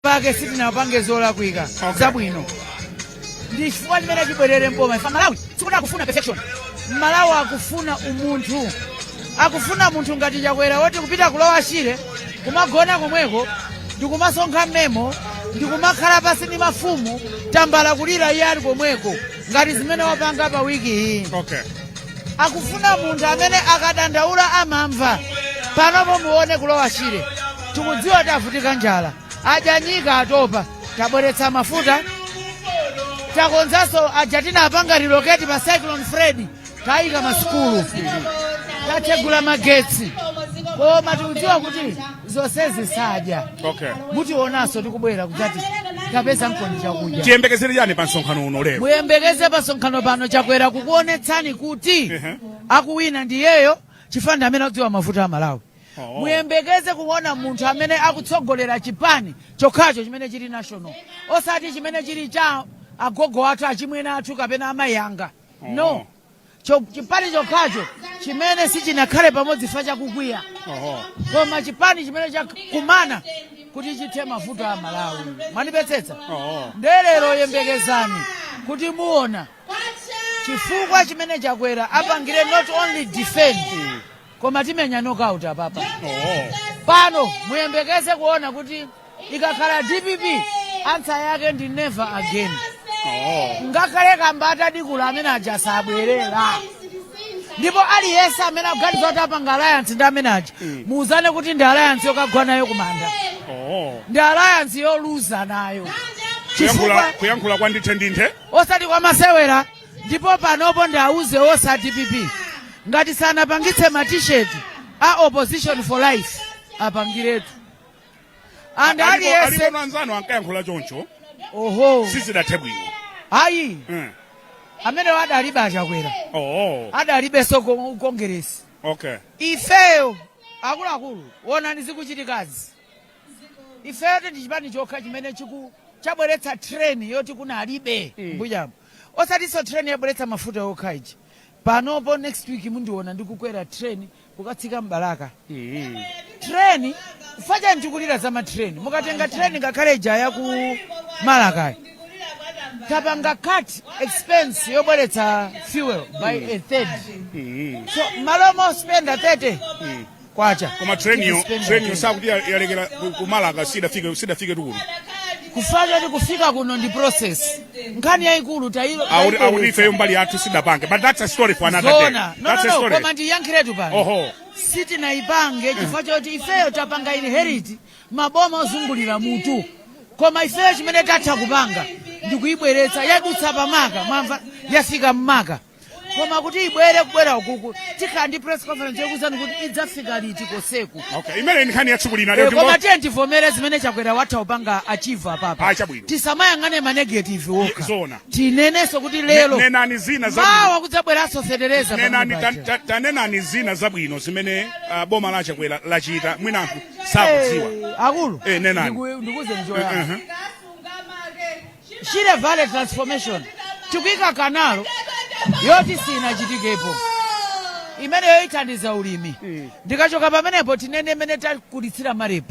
Pake sitinapange zolakwika. Zabwino ndi chifukwa chimene chibwerere mboma. Ife Malawi sikuti akufuna perfection. Malawi akufuna umunthu, akufuna munthu ngati Chakwera woti kupita kulowa Shire, kumagona komweko, ndikumasonkha memo, ndikumakhala pasi ndi mafumu, tambala kulira iye ali komweko, ngati zimene wapanga pa wiki iyi. Akufuna munthu amene akadandaula amamva. Panopo muone kulowa Shire, tikudziwa tavutika njala, adya nyika, atopa. Tabweretsa mafuta, takonzanso aja tinapanga relocate pa Cyclone Freddy, tayika masukulu, tatsegula magetsi, koma tikudziwa kuti zonsezi sadya. Mutionanso tikubwera kudzati tapeza mkondi chakudya. Tiyembekezere chani pa msonkhano uno lero? Muyembekeze pa msonkhano pano Chakwera kukuonetsani kuti akuwina ndiyeyo, chifukwa ndi amene akudziwa mavuto a Malawi. Muyembekeze kuona munthu amene akutsogolera chipani chokhacho chimene chili national, osati chimene chili cha agogo athu, achimwene athu kapena amayi anga, no. Chipani chokhacho chimene sichinakhale pamodzi fa chakukwiya, koma chipani chimene chakumana kuti chithe mavuto a Malawi. Mwandipetsetsa? Oh. Ndelero yembekezani kuti muona chifukwa chimene Chakwera apangire not only defend, koma timenya knockout apapa. Pano muyembekeze kuona kuti ikakhala DPP, answer yake ndi never again. Ngakhale kamba atadikula, amene aja sabwerera. Ndipo aliyense amene akuganiza kuti apanga alliance ndi amene aja, muuzane kuti ndi alliance yokagwa nayo kumanda, ndi alliance yoluza nayo. Kuyankhula kuyankhula kwa ndithe ndithe. Osati kwa masewera. Ndipo panopo ndiauze osa DPP, ngati sanapangitse matisheti a opposition for life, apangiretu. And aliyense Alipo anzanu ankayankhula choncho. Oho. Sizidathe bwino. Ayi. Amene adalibe aChakwera, adalibenso kongeresi. Ifeyo akuluakulu, wonani zikuchitikazi. Ifeyo ndi chipani chokha chimene chiku chabweretsa train yoti kunalibe mbuyamo, osatinso train yabweretsa mafuta okha iji. Panopo next week mundiona ndikukwera train kukatsika mBalaka. Train facha ndikulira za matrain. Mukatenga train, ngakhale ija ya ku Malakayi, tapanga cut expense yobweretsa fuel by a third. So malo mospenda 30 kwacha, Koma train yo tikuspenda train yo 10. sakuti yalekera ku Malaka, sidafike tukuno. Kufanya kuti kufika kuno ndi process, nkhani yayikulu. Akuti ifeyo mbali yathu sidapange, but that's a story for another day. Zona, no. That's No, a no, story. koma ndiyankhiretu pano. Sitinayipange chifukwa choti ifeyo tapanga inherit maboma ozungulira mutu, koma ifeyo chimene tatha kupanga ndikuyibweretsa. Yadutsa pamaka, mwamva, yafika mmaka, koma kuti ibwere kubwera ukuku, tikhala ndi press conference yokuuzani kuti idzafika liti koseku. Okay, imene ndi nkhani ya tsiku lina. Koma tiye tivomere zimene Chakwera watha kupanga achieve apapa. Ah, chabwino. Tisamayang'ane ma negative okha. Zona. Tinenenso kuti lero Nenani zina zabwino. Mawa kudzabweranso fetereza. Nenani pamene paja. Tanenani zina zabwino zimene boma la Chakwera lachita, mwina anthu sakudziwa. Akulu, Nenani. Ndikuuzeni choyamba, Shire Valley transformation, tikuyika canal yoti sinachitikepo, imeneyo ithandiza ulimi. Ndikachoka pamenepo, tinene mmene takulitsira MAREP.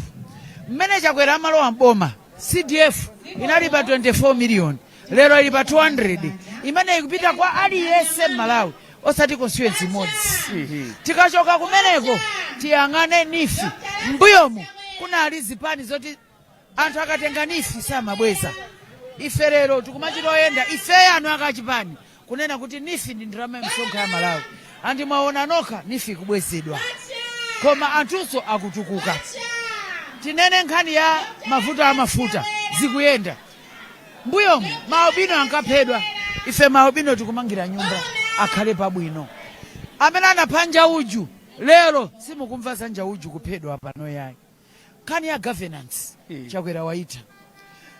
Mmene Chakwera amalowa mboma, CDF inali pa 24 million, lero ili pa 200, imene ikupita kwa aliyense m'Malawi, osati constituency imodzi. Tikachoka kumeneko, tiyang'ane NEEF. Mbuyomu kunali zipani zoti anthu akatenga NEEF samabweza. Ife lero tikumachita oyenda ifeyo anu akachipani kunena kuti NEEF ndi ndalama ya msonkho ya Malawi, and mwaona nokha NEEF ikubwezedwa, koma anthunso akutukuka. Tinene nkhani ya mavuto amafuta, zikuyenda. Mbuyomu maalbino ankaphedwa, ife maalbino tikumangira nyumba akhale pabwino. Amene anapha Njauju, lero simukumva za Njauju kuphedwa pano, yayi. Nkhani ya governance, Chakwera waita.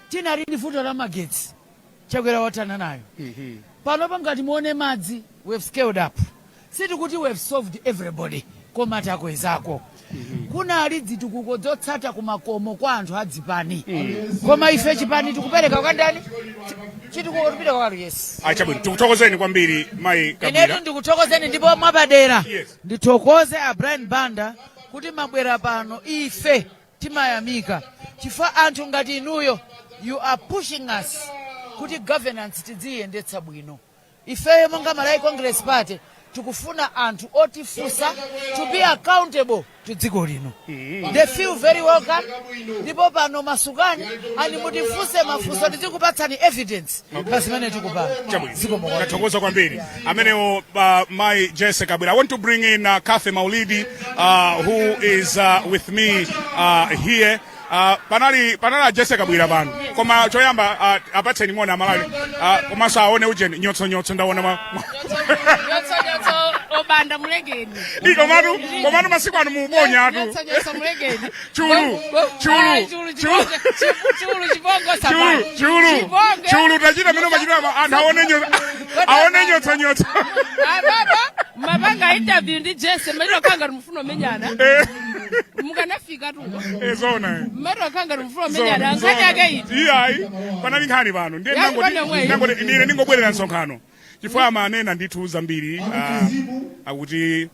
Tinali ndi vuto la magetsi, Chakwera wathana nayo. Panopo ngati muone madzi, we have scaled up. Sitikuti we have solved everybody, koma takwezako. Kunali zitukuko zotsata kumakomo kwa anthu adzipani, koma ife chipani tikupereka kwa ndani? Chitukuko tipita kwa aliyense. Ayi, chabwino, tikuthokozeni kwambiri, mayi Inetu Kabwira. ndikuthokozeni, ndipo mwapadera ndithokoze a Brian Banda kuti mabwera pano. Ife timayamika. Chifukwa anthu ngati inuyo, you are pushing us kuti governance tidziyendetsa bwino. Ifeyo monga Malawi Congress Party tikufuna anthu otifunsa, to be accountable to dziko lino. They feel very welcome. Ndipo pano masukani ani, mutifunse mafunso, tizikupatsani evidence pa zimene tikupanga. Chabwino. Zikomo kwambiri. Tathokoza kwambiri amenewo Mai Jesse Kabwira. I want to bring in Kathy Maulidi, who is with me here. Panali Jesse Kabwira pano, koma choyamba apatseni moni Amalawi, komanso aone ujeni nyotsonyotso ndaona Nyotsonyotso obanda mulekeni. Komatu masiku ano muponya atu. Nyotsonyotso mulekeni. Chulu, chulu, Ai, chulu. Chulu. Chulu chibongo. Chulu, chulu, chulu, tachita mene machita, anthu aone aone nyotsonyotso. Ababa mapanga interview ndi Jesse, maito kanga mufuna omenyana. Mukanafika tuko. Zona. Maito kanga mufuna omenyana, nkhani yake iti? Iyayi, panali nkhani pano, ndiye Ya, pano mweyi. Nangoti ine ningobwerera msonkhano chifukwa amanena ndithu zambiri, akuti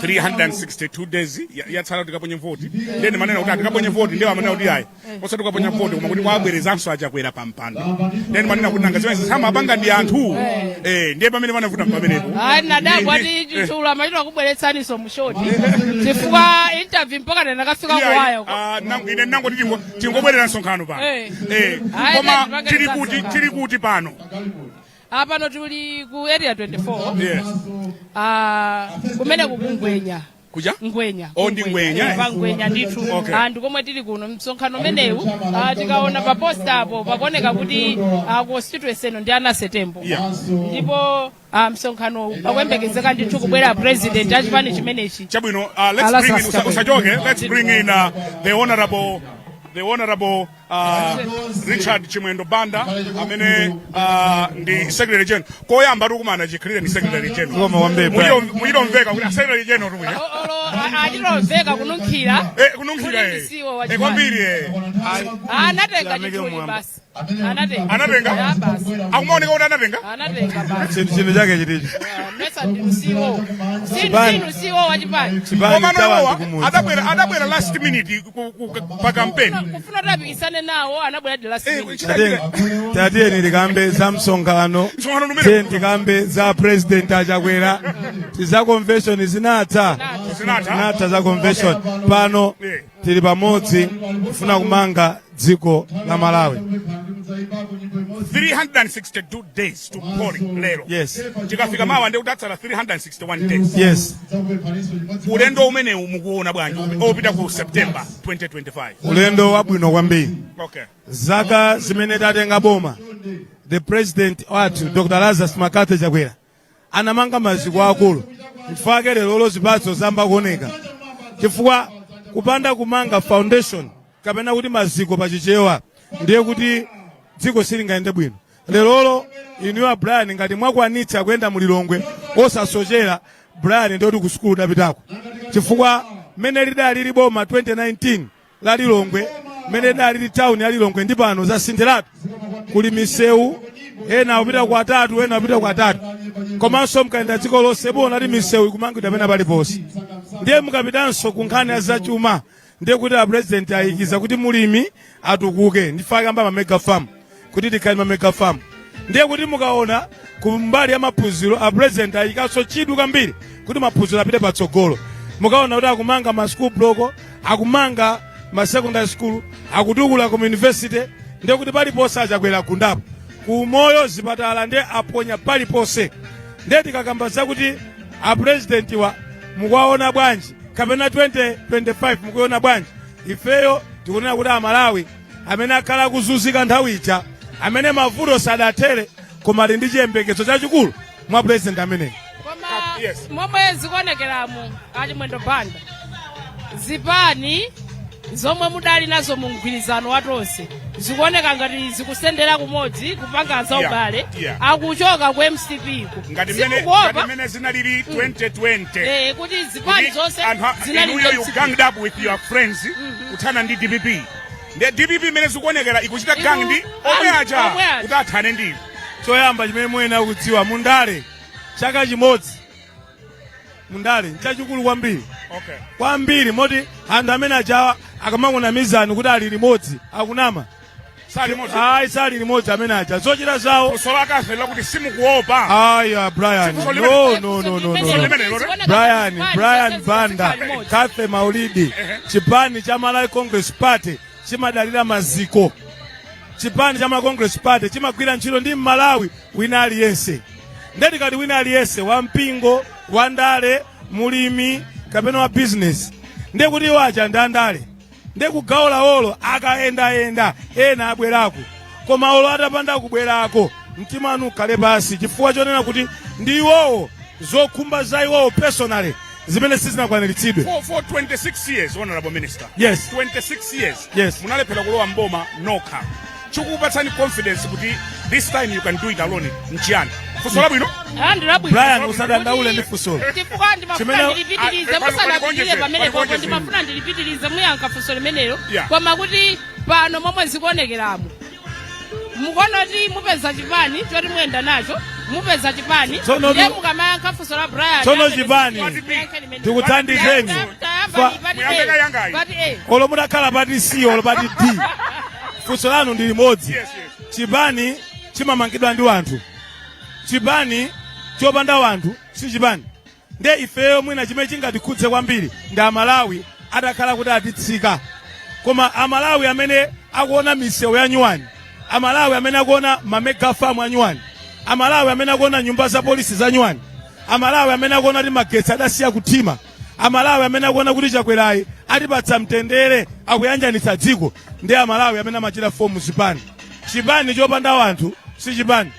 362 days yatsala kuti tikaponye voti. Ndiye ndimanena kuti atikaponye voti, ndiye amanena kuti ayi, osati kukaponya voti, koma kuti kwabwerezanso Achakwera pa mpando. Ndiye ndimanena kuti nanga zimene samapanga ndi anthu? Ndiye pamene panavuta pamenepo. Ayi, nadabwa ati chulu amachita kubweretsaniso mu short, chifukwa interview mpaka nakafika kuwayo. Ine nangoti tingobwerera msonkhano pano. Ayi, Koma ndipangeni tili kuti? msonkhano. Tili kuti pano? Apano tuli ku Area 24. Yes. Ah, kumene kukungwenya. Kuja? Ngwenya. Oh, ndi Ngwenya, eh? Pa Ngwenya ndithu. Okay. Ah, ndi komwe tili kuno. Msonkhano umenewu, tikaona pa poster apo, pakuoneka kuti constituency ino ndi ana Tembo. Ndipo msonkhano pakuyembekezeka ndithu kubwera president achipani chimenechi. Chabwino, let's Lazarus bring in Chakwera. usachoke, let's bring in the honorable Richard Chimwendo Banda, amene ndi secretary general. Koyamba tikumana chikhalire ni secretary general. Koma kwambiri, Brian. Muyitomveka kuti a secretary general tuya. Olo atilomveka kununkhira. Kununkhira. Kuti ndisiwo wachipani. Kwambiri. Anatenga Lameke chithuli mwamba. basi, anatenga. Anatenga? Ya, basi. Akumaoneka kuti anatenga. Anatenga basi. Chinthu chake chiticho. Mesa ndinusiwo? Chipani. Sinusiwo wachipani? Chipani Koma cha nawowa wanthu kumudzi. adabwera last minute pa campaign. Kufuna tapikisane nawo, anabwera the last minute. Tatiyeni tikambe za msonkhano. Msonkhano umene. Tiyeni tikambe za President Achakwera. Tiza convention zinatha. Zinatha. Zinatha za convention. Pano tili pamodzi kufuna kumanga dziko la Malawi. 362 days to polling lero. Yes. Tikafika mawa ndi kutatsala 361 days. Yes. Ulendo umenewu mukuona bwanji, opita ku September 2025? Ulendo wabwino kwambiri. Zaka zimene tatenga boma, the president wathu Dr Lazarus McCarthy Chakwera anamanga maziko akulu. Chifukwa lero zipatso zamba kuoneka, chifukwa kupanda kumanga foundation, kapena kuti maziko pachichewa, ndiye kuti dziko silingayende bwino. Lerolo inuyo Brian, ngati mwakwanitsa kuyenda mulilongwe osasochera, Brian, ndiye kuti ku sukulu udapitako, chifukwa mmene lidali boma 2019 la Lilongwe, mmene lidali li town ya Lilongwe, ndi pano zasintheratu. Kuli misewu, ena akupita ku atatu, ena akupita ku atatu. Komanso mukayenda dziko lonse muona kuti misewu ikumangidwa pena paliponse. Ndiye mukapitanso ku nkhani ya zachuma, ndiye kuti a president ayikiza kuti mulimi atukuke, ndifa kamba ma mega farm, kuti tikhale ma mega farm. Ndiye kuti mukaona kumbali ya maphunziro, a president ayikanso chidwi kwambiri kuti maphunziro apite patsogolo. Mukaona kuti akumanga ma school block, akumanga ma secondary school, akutukula ku university. Ndiye kuti paliponse Achakwera gundapo. Kumoyo, zipatala, ndiye aponya paliponse. Ndiye tikakamba zakuti a president wa mukuwaona bwanji, kapena 2025 mukuiona bwanji, ifeyo tikunena kuti Amalawi amene akhala akuzunzika nthawi ija, amene mavuto sadathere, koma ali ndi chiyembekezo chachikulu mwa president ameneyi. Koma Yes. momwe zikuonekeramu, Achimwendo Banda, zipani zomwe mudali nazo mu mgwirizano watonse zikuoneka ngati zikusendera kumodzi kupanga za ubale. Akuchoka ku MCP ku. Ngati Simukuopa mmene zinalili 2020? Kuti zipani Kuti zonse anthu zinali inuyo, you MCP. ganged up with your friends kuthana ndi DPP. Ndiye DPP imene zikuonekera ikuchita gang ndi omwe aja omwe aja. kuti athane ndi Choyamba chimene muyenera kudziwa mundale, chaka chimodzi mundale nchachikulu kwambiri. Kwambiri, moti anthu amene ajawa akamakunamizani kuti ali limodzi, akunama. Sali limodzi? Ayi, sali limodzi amene aja, zochita zawo. Funso lakafe lakuti simukuopa? Aya, Brian. Funso No, no, no, no, no. limene lero? Brian Banda, Cathy Maulidi, chipani cha Malawi Congress Party chimadalira maziko. Chipani cha Malawi Congress Party chimagwira ntchito ndi Mmalawi wina aliyense. Ndeti kati wina aliyense, wa mpingo, wa ndale, mulimi kapena wa business, ndiye kuti iwo aja ndi andale, ndiye kugawo lawolo akayendayenda ena abwerako. Koma olo atapanda kubwerako, mtima wanu ukhale pasi, chifukwa chonena kuti ndi iwowo, zokhumba za iwowo personally zimene sizinakwaniritsidwe. For 26 years, honorable minister. Yes. 26 years. Yes. Munalephera kulowa mboma nokha. Chikukupatsani confidence kuti this time you can do it alone nchiyani? Funso labwino. Brian, usadandaule ndi funsolo. Chifukwa ndimafuna ndilipitirize musanapitirire pamene popo, ndimafuna ndilipitirize muyankha funso limenelo. Koma kuti pano momwe zikuonekeramo, mukuona kuti mupeza chipani choti muyenda nacho, mupeza chipani? Ndiye mukamayankha funso la Brian, Tsono amene chipani, muyankhe limenelo. Tikuthandizeni. Tayamba ni Muyambe part A. kayangayi. Part A. Olo mutakhala part C olo part D, funso lanu ndi limodzi. Chipani chimamangidwa ndi wanthu. Chipani chopanda wanthu si chipani. Nde ifeyo mwina chimene chingatikhudze kwambiri ndi Amalawi atakhala kuti atitsika. Koma Amalawi amene akuona misewu ya nyuwani, Amalawi amene akuona ma mega farm anyuwani, Amalawi amene akuona nyumba za polisi za nyuwani, Amalawi amene akuona kuti magetsi adasiya kuthima, Amalawi amene akuona kuti Chakwerayi atipatsa mtendere, akuyanjanitsa dziko, ndi Amalawi amene amachita form zipani. Chipani chopanda wanthu si chipani.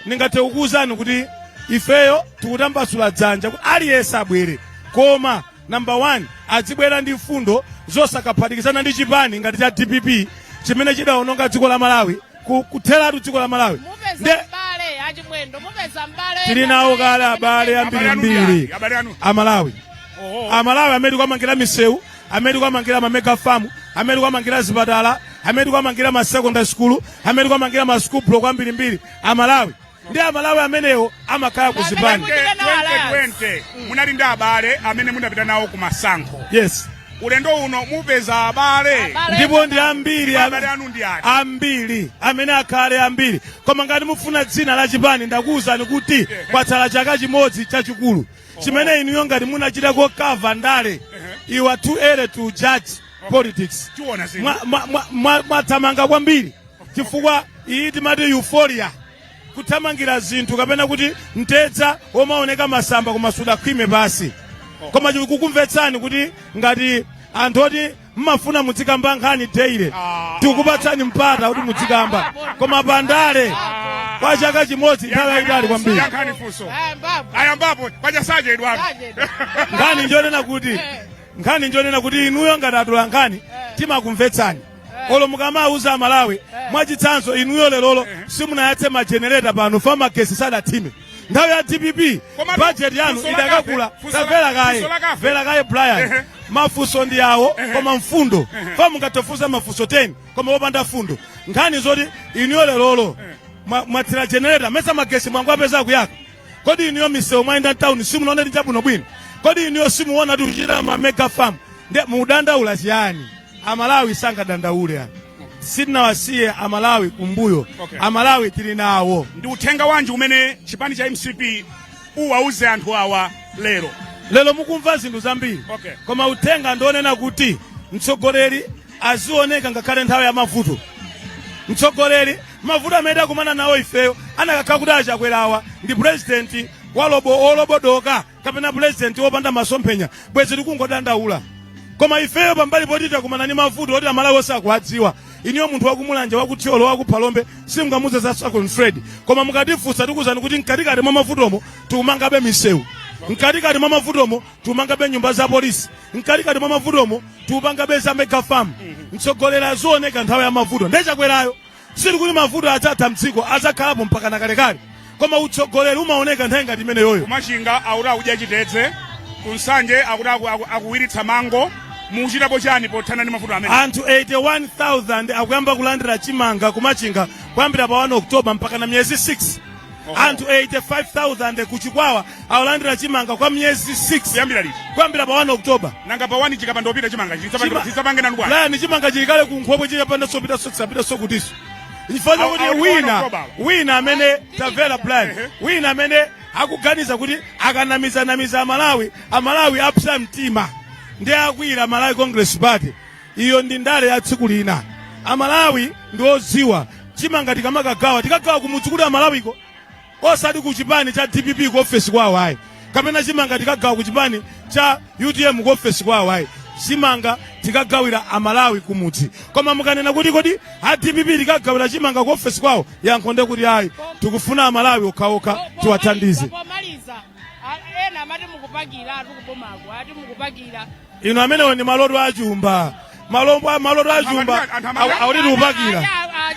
Ndingathe kukuwuzani kuti ifeyo tikutambasula dzanja kuti aliyense abwere, koma number one azibwera ndi mfundo zosakaphatikizana ndi chipani ngati cha DPP chimene chidawononga dziko la Malawi, kutheratu dziko la Malawi. Mupeza Nde mbale, achimwendo, mupeza mbale. Tili nawo kale abale Abale anu ndi ambirimbiri. ani? Abale anu? Amalawi. Oho. Amalawi amene tikuwamangira misewu, amene tikuwamangira ma mega farm, amene tikuwamangira zipatala, amene tikuwamangira ma secondary school, amene tikuwamangira ma school block ambirimbiri, Amalawi ndi Amalawi amenewo amakhala ku zipani. 2020 munali ndi abale amene munapita nawo ku masankho. Yes. Ulendo uno mupeza abale? Abale. Ndipo ndi ambiri. Abale anu ndi ati? Ambiri amene akhale ambiri, koma ngati mufuna dzina la chipani, ndakuwuzani kuti kwatsala chaka chimodzi chachikulu chimene inuyo ngati munachitako cover ndale, you are too early to judge politics. Tiona zinthu. Mwathamanga kwambiri, chifukwa iyi timati euphoria, kuthamangira zinthu kapena kuti mtedza womaoneka masamba koma sudakhwime pasi. Koma chikukumvetsani kuti ngati anthu oti mmafuna muzikamba nkhani daily, tikukupatsani mpata kuti muzikamba, koma pandale kwa chaka chimodzi nthawi yayitali kwambiri. Yankhani funso. Ayambapo. Ayambapo pachasachedwa. Sachedwa. Nkhani njonena kuti inuyo ngati atola nkhani timakumvetsani olo mukamauza Amalawi. Mwachitsanzo, inuyo lerolo simunayatse majenereta pano fa magesi sadathime. Nthawi ya DPP budget yanu Funso la idakakula. Kafe, Tamvera kaye. funso la Kafe. Mvera kaye, Brian. Mafunso ndi awo, koma mfundo fa mungatofuza mafunso 10 koma wopanda fundo. Nkhani zoti inuyo lerolo mwathira generator, mesa magesi mwangu apeza kuyaka? Kodi inuyo misewu mwayenda mtawuni simunaona ndi chabwinobwino? Kodi inuyo simuona tikuchita ma mega farm? Nde mudandaula chiyani? Amalawi sangadandaule ani. Sitinawasiye Amalawi kumbuyo. Amalawi tili nawo. Ndi uthenga wanji umene chipani cha MCP uwauze anthu awa lero? Lero mukumva zinthu zambiri, koma uthenga ndionena kuti mtsogoleri azioneka ngakhale nthawi ya mavuto. Mtsogoleri, mavuto amene takumana nawo ifeyo, anakakhala kuti achakwerawa ndi president walobo olobodoka kapena president wopanda masomphenya, bwezi tikungodandaula. Koma ifeyo pambali poti takumana ndi mavuto oti Amalawi onse akuwadziwa, iniyo munthu wakumulanje, wakuthyolo, wakuphalombe simungamuze za Cyclone Freddy, koma mukatifunsa tikuwuzani kuti mkatikati mwa mavutomo tikumangabe misewu, mkatikati mwa mavutomo tikumangabe nyumba za polisi, mkatikati mwa mavutomo tikupangabe za mega farm. Mtsogoleri azioneka nthawi ya mavuto. Ndechakwerayo sili kuti mavuto adzatha mdziko, adzakhalapo mpaka na kalekale, koma utsogoleri umaoneka nthawi ngati imeneyoyo. Kumachinga akuti akudya chitedze, kunsanje akuti akuwiritsa mango. Mukuchitapo chani pothana ndi mavuto amene? Anthu 81,000 akuyamba kulandira chimanga kumachinga kuyambira pa 1 October mpaka na miyezi 6. Anthu 85,000 kuchikwawa awalandira chimanga kwa miyezi 6. Kuyambira liti? Kuyambira pa 1 October. Nanga pa 1 chikapanda kupita chimanga chisapange nanu bwana? Brian, chimanga chilikale kunkhokwe, chikapanda sopita sokisapita sokutiso chifukwa chakuti 1 wina October. Wina amene, tamvera Brian, wina amene akuganiza kuti akanamizanamiza Amalawi, Amalawi apsa mtima ndi akwira Malawi Congress Party, iyo ndi ndale ya tsiku lina. Amalawi ndi oziwa. Chimanga tikamakagawa, tikagawa kumudzi kuti Amalawiko, osati ku chipani cha DPP ku ofesi kwawo ayi, kapena chimanga tikagawa ku chipani cha UTM ku ofesi kwawo ayi. Chimanga tikagawira Amalawi kumudzi. Koma mukanena kuti kodi a DPP tikagawira chimanga ku ofesi kwawo, yankho nde kuti ayi, tikufuna Amalawi okhaokha tiwathandize. Pomaliza, ena amati mukupakira atu kubomako, ati mukupakira. Inu, amenewo ndi maloto achumba, malombo, maloto achumba. Anthu Akuti tikupakira.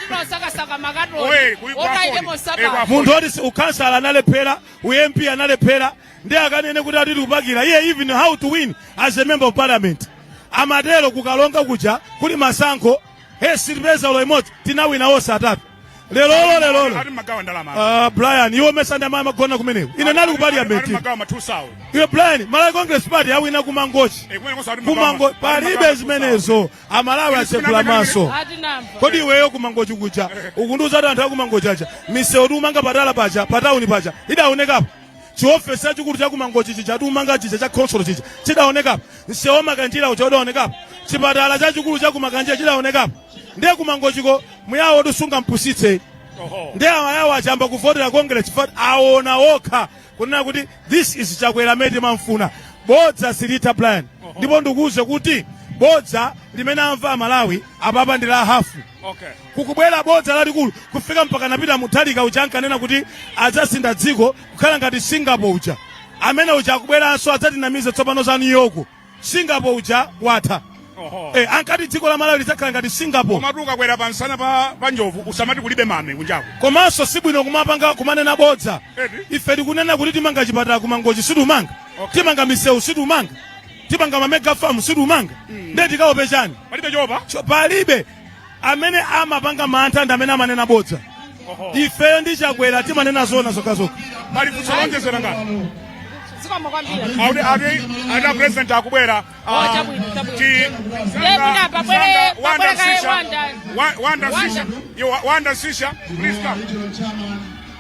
Tinosakasaka makatoni Oye, kwa otaite Ford. mosaba. Kwa Munthu oti ukhansala analephera, uMP analephera, ndi akanene kuti ati tikupakira. Iye even how to win as a member of parliament amatero. Kukalonga kuja kuli masankho, he, sitipeza ulo imodzi, tinawina onse atatu. Lelolo, lelolo. Ati magawa ndalama. Brian, iwo mesanda amayi amagona kumeneko, ine nali ku Ati parliament. magawa ma 2000. Iwe Brian, Malawi Congress Party awina kumangochi. Kumene konso ati magawa Kumango ati palibe magawa zimenezo. Amalawi atsegula maso. Atinamva. Kodi iweyo kumangochi kuja ukundiuza kuti anthu akumangochi aja, misewu tiumanga patala paja, patawuni paja, idaonekapo? Chiofesi chachikulu chakumangochi chija tiumanga chija cha khonsolo chija chidaonekapo? Msewu wamakanjira uja udaonekapo? Chipatala chachikulu chakumakanjira chidaonekapo? Ndiye kumangochiko muyawo tisunga mpusitse. Ndiye amayawo achamba kuvotera Congress chifukwa aona okha kunena kuti this is Chakwera amene timamfuna. Bodza silitha, Brian. Ndipo ndikuuze kuti bodza limene amva Amalawi apapa ndi la hafu. Kukubwera bodza lalikulu kufika mpaka napita Mutharika uja ankanena kuti adzasintha dziko kukhala ngati Singapore uja, amene uja akubweranso adzatinamize tsopano za New York. Singapore uja watha. Ankati dziko la Malawi lidzakhala ngati Singapore. Komatu ukakwera pansana pa njovu usamati kulibe mame kunjaku. Komanso sibwino kumapanga kumanena bodza. Eti? Ife tikunena kuti timanga chipatala kumangochi, situmanga? Timanga misewu, situmanga? Timanga mamega farm, situmanga? Ndiye tikaope chani? Palibe chopa. Palibe. Amene amapanga mantha ndi amene amanena bodza. Ifeyo ndi Chakwera timanena zona zokhazokha. Pali funso lonjezera ngati? Zikomo kwambiri. Auti a president akubwera. Oh, chabwino, chabwino. Ti Eh, mwina Wanda pabwere kaye Sisha. Wanda. Wanda Wanda. Sisha. Yo, Wanda Sisha, please come.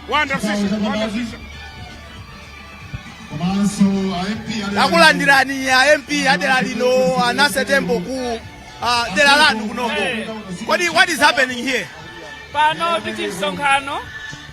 Wanda Sisha, Wanda Sisha. Takulandirani ya MP adera lino, anase Tembo, ku dera lanu kunoko. Kodi what is happening here? Pano titi msonkhano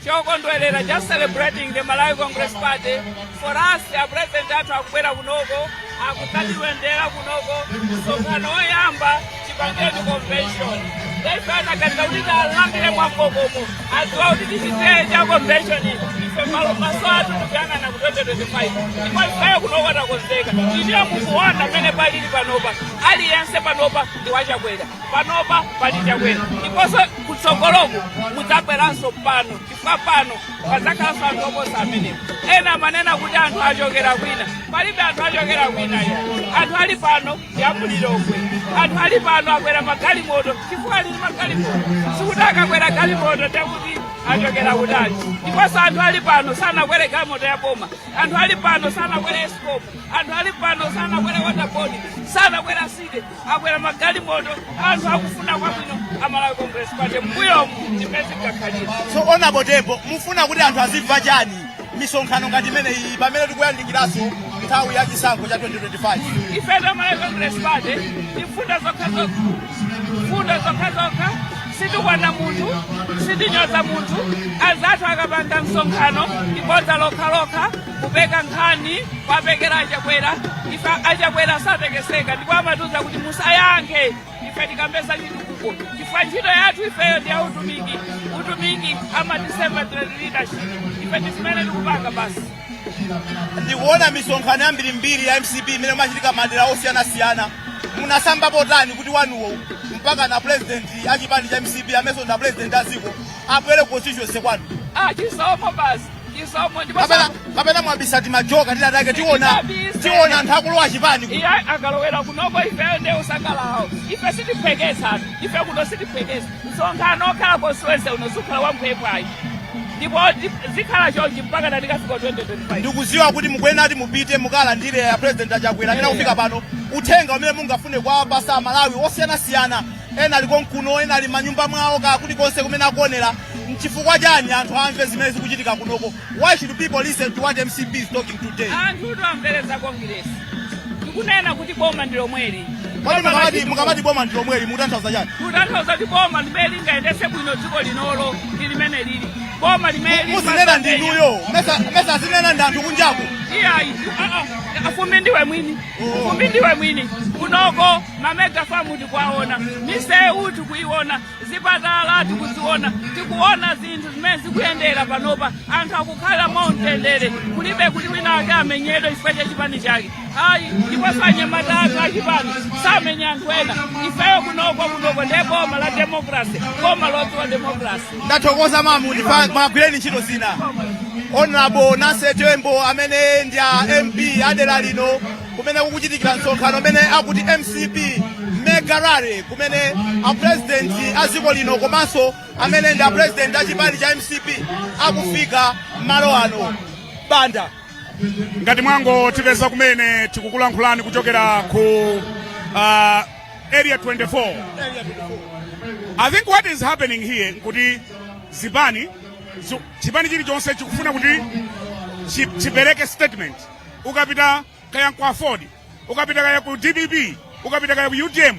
chokondwerera, just celebrating the Malawi Congress Party. For us, a president athu akubwera kunoko, akudzatiwendera kunoko, msonkhano woyamba chipangireni convention. Ife ataganiza kuti talandire mwamkokomo, adziwa kuti tichitee cha convention. Ife malo maso athu tikuyang'ana ku 2025, ndipo ifeyo kunoko takonzeka. Iniyo mukuona mmene palili panopa, aliyense panopa ndi wachakwera, panopa pali Chakwera, ndiponso kutsogoloku mudzabweranso pano, chifukwa pano padzakhalanso anthu oposa amenewo. Ena amanena kuti anthu achokera kwina, palibe anthu achokera kwina ya. Anthu ali pano ndi amulilongwe. Anthu ali pano akwera magalimoto chifukwa ali ndi magalimoto, sikuti akakwera galimoto ndekuti achokera kutali. Ndiponso anthu ali pano sanakwere galimoto ya boma, anthu ali pano sanakwere Escom, anthu ali pano sanakwere Water Board, sanakwera city, akwera magalimoto. Anthu akufuna kwabwino Amalawi Congress Party mbuyomu chimene zingakhalira. So Honorable Tembo, mufuna kuti anthu azimva chani misonkhano ngati imene iyi pamene tikuyandikiranso nthawi ya chisankho cha 2025? Ife Malawi Congress Party tifunda zokhazokha, fundo zokhazokha. Sitikwana munthu, sitinyoza munthu. Azathu akapanga msonkhano ibodza lokhalokha, kupeka nkhani, kwapekera Achakwera. Ife Achakwera satekeseka, ndipo amatiuza kuti musayankhe, ife tikambeza chitukuko, chifukwa ntchito yathu ifeyo ndi ya utumiki. Utumiki amati servant leadership. Ife ndi zimene tikupanga basi. Ndikuona misonkhano yambirimbiri ya MCP imene imachitika madera osiyanasiyana. Munasambapo tani kuti wanuwo mpaka na president achipani cha MCP, amenso na president aziko, abwere ku constituency kwanu? Ah, chisomo basi, chisomo ndipo Kapena mwabisa timajoka tinatake tiona? Tinabise. Tiona anthu akulowa chipani Iye akalowera kunoko, ifeyo ndiye usangalawo. Ife sitiphwekesa, ife kuno sitiphwekesa. Msonkhano okhala constituency uno sukhala wamphwepwayi. Ndipo zikhala chonchi mpaka tikafika 2025. Ndikuziwa kuti mukuyenera kuti mupite mukalandire ya President Achakwera amene akufika pano. Uthenga umene mungafune kuwapasa Amalawi osiyanasiyana, ena ali konkuno, ena ali manyumba mwawo, kaya kulikonse kumene akuonera, nchifukwa chani anthu amve zimene zikuchitika kunoko? Why should people listen to what MCP is talking today? Anthu amvereza Kongiresi, tikunena kuti boma ndi lomweli. Kodi mukamati boma ndi lomweli, mukutanthauza chani? Kutanthauza kuti boma limene lingayendetse bwino dziko linolo ndi limene lili boma limene lili Muzinena ndinuyo, mesa zinena ndi anthu kunjaku? Iyayi, afumbi ndiwe mwini, fumbi ndiwe mwini. Kunoko ma mega farm tikuwaona, misewu tikuiona, zipatala tikuziona, tikuona zinthu zimene zikuyendera panopa. Anthu akukhala mwaumtendere, kulibe kuti wina ake amenyedwe chifukwa cha chipani chake, ayi. Ndiponso anyamata athu achipani samenya anthu ena. Ifeyo kunoko ndiye boma la democracy, boma lodziwa democracy. Ndathokoza mamu, mwagwireni ntchito zina. Honorable Nancy Tembo, amene ndi a MP adera lino kumene kukuchitikira msonkhano amene akuti MCP Mega Rally, kumene a president a dziko lino komanso amene ndi a president a chipani cha MCP akufika malo ano, Banda. Ngati mwangotipeza kumene, tikukulankhulani kuchokera ku Area 24. I think what is happening here nkuti zipani, chipani chilichonse chikufuna kuti chipereke statement. Ukapita kaya kwa Ford, ukapita kaya ku DPP, ukapita kaya ku UTM,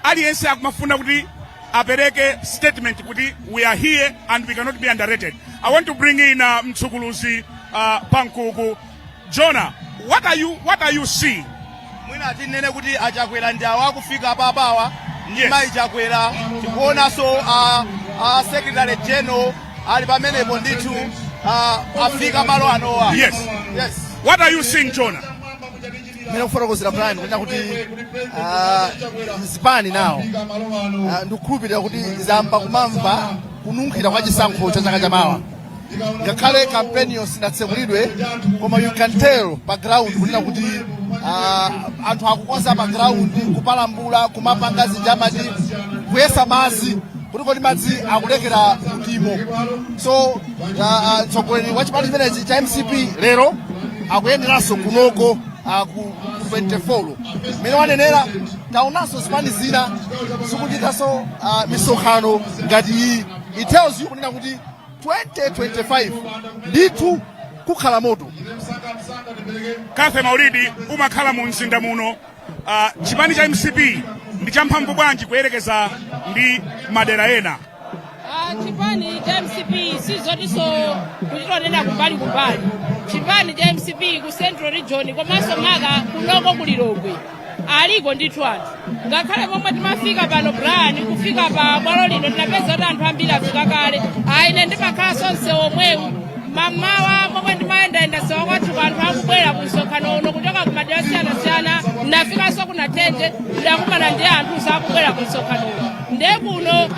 aliyense akumafuna kuti apereke statement kuti we are here and we cannot be underrated. I want to bring in Mtsukuluzi Pankuku. Jonah, what are you seeing? Mwina tinene kuti Achakwera ndi awo akufika apapawa ndi mayi Chakwera. Tikuonanso a secretary general ali pamenepo ndithu, afika malo anowa. Yes. What are you seeing, Jonah? Mmene kufotokozera Brian, kunena kuti zipani nawo ndikukhulupirira kuti zamba kumamva kununkhira kwa chisankho cha chaka chamawa. Ngakhale kampeniyo sinatsekulidwe, koma you can tell pa ground kunena kuti anthu akukonza pa ground, kupalambula, kumapanga zijamati kuyesa madzi kuti kodi madzi akulekera kutimo. So mtsogoleri wa chipani chimenechi cha MCP lero akuyenderanso kunoko ku 24. Mmene wanenera, taonanso zipani zina zikuchitanso misonkhano ngati iyi. It tells you kunena kuti 2025 ndithu kukhala moto. Kathe Maulidi, umakhala mu mzinda muno. Chipani cha MCP ndi champhamvu bwanji kuyerekeza ndi madera ena? Chipani cha MCP sizotinso kuchitonena kumbali kumbali. Chipani cha MCP ku Central Region komanso maka kunoko ku Lilongwe aliko ndithu anthu. Ngakhale momwe timafika pano, Brian, kufika pa bwalo lino tinapeza kuti anthu ambiri afika kale. Ine ndimakhalanso msewu omwewu. Mamawa momwe ndimayendayenda sewa kwathu, anthu akubwera ku msonkhano uno kuchoka ku madera osiyanasiyana. Ndafikanso kunatenje, ndakumana ndi anthu sakubwera ku msonkhano uno. Nde kuno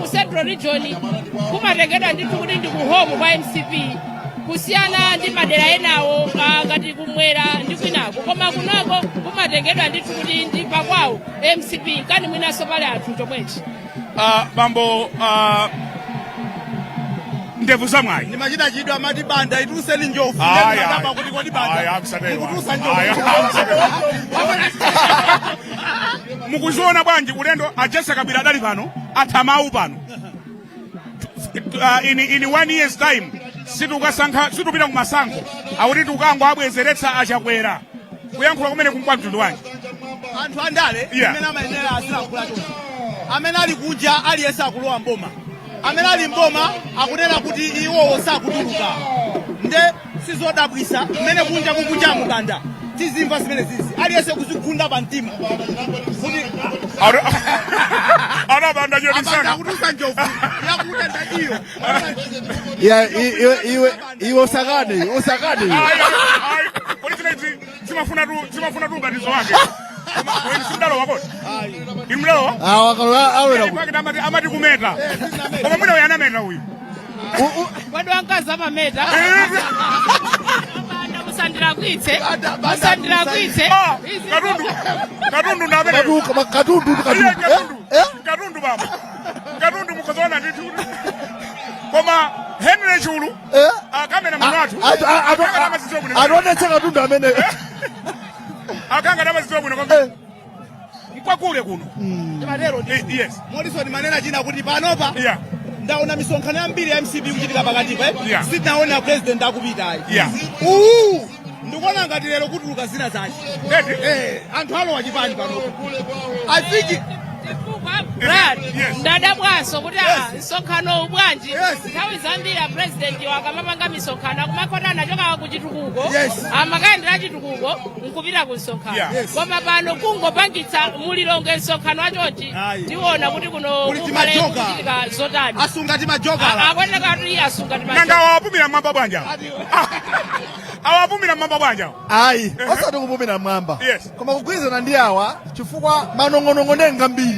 ku Central Region kumatengedwa ndithu kuti ndi ku home kwa MCP, kusiyana ndi madera enawo ngati kumwera ndi kwinako, koma kunoko kumatengedwa ndithu kuti ndi pakwawo MCP, kani mwinanso pali anthu chomwechi. Bambo ndevu zamwayi. Ndimachita chidwi amati, "Banda, ituluseni njovu." Aya, Ndinadabwa kuti kodi Banda Aya, msatero. mukutulusa njovu? Aya, msatero. Mukuziona bwanji ulendo? A Jessie Kabwila adali pano, athamawu pano. In one year's time situkasankha, situpita kumasankho, akuti tikango abwezeretsa Achakwera. Kuyankhula kumene kunkwa mtundu wanji? Anthu andale amene amayenera azilankhula choncho. Amene ali kunja, aliyense akulowa mboma. Amene ali mboma akunena kuti iwowo sakutuluka. Nde sizodabwisa mmene kunja kukunja mukanda tizimva zimene zizi, aliyense kuzigunda pa mtima kuti Anabanda Abanda chotisaka akutulusa njovu yakuda ndadiyo. Ya, iwe usakane, usakane. Ayi, kodi zimenezi zimafuna tu ubatizo wake? Koma weni simdalowa kodi? Imdalowa? Awa kalola awera. Kwake amati kumeta, koma mwina uyu anameta uyu. Kodi wamkazi amameta? Banda, musandilakwitse, musandilakwitse. Ah, katundu, katundu ndi amene. Katundu, katundu, Iye katundu. katundu. Eh? Katundu baba, katundu, mukhozaona ndithu. Koma Henry Chulu Eh? Cameraman wathu akanga amazidziwa bwino. Ationetse katundu amene. Akanga amazidziwa bwino kwambiri. Mkwakule kuno. Timatero. Yes. Morrison, manena china kuti panopa ndaona misonkhano yambiri ya MCP kuchitika pakatipa, eh? Sitinaona president akupita ayi. Uwu ndikuona ngati lero kutuluka zina zache. Anthu alowa chipani panopa, I think. Chifukwa Brad, ndadabwanso kuti msonkhano bwanji? Nthawi zambiri a president akamapanga misonkhano akumakhota anachoka ku chitukuko, amakayendera chitukuko nkupita ku msonkhano. Koma pano kungopangitsa mulilonge msonkhano wachonchi, tiona kuti kuno Kuli kukhale timajoka. kuchitika zotani. Asunga timajokala. Akuoneka kuti asunga Nanga timajoka. awapumira mmwamba bwanja? Awapumira mmwamba bwanja? Ayi, osati kupumira mwamba, koma kugwirizana ndi awa, chifukwa manong'onong'o ndenga mbiri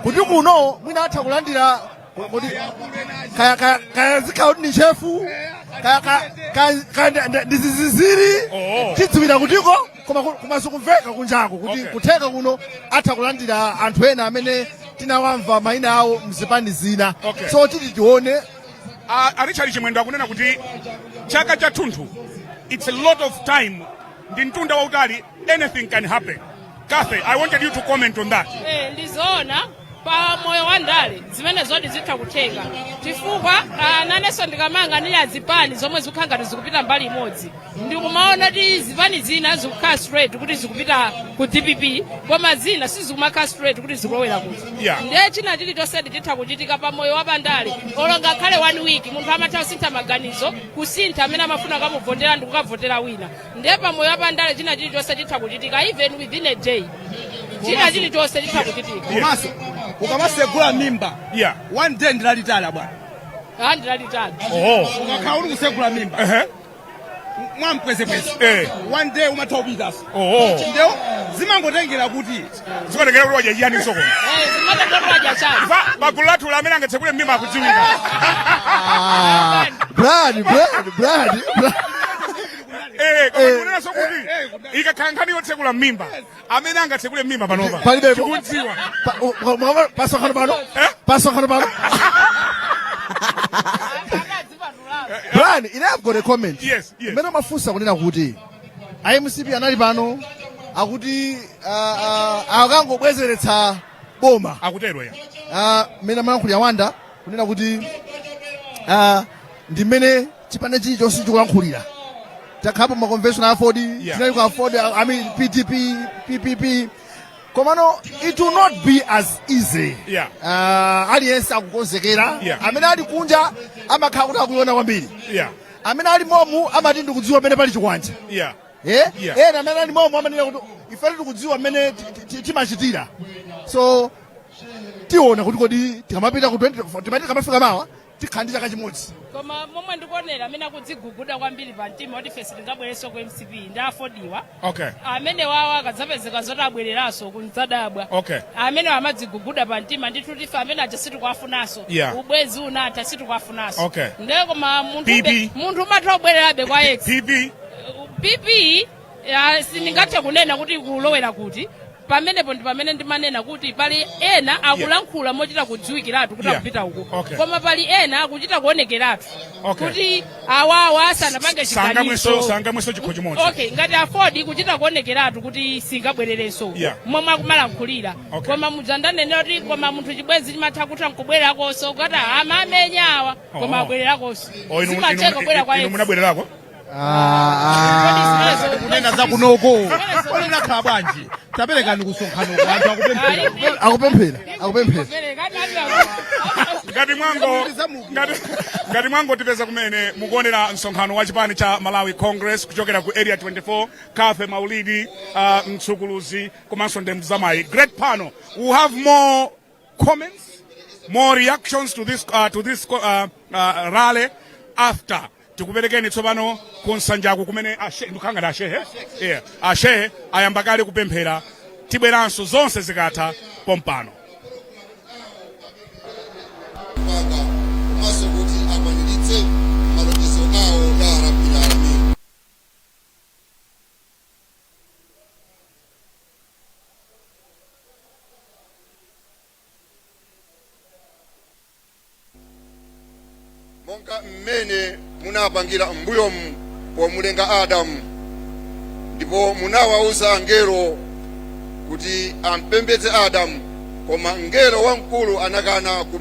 kuti kuno mwina atha kulandira kuti kaya kaya kaya zikhala kuti ndi chefu, kaya kaya kaya kaya ndi ziziziri, tidziwira kutiko. Koma koma sikumveka kunjako kuti kutheka kuno atha kulandira anthu ena amene tinawamva mayina awo mzipani zina. So titi tione. A Richard Chimwendo akunena kuti chaka chathunthu, it's a lot of time, ndi mtunda wautali, anything can happen. Cathy, I wanted you to comment on that. Ndizoona, pa moyo wa ndale zimene zodi zitha kutheka, chifukwa nanenso ndikamanga ndili azipani zomwe zikukhala ngati zikupita mbali imodzi, ndikumaona kuti zipani zina zikukhala straight kuti zikupita ku DPP, koma zina sizikumakhala straight kuti zikulowera kuti. Ndiye china chilichonse chitha kuchitika pa moyo wa pandale. Olo ngakhale one week, munthu amatha kusintha maganizo, kusintha amene amafuna kamuvotera ndi kukavotera wina. Ndiye pa moyo wa pandale china chilichonse chitha kuchitika, even within a day china chilichonse chitha kuchitika. Komanso ukamasegula mimba, one day ndilalitali bwana. Ah, ndilalitali. Ukakhala uli kusegula mimba mwampwezepweze, one day umatha kupitaso. Ndio zimangotengera kuti Zimatengera kuti wadya chiyani soko. Zimatengera kuti wadya chani. Pagulu lathu amene angatsekule mmimba akudziwika. Brad, Brad, Brad, Brad. Koma ndikunenanso kuti ikakhala nkhani yotsekula mmimba, amene angatsekule mmimba panopa Palibepo. tikudziwa. Pasonkhano pano, pasonkhano pano, Brian, ine I've got a comment. Yes. Mmene mafunsa kunena kuti iMCP anali pano, akuti akangobwezeretsa boma. Akutero ya. Mmene amalankhulira Wanda kunena kuti ndi mmene chipani chilichonse chikulankhulira. Takhapo ma convention a AFORD, tinali ku AFORD, I mean PDP, PPP. Komano it will not be as easy. Aliyense akukonzekera. Amene ali kunja amakhala kuti akuiona kwambiri. Amene ali momu amati ndikudziwa pamene pali chikwanja. Eh? Yeah. Ena amene ali momu amanena kuti ife tikudziwa mmene timachitira. So tiona kuti kodi tikamapita ku 20, timati tikamafika mawa tikhala ndi chaka chimodzi. Koma momwe ndikuonera, amene akudziguguda kwambiri pa mtima kuti ife sitingabwerenso ku MCP ndi AFORDwa. Amene wawo akadzapezeka zoti abwereranso kunzadabwa. Amene amadziguguda pa mtima ndithu kuti ife amene aja sitikuwafunanso, ubwezi unatha, sitikuwafunanso. Ndiye koma munthu PP. Munthu umatha kubwererabe kwa ex. PP. PP ya, sindingathe kunena kuti kulowera kuti pamenepo. Ndi pamene ndimanena kuti pali ena akulankhula mochita kudziwikiratu kuti akupita uku, koma pali ena akuchita kuonekeratu kuti awawa asanapange Sangamweso chiganizo. Sangamweso chikho chimodzi. Okay, ngati AFORD kuchita kuonekeratu kuti singabwererenso momwe akumalankhulira. Koma mudzandanenera kuti koma munthu chibwezi chimatha kuti nkubwererakonso kati amamenya awa, koma abwererakonso. Oh, Zimatheka kubwera kwa inu ex. munabwererako? Kunena za kunoko, kodi munakhala bwanji? Taperekani kusonkhanoko, anthu akupemphera. Akupemphera, akupemphera. Ngati mwangotipeza kumene, mukuonera msonkhano wa chipani cha Malawi Congress kuchokera ku Area 24. Cathy Maulidi, Mtsukuluzi komanso Ndemzamayi. Great panel. We'll have more comments, more reactions to this rally after tikuperekeni tsopano ku nsanjaku kumene ndikukhala ngati ashehe, yeah, ashehe ayamba kale kupemphera. Tibweranso zonse zikatha pompano. Paka komanso kuti akwaniritse malonjezo awo ya Rabbil Alamin. Monga mmene munapangira m'mbuyomu pomulenga Adamu, ndipo munawauza angelo kuti ampembedze Adamu, koma mngelo wamkulu anakana ku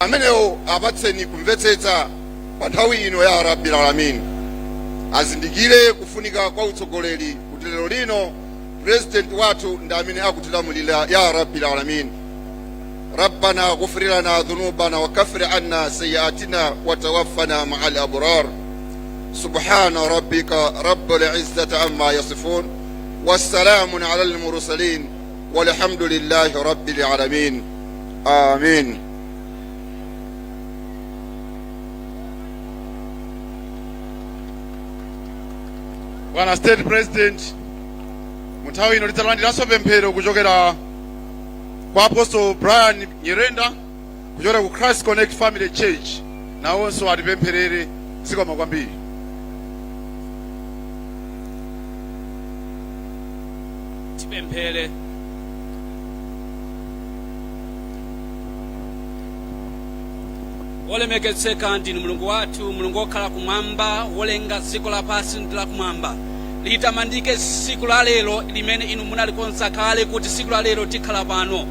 amenewo apatseni kumvetsetsa pa nthawi ino ya rabbil alamin, azindikire kufunika kwa utsogoleri kuti lero lino president wathu ndi amene akutilamulira ya rabbil alamin. Rabbana ghufir lana dhunubana wa kafir anna sayiatina wa tawaffana maa al abrar. Subhana rabbika rabbil izzati amma yasifun wassalamun ala al mursalin walhamdulillahi rabbil alamin. Amin. Bwana State President, mu nthawi ino tidzalandiranso pemphero kuchokera kwa Apostle Brian Nyirenda kuchokera ku Christ Connect Family Church, nawonso atipempherere. Zikomo kwambiri. Tipemphere. Wolemekezeka ndinu Mulungu wathu, Mulungu wokhala kumwamba, wolenga dziko lapansi ndi lakumwamba. Litamandike tsiku la lero limene inu munalikonza kale kuti tsiku la lero tikhala pano.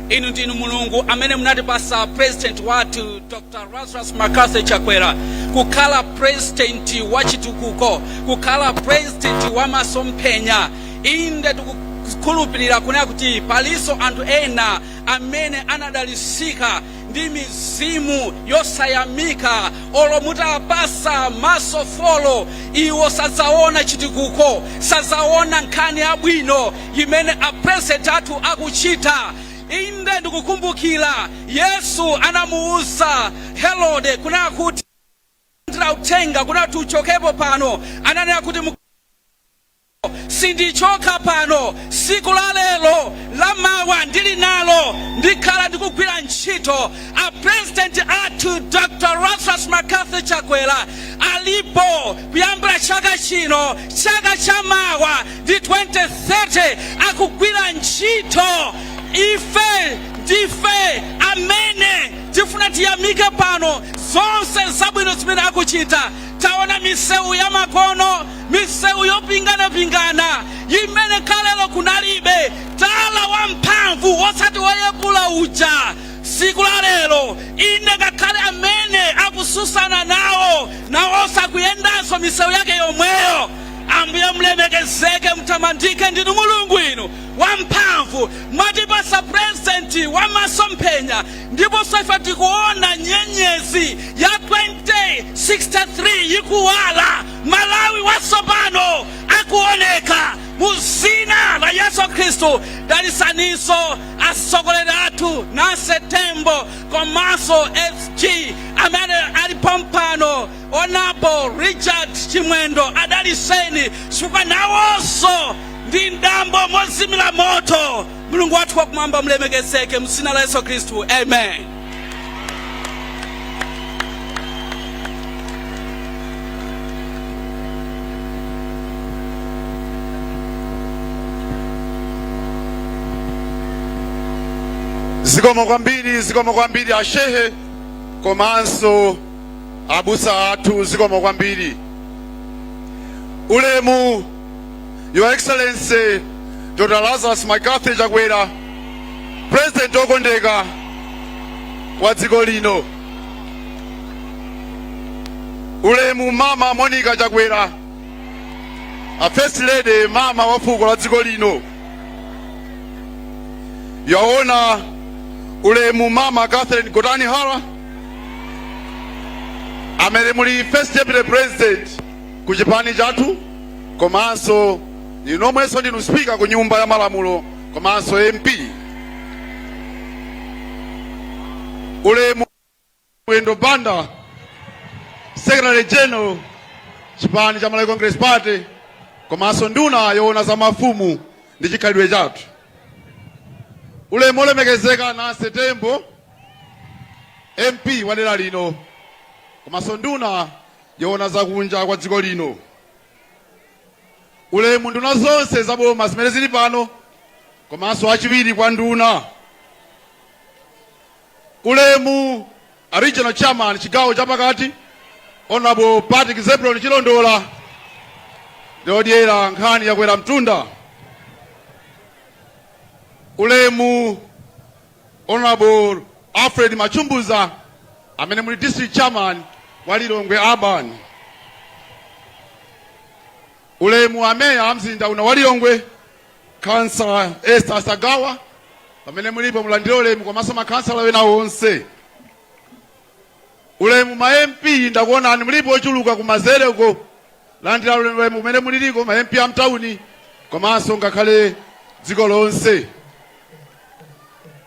Inu ndinu Mulungu amene munatipasa president wathu Dr. Lazarus McCarthy Chakwera kukhala president wa chitukuko, kukhala president wa masomphenya. Inde, tikukhulupirira kunena kuti palinso anthu ena amene anadalisika ndi mizimu yosayamika, olo mutapasa maso folo iwo sadzaona chitukuko, sadzaona nkhani yabwino imene a president athu akuchita. Inde, ndikukumbukira Yesu anamuwuza Herode kunena kuti ndira uthenga kunena kuti uchokepo pano, ananena kuti sindichoka pano, siku la lero la mawa ndili nalo, ndikhala ndikugwira ntchito. A president athu Dr. Lazarus McCarthy Chakwera alipo kuyambira chaka chino, chaka cha mawa ndi 2030 akugwira ntchito. Ife ndife amene tifuna tiyamike pano zonse zabwino zimene akuchita. Taona misewu ya makono, misewu yopinganapingana imene kalelo kunalibe, tala wamphamvu wosati woyepula uja. Siku la lero ine ngakhale amene akususana nawo nawonso akuyendanso misewu yake yomweyo. Ambuye mulemekezeke, mutamandike, ndinu Mulungu inu wamphamvu. Mwatipasa president wamasomphenya, ndiponso ife tikuona nyenyezi ya 2063 ikuwala, Malawi watsopano akuoneka mu zina la Yesu Khristu. Dalisaninso atsogoleri athu Nancy Tembo komanso SG amene ali pompano, Honorable Richard Chimwendo, adaliseni chifukwa nawonso ndi mdambo mozimira moto. Mulungu wathu wakumwamba mulemekezeke mu zina la Yesu Khristu, amen. Zikomo kwambiri, zikomo kwambiri ashehe komanso abusa athu, zikomo kwambiri. Ulemu Your Excellency Dr. Lazarus McCarthy Chakwera, President okondeka wa dziko lino. Ulemu Mama Monica Chakwera, a First Lady, mama wa fuko la dziko lino. Yaona ulemu Mama Catherine Gotani Hara, amene muli First Deputy President ku chipani chathu, komanso inu nomwenso ndinu Speaker ku Nyumba ya Malamulo komanso MP. Ulemu Chimwendo Banda, Secretary General chipani cha Malawi Congress Party komanso nduna yoona za mafumu ndi chikhalidwe chathu. Ulemu olemekezeka Nancy Tembo, MP wa dera lino komanso nduna yoona zakunja kwa dziko lino. Ulemu nduna zonse za boma zimene zili pano komanso achiwiri kwa nduna. Ulemu a regional chairman chigawo chapakati Honorable Patrick Zebron Chilondola ndiodyera nkhani yakwera mtunda. Ulemu Honorable Alfred Machumbuza amene muli district chairman wa Lilongwe Urban. Ulemu ameya a mzinda uno wa Lilongwe Councillor Esther Sagawa pamene mulipo mulandire ulemu komanso makhansala wena onse. Ulemu ma MP ndakuonani mulipo ochuluka kumanzere uko, landira ulemu kumene muliliko ma MP a mtawuni komanso ngakhale dziko lonse.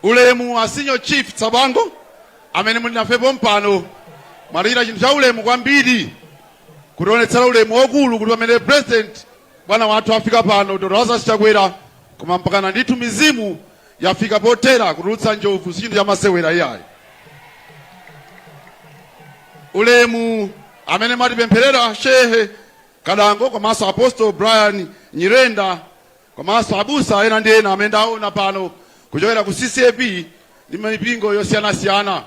Ulemu a Senior Chief Tsabango amene muli nafe pompano, mwatichita chinthu cha ulemu kwambiri kutionetsera ulemu wokulu kuti pamene president bwana wathu afika pano Dr. Lazarus Chakwera, koma mpakana ndithu mizimu yafika potera kutulutsa njovu si chinthu chamasewera iyayi. Ulemu amene mwatipempherera Shehe Kadango komanso Apostle Brian Nyirenda komanso abusa ena ndi ena amene ndaona pano kuchokera ku CCAP ndi mipingo yosiyanasiyana.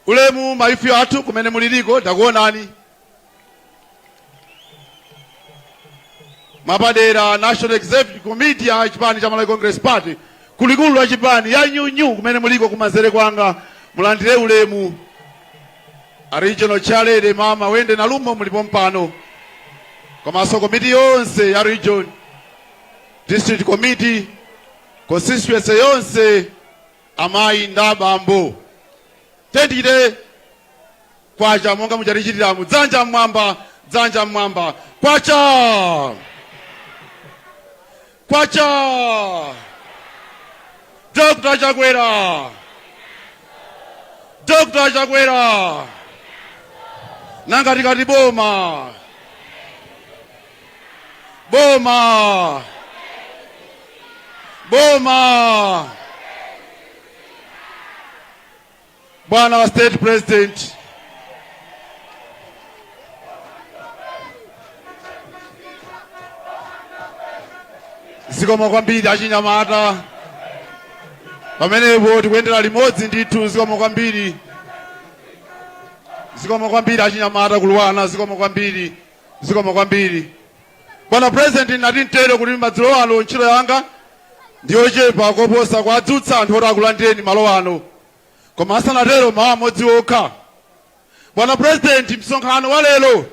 Ulemu maifi athu kumene muliliko ndakuonani. Mwapadera National Executive Committee ya chipani cha Malawi Congress Party kulikulu la chipani ya nyunyu kumene muliko kumanzere kwanga mulandire ulemu. A regional chairlady mama Wende Nalumo mulipo mpano komanso komiti yonse ya region, district committee, constituency yonse, amayi ndi abambo, tichite kwacha monga muchatichitiramu, dzanja mmwamba, dzanja mmwamba, kwacha kwacha. Dr. Chakwera, Dr. Chakwera, nanga tikati boma boma boma. Bwana wa state president, zikomo kwambiri achinyamata pamenepo tikuyendera limodzi ndithu. Zikomo kwambiri, zikomo kwambiri achinyamata kuluwana, zikomo kwambiri, zikomo kwambiri. Bwana president, ndinati mtero kuti madzulo ano ntchito yanga ndiyochepa koposa kuwadzutsa anthu oti akulandireni malo ano, koma asanatero mawu amodzi okha. Bwana president, msonkhano wa lero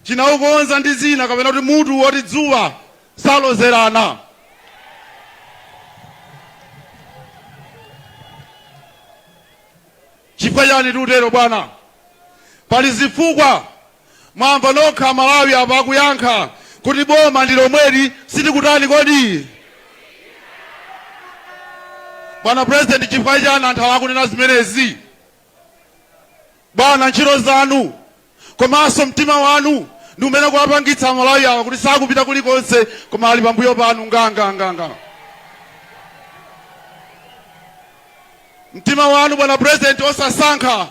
tinaukonza ndi zina kapena kuti mutu woti dzuwa salozerana. Chifukwa chani tikutero bwana? Pali zifukwa. Mwamva nokha Malawi apa akuyankha kuti boma ndi lomweli, sitikutani kodi? Bwana president, chifukwa chani anthu awa akunena zimenezi? Bwana, ntchito zanu komanso mtima wanu ndi umene kuwapangitsa Amalawi awa kuti sakupita kulikonse koma ali pambuyo panu nganganganga. Mtima wanu bwana president osasankha,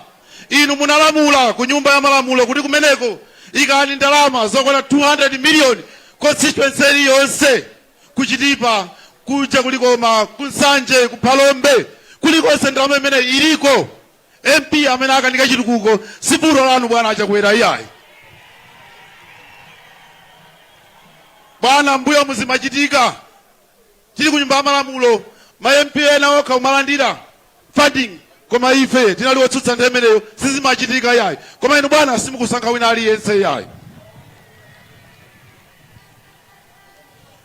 inu munalamula ku nyumba ya malamulo kuti kumeneko ikani ndalama zokwana 200 million constituency iliyonse, ku Chitipa kuja, kulikoma, ku Nsanje, ku Phalombe, kulikonse ndalama imene iliko. MP amene akanika chitukuko si vuto lanu bwana Achakwera iyayi. Bwana, mbuyo muzimachitika tili ku nyumba ya malamulo ma MP ena okha umalandira funding, koma ife tinali otsutsa nthawi imeneyo, sizimachitika yayi. Koma inu bwana simukusankha wina aliyense yayi.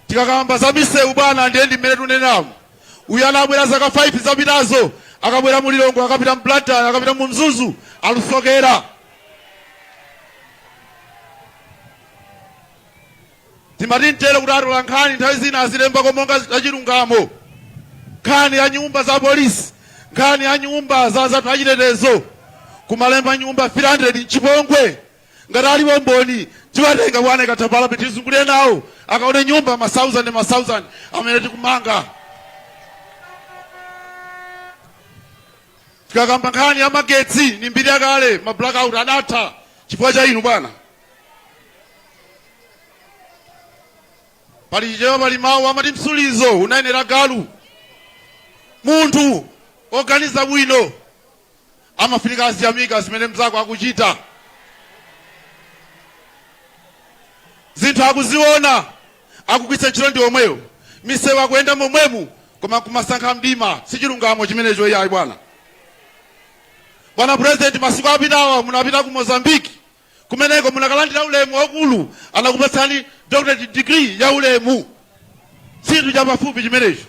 Tikakamba za misewu bwana, ndiye ndi mmene tunenamo. Uyu anabwera zaka 5 zapitazo, akabwera mu Lilongwe, akapita mu Blantyre, akapita mu Mzuzu, alusokera. Timati mtero kuti atola nkhani nthawi zina azilembako monga zachilungamo, nkhani ya nyumba za polisi, nkhani ya nyumba za zathu achitetezo, kumalemba nyumba 300 mchipongwe. Ngati alipo mboni tiwatenga bwana, ikatha parliament tizungulire nawo akaone nyumba ma thousand ma thousand amene tikumanga. Tikakamba nkhani ya magetsi ni mbiri yakale, ma blackout adatha chifukwa cha inu bwana. Pali Chichewa, pali mawu amati msulizo unayenera galu. Munthu oganiza bwino amafunika aziyamika zimene mzako akuchita. Zinthu akuziona, akugwiritsa ntchito ndi omweyo, misewu akuyenda momwemu, koma kumasankha mdima. Si chilungamo chimenecho iyayi bwana. Bwana President, masiku apitawa munapita ku Mozambique. Kumeneko munakalandira ulemu waukulu, anakupatsani doctorate degree ya ulemu. Chinthu chapafupi chimenecho.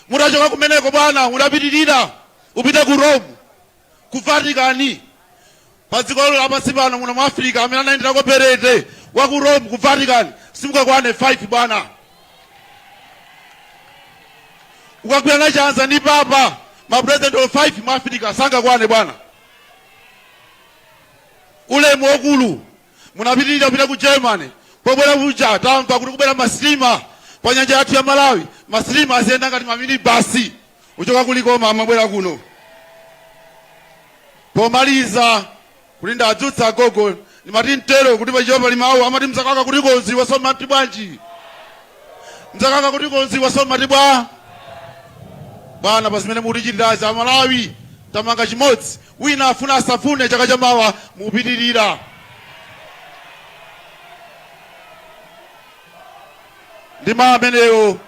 Mutachoka kumeneko bwana, mudapitirira upita ku Rome, ku Vatican. Pa dziko lapansi pano muno mu Africa amene anayenderako perete wa ku Rome, ku Vatican, simungakwane 5 bwana. Ukagwirana chanza ndi papa, ma president 5 mu Africa sangakwane bwana. Ulemu waukulu. Munapitirira kupita ku Germany. Pobwera kuja tamva kuti kubwera masitima pa nyanja yathu ya Malawi, masitima aziyenda ngati maminibasi kuchoka ku Likoma amabwera kuno. Pomaliza kuti ndadzutsa agogo, ndimati mtero kuti pachichewa pali mawu amati mzako akakuti konzi iwenso umati bwanji? Mzako akakuti konzi iwenso umati bwa? Bwana, pa zimene mukutichitirazi Amalawi tamanga chimodzi, wina afuna asafune, chaka chamawa mupitirira. Ndi mawu amenewo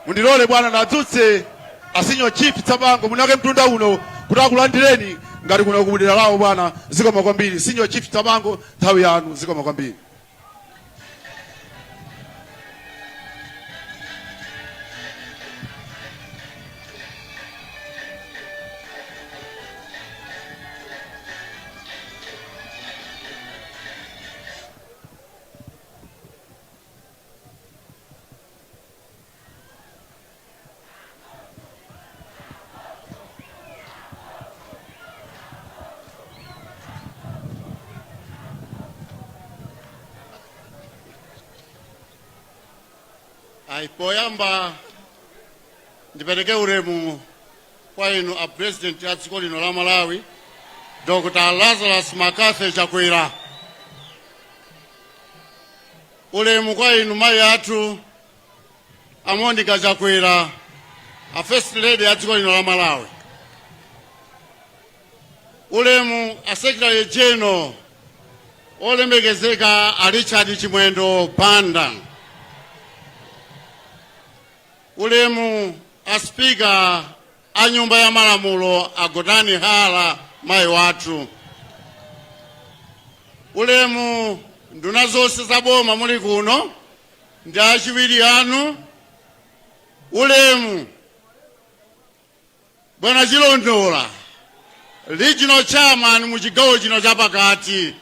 mundilole bwana ndadzutse a Senior Chief Tsabango mwiniwake mtunda uno kuti akulandireni ngati kuno kudera lawo bwana. Zikomo kwambiri Senior Chief Tsabango, nthawi yanu. Zikomo kwambiri. Ayi, poyamba ndipereke ulemu kwa inu a president a dziko lino la Malawi, Dr. Lazarus McCarthy Chakwera. Ulemu kwa inu mayi athu a Monica Chakwera, a first lady a dziko lino la Malawi. Ulemu a secretary general olemekezeka a Richard Chimwendo Banda. Ulemu a speaker a nyumba ya malamulo a Gotani Hara, mayi wathu. Ulemu nduna zonse za boma muli kuno ndi achiwiri anu. Ulemu bwana Chilondola, regional chairman mu chigawo chino chapakati.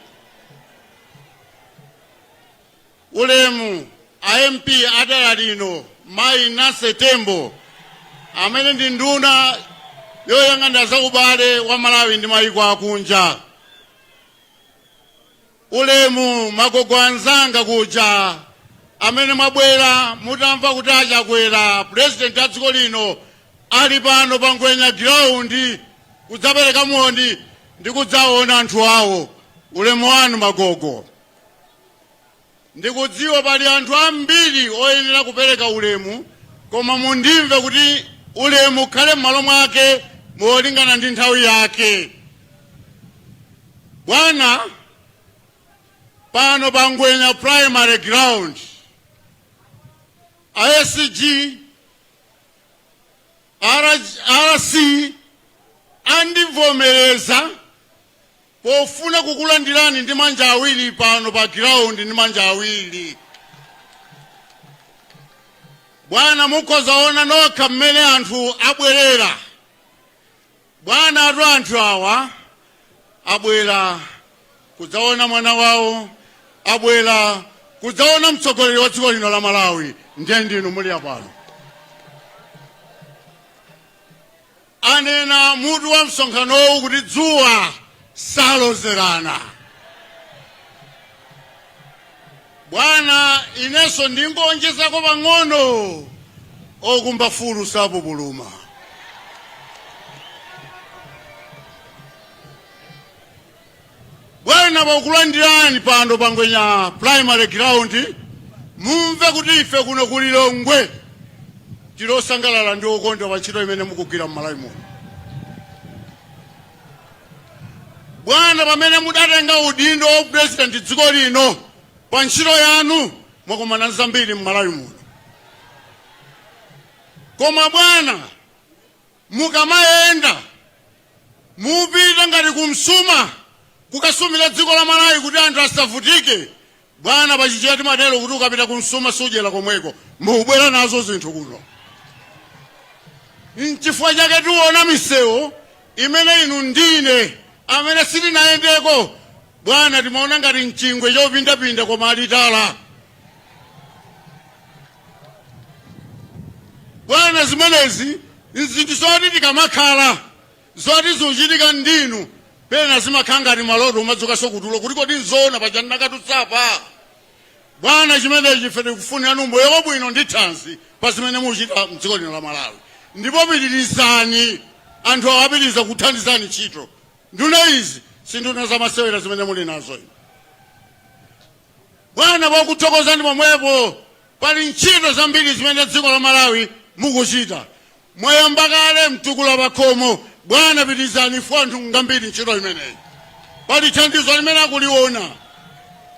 Ulemu a MP a dera lino mayi Nancy Tembo, amene ndi nduna yoyang'anira za ubale wa Malawi ndi mayiko akunja. Ulemu magogo anzanga kuja amene mwabwera mutamva kuti a Chakwera president a dziko lino ali pano pa Ngwenya ground kudzapereka moni ndi kudzaona anthu awo. Ulemu wanu magogo. Ndikudziwa pali anthu ambiri oyenera kupereka ulemu, koma mundimve kuti ulemu ukhale m'malo mwake molingana ndi nthawi yake. Bwana, pano pa Ngwenya Primary Ground, a SG, RC andivomereza pofuna kukulandirani ndi manja awiri pano pa ground ndi manja awiri. Bwana, mukhoza ona nokha mmene anthu abwerera. Bwana, atu anthu awa abwera kudzaona mwana wawo, abwera kudzaona mtsogoleri wa dziko lino la Malawi, ndiye ndinu muli apano. Anena mutu wa msonkhanowu kuti dzuwa salozerana. Bwana, inenso ndingoonjezako pang'ono, okumba fulu sapupuluma. Bwana, pakulandirani pano pa Ngwenya Primary Ground, mumve kuti ife kuno ku Lilongwe tili osangalala ndi okondwa pa ntchito imene mukugwira m'Malawi muno. Bwana, pamene mudatenga udindo wa president dziko lino, pa ntchito yanu mwakumana ndi zambiri m'Malawi muno. Koma bwana, mukamayenda mupita ngati kumsuma kukasumira dziko la Malawi kuti anthu asavutike. Bwana, pachichewa timatero kuti ukapita kumsuma sudyera komweko, mubwera nazo zinthu kuno. Nchifukwa chake tiona misewu imene inu ndine amene sitinayendeko, bwana, timaona ngati mchingwe chopindapinda, koma alitala. Bwana, zimenezi nzinthu zoti tikamakhala zoti zikuchitika ndinu, pena zimakhala ngati maloto, umadzukanso kutulo kuti kodi nzoona paja ndinakatutsapa? Bwana, chimenechi ife tikufunirani moyo wabwino ndi thanzi pa zimene muchita mdziko lino la Malawi, ndipo pitirizani, anthu awo apitiriza kuthandizani ntchito. Nduna izi si nduna zamasewera zimene muli nazo inu. Bwana, pokuthokozani pomwepo, pali ntchito zambiri zimene dziko la Malawi mukuchita. Mwayamba kale Mtukula Pakhomo. Bwana, pitirizani, ifo anthu ngambiri ntchito imeneyi. Pali thandizo limene akuliona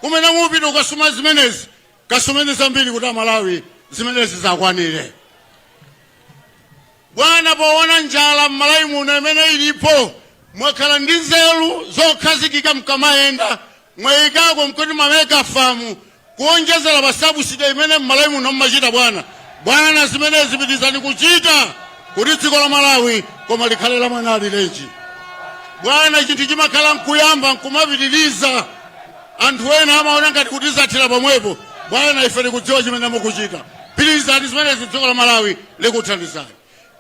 kumene mupita kukasuma zimenezi, kasumeni zambiri kuti Amalawi zimenezi zakwanire. Bwana, poona njala m'Malawi muno imene ilipo, mwakhala ndi nzeru zokhazikika. Mkamayenda mwayikako mkuti ma mega farm, kuonjezera pa subsidy imene m'Malawi muno mmachita, bwana. Bwana, zimenezi pitirizani kuchita kuti dziko la Malawi koma likhale la mwana alirenji. Bwana, chinthu chimakhala nkuyamba nkumapitiriza, anthu ena amaona ngati kuti zathera pomwepo. Bwana, ife tikudziwa chimene mukuchita. Pitirizani zimenezi, dziko la Malawi likuthandizani.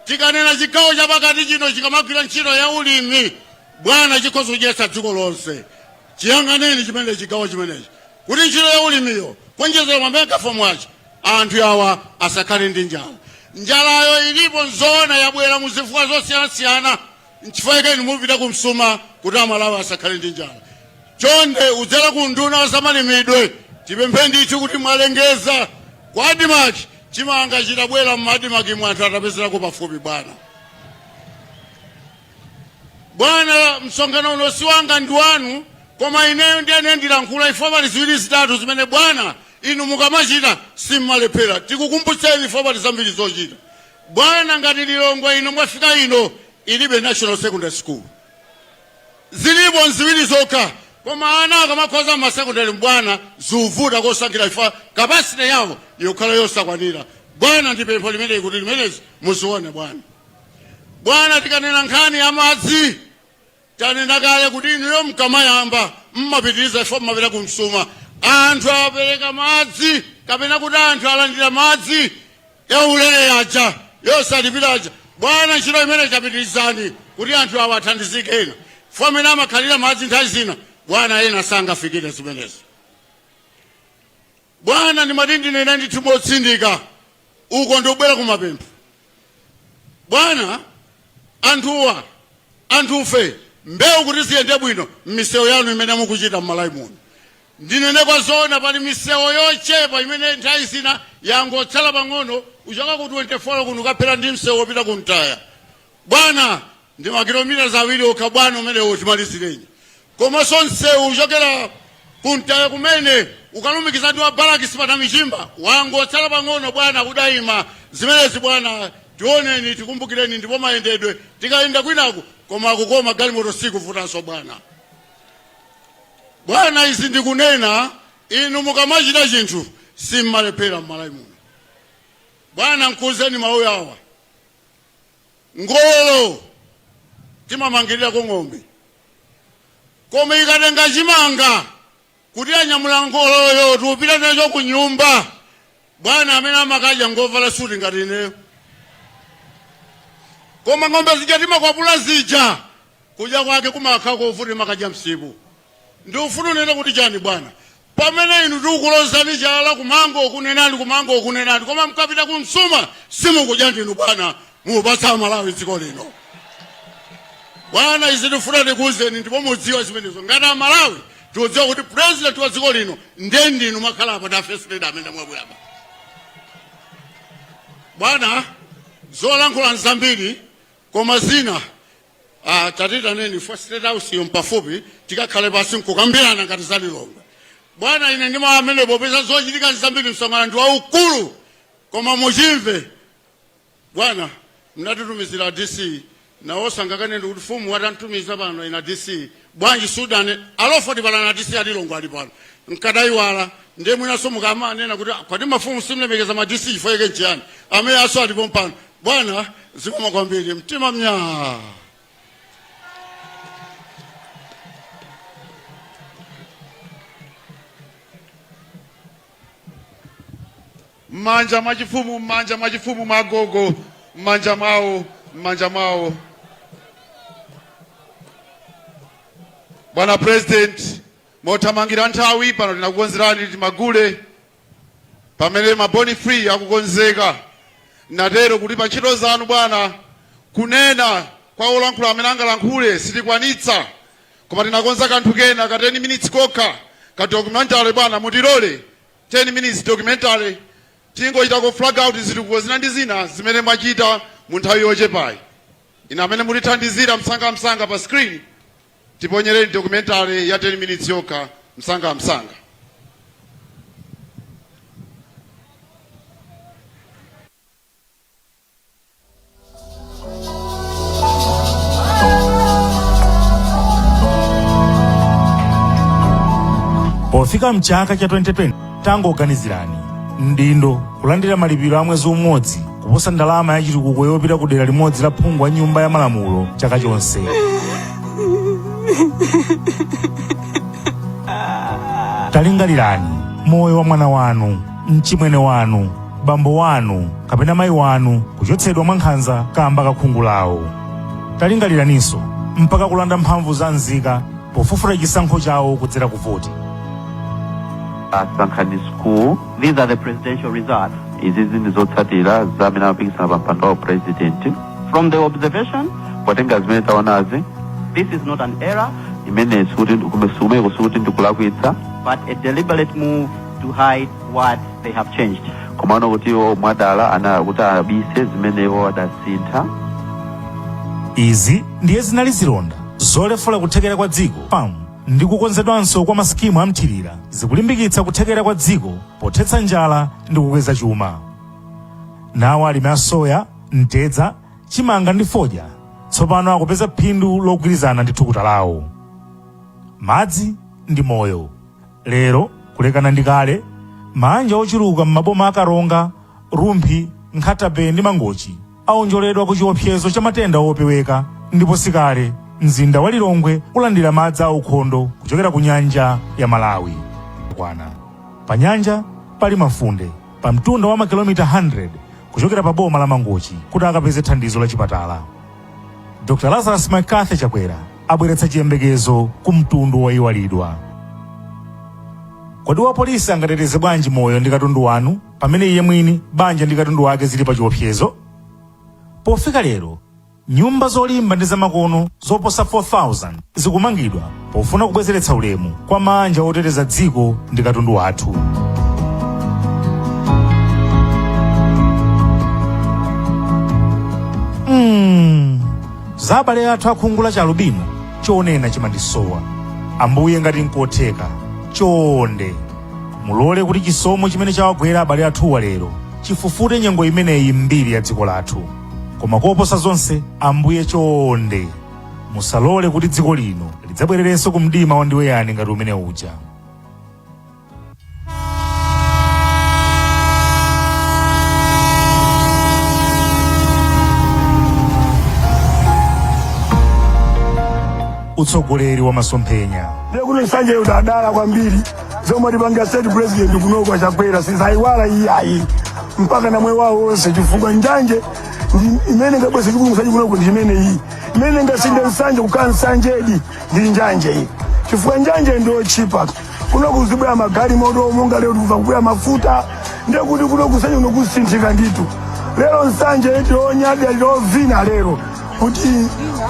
Tikanena chigawo chapakati chino chikamagwira ntchito ya ulimi, bwana, chikhoza kudyetsa dziko lonse. Chiyang'aneni chimene chigawo chimenechi kuti ntchito ya ulimiyo, kuonjezera ma mega farm aja, anthu awa asakhale ndi njala. Njalayo ilipo, nzoona, yabwera muzifukwa zosiyanasiyana. Nchifukwa chake inu mupita kumsuma kuti Amalawi asakhale ndi njala. Chonde, udzera ku nduna wa zamalimidwe, tipemphe ndithu kuti mwalengeza ku ADMARC, chimanga chitabwera mu ADMARC mu, anthu atapezerako pafupi. Bwana, bwana, msonkhano uno si wanga, ndi wanu, koma ineyo ndiyene ndilankhula ifo. Pali ziwiri zitatu zimene, bwana, inu mukamachita simmalephera. Tikukumbutseni ifo, pali zambiri zochita. Bwana, ngati Lilongwe ino mwafika ino ilibe national secondary school, zilipo nziwiri zokha, koma ana akamakhoza mmasekondari, bwana, zivuta kosankhira ifa capacity yawo yokhala yosakwanira. Bwana, ndi pempho limeneyi kuti limenezi muzione, bwana. Bwana, tikanena nkhani ya madzi, tanena kale kuti inuyo mkamayamba mmapitiriza, ifo mmapita kumsuma. Anthu apereka madzi, kapena kuti anthu alandira madzi yaulere aja, yosalipira aja. Bwana, ntchito imene chapitirizani kuti anthu awa athandizike. Ena fo amene amakhalira madzi nthawi zina, bwana, ena sangafikire zimenezi. Bwana, ndimati ndinene ndithu motsindika uko, ndikubwera kumapempho. Bwana, anthuwa, anthufe mbewu kuti ziyende bwino m'misewu yanu imene mukuchita m'Malawi muno, ndinene kwa zoona, pali misewu yochepa imene nthawi zina yangotsala pang'ono. Uchoka ku 24 kuno ukaphera ndi msewu wopita ku Mtaya, bwana, ndi makilomita 2 okha, bwana, umenewo timalizirenyi. Komanso msewu uchokera ku Mtaya kumene ukalumikiza ndi wa Balaki Sipatamichimba wangotsala pang'ono, bwana, kudayima. Zimenezi, bwana, tioneni, tikumbukireni. Ndipo mayendedwe tikayenda kwinaku koma akukoma, galimoto sikuvutanso, bwana. Bwana, izi ndikunena, inu mukamachita chinthu simmalephera m'Malawi muno. Bwana, nkuuzeni mawu awa: ngolo timamangirirako ng'ombe, koma ikatenga chimanga kuti anyamula ngoloyo tiupita nacho ku nyumba, bwana, amene amakadya ngovala suti ngati ineyo. Koma ng'ombe zija timakwapula zija, kudya kwake kumakhala kovuta, imakadya msipu. Ndikufuna unene kuti chani, bwana? Pamene inu tikukulozani chala kumango kunenani, kumango kunenani, koma mkapita kumsuma simukudya ndinu, bwana, mupatsa Malawi dziko lino. Bwana, izi tifuna tikuwuzeni, ndipo mudziwa zimenezo. Ngati Amalawi Tikudziwa kuti president wa dziko lino ndiye ndinu mwakhala apa ndi first lady amene mwabwera apa. Bwana, zolankhula nzambiri, koma zina tatiitaneni for State House yo mpafupi, tikakhale pasi nkukambirana ngati za Lilongwe. Bwana, ine ndima amene popeza zochitika nzambiri, msonkhano ndi waukulu, koma muchimve bwana, mnatitumizira DC, nawo sangakanene kuti fumu watantumiza pano ina DC bwanji Sudan alofoti pala na DC alilongo ali pano nkadayiwala. Ndiye mwinaso mukamanena kuti kwati mafumu simlemekeza ma DC, chifukwa chake nchiyani amene aso alipo mpano. Bwana, zikomo kwambiri, mtima mnyaa. M'manja mwa chifumu, m'manja mwa chifumu mwa agogo, m'manja mwawo, m'manja mwawo. Bwana President, mothamangira nthawi pano tinakukonzerani timagule pamene maboni free akukonzeka. Natero kuti pa ntchito zanu bwana, kunena kwa olankhula amene angalankhule sitikwanitsa, koma tinakonza kanthu kena ka 10 minutes kokha ka documentary. Bwana, mutilole 10 minutes documentary, tingochitako flag out zitukuko zina ndi zina zimene mwachita mu nthawi yochepayi. Ine amene mutithandizira msangamsanga pa screen, tiponyereni documentary ya 10 minutes yokha msangamsanga. Pofika mchaka cha 2020, tangoganizirani, mdindo kulandira malipiro a mwezi umodzi kuposa ndalama ya chitukuko yopita ku dera limodzi la phungu wa Nyumba ya Malamulo chaka chonse. Talingalirani moyo wa mwana wanu, mchimwene wanu, bambo wanu kapena mayi wanu kuchotsedwa mwa nkhanza kamba ka khungu lawo. Talingaliraninso mpaka kulanda mphamvu za nzika pofufuta chisankho chawo kudzera ku voti. Sankhani School. These are the presidential results. Izi ndi zotsatira za amene amapikisana pa mpando wa president. From the observation, potenga zimene taonazi, this is not an error. Imene sikuti kumeko sikuti ndikulakwitsa, but a deliberate move to hide what they have changed. Komano kuti iwo mwadala ana kuti abise zimene iwo adasintha. Izi ndiye zinali zilonda zolefula kuthekera kwa dziko. PAM ndi kukonzedwanso kwa masikimu amthirira zikulimbikitsa kuthekera kwa dziko pothetsa njala ndi kukweza chuma. Nawo alimi a soya, mtedza, chimanga ndi fodya tsopano akupeza phindu logwirizana ndi thukuta lawo. Madzi ndi moyo. Lero kulekana ndi kale, maanja ochuluka m'maboma a Karonga, Rumphi, Nkhata Bay ndi Mangochi aonjoledwa ku chiopsezo cha matenda opeweka, ndipo sikale mzinda wa Lilongwe ulandira madzi aukhondo kuchokera ku nyanja ya Malawi. Kwana pa nyanja pali mafunde pa mtunda wa makilomita 100 kuchokera pa boma la Mangochi kuti akapeze thandizo la chipatala. Dr Lazarus McCarthy Chakwera abweretsa chiyembekezo ku mtundu woyiwalidwa. Kodi wapolisi angateteze bwanji moyo ndi katundu wanu pamene iye mwini, banja ndi katundu wake zili pa chiopsezo? Pofika lero, nyumba zolimba ndi zamakono zoposa 4,000 zikumangidwa pofuna kubwezeretsa ulemu kwa maanja oteteza dziko ndi katundu wathu. Za abale athu akhungu la chialubino, chonena chimandisowa. Ambuye, ngati nkotheka, chonde mulole kuti chisomo chimene chawagwera abale athuwa lero chifufute nyengo imeneyi mbiri ya dziko lathu. Koma koposa zonse, Ambuye, chonde musalole kuti dziko lino lidzabwererenso ku mdima wandiweyani ngati umene uja. Utsogoleri wa masomphenya. Ndiye kuti Nsanje utadala kwambiri zomwe tipanga state president kunoko Chakwera sizayiwala iyayi mpaka na moyo wawo wonse, chifukwa njanje ndi imene ingabwese chipulumutso kunoko, ndi imene iyi imene ingasinde Nsanje kukhala Nsanjedi ndi njanje iyi, chifukwa njanje ndi otchipa. Kuno kuzibwera magalimoto, monga lero tikuva kubwera mafuta, ndiye kuti kuno kusanje kuno kusinthika ndithu. Lero Nsanje tionyadira, tiovina lero kuti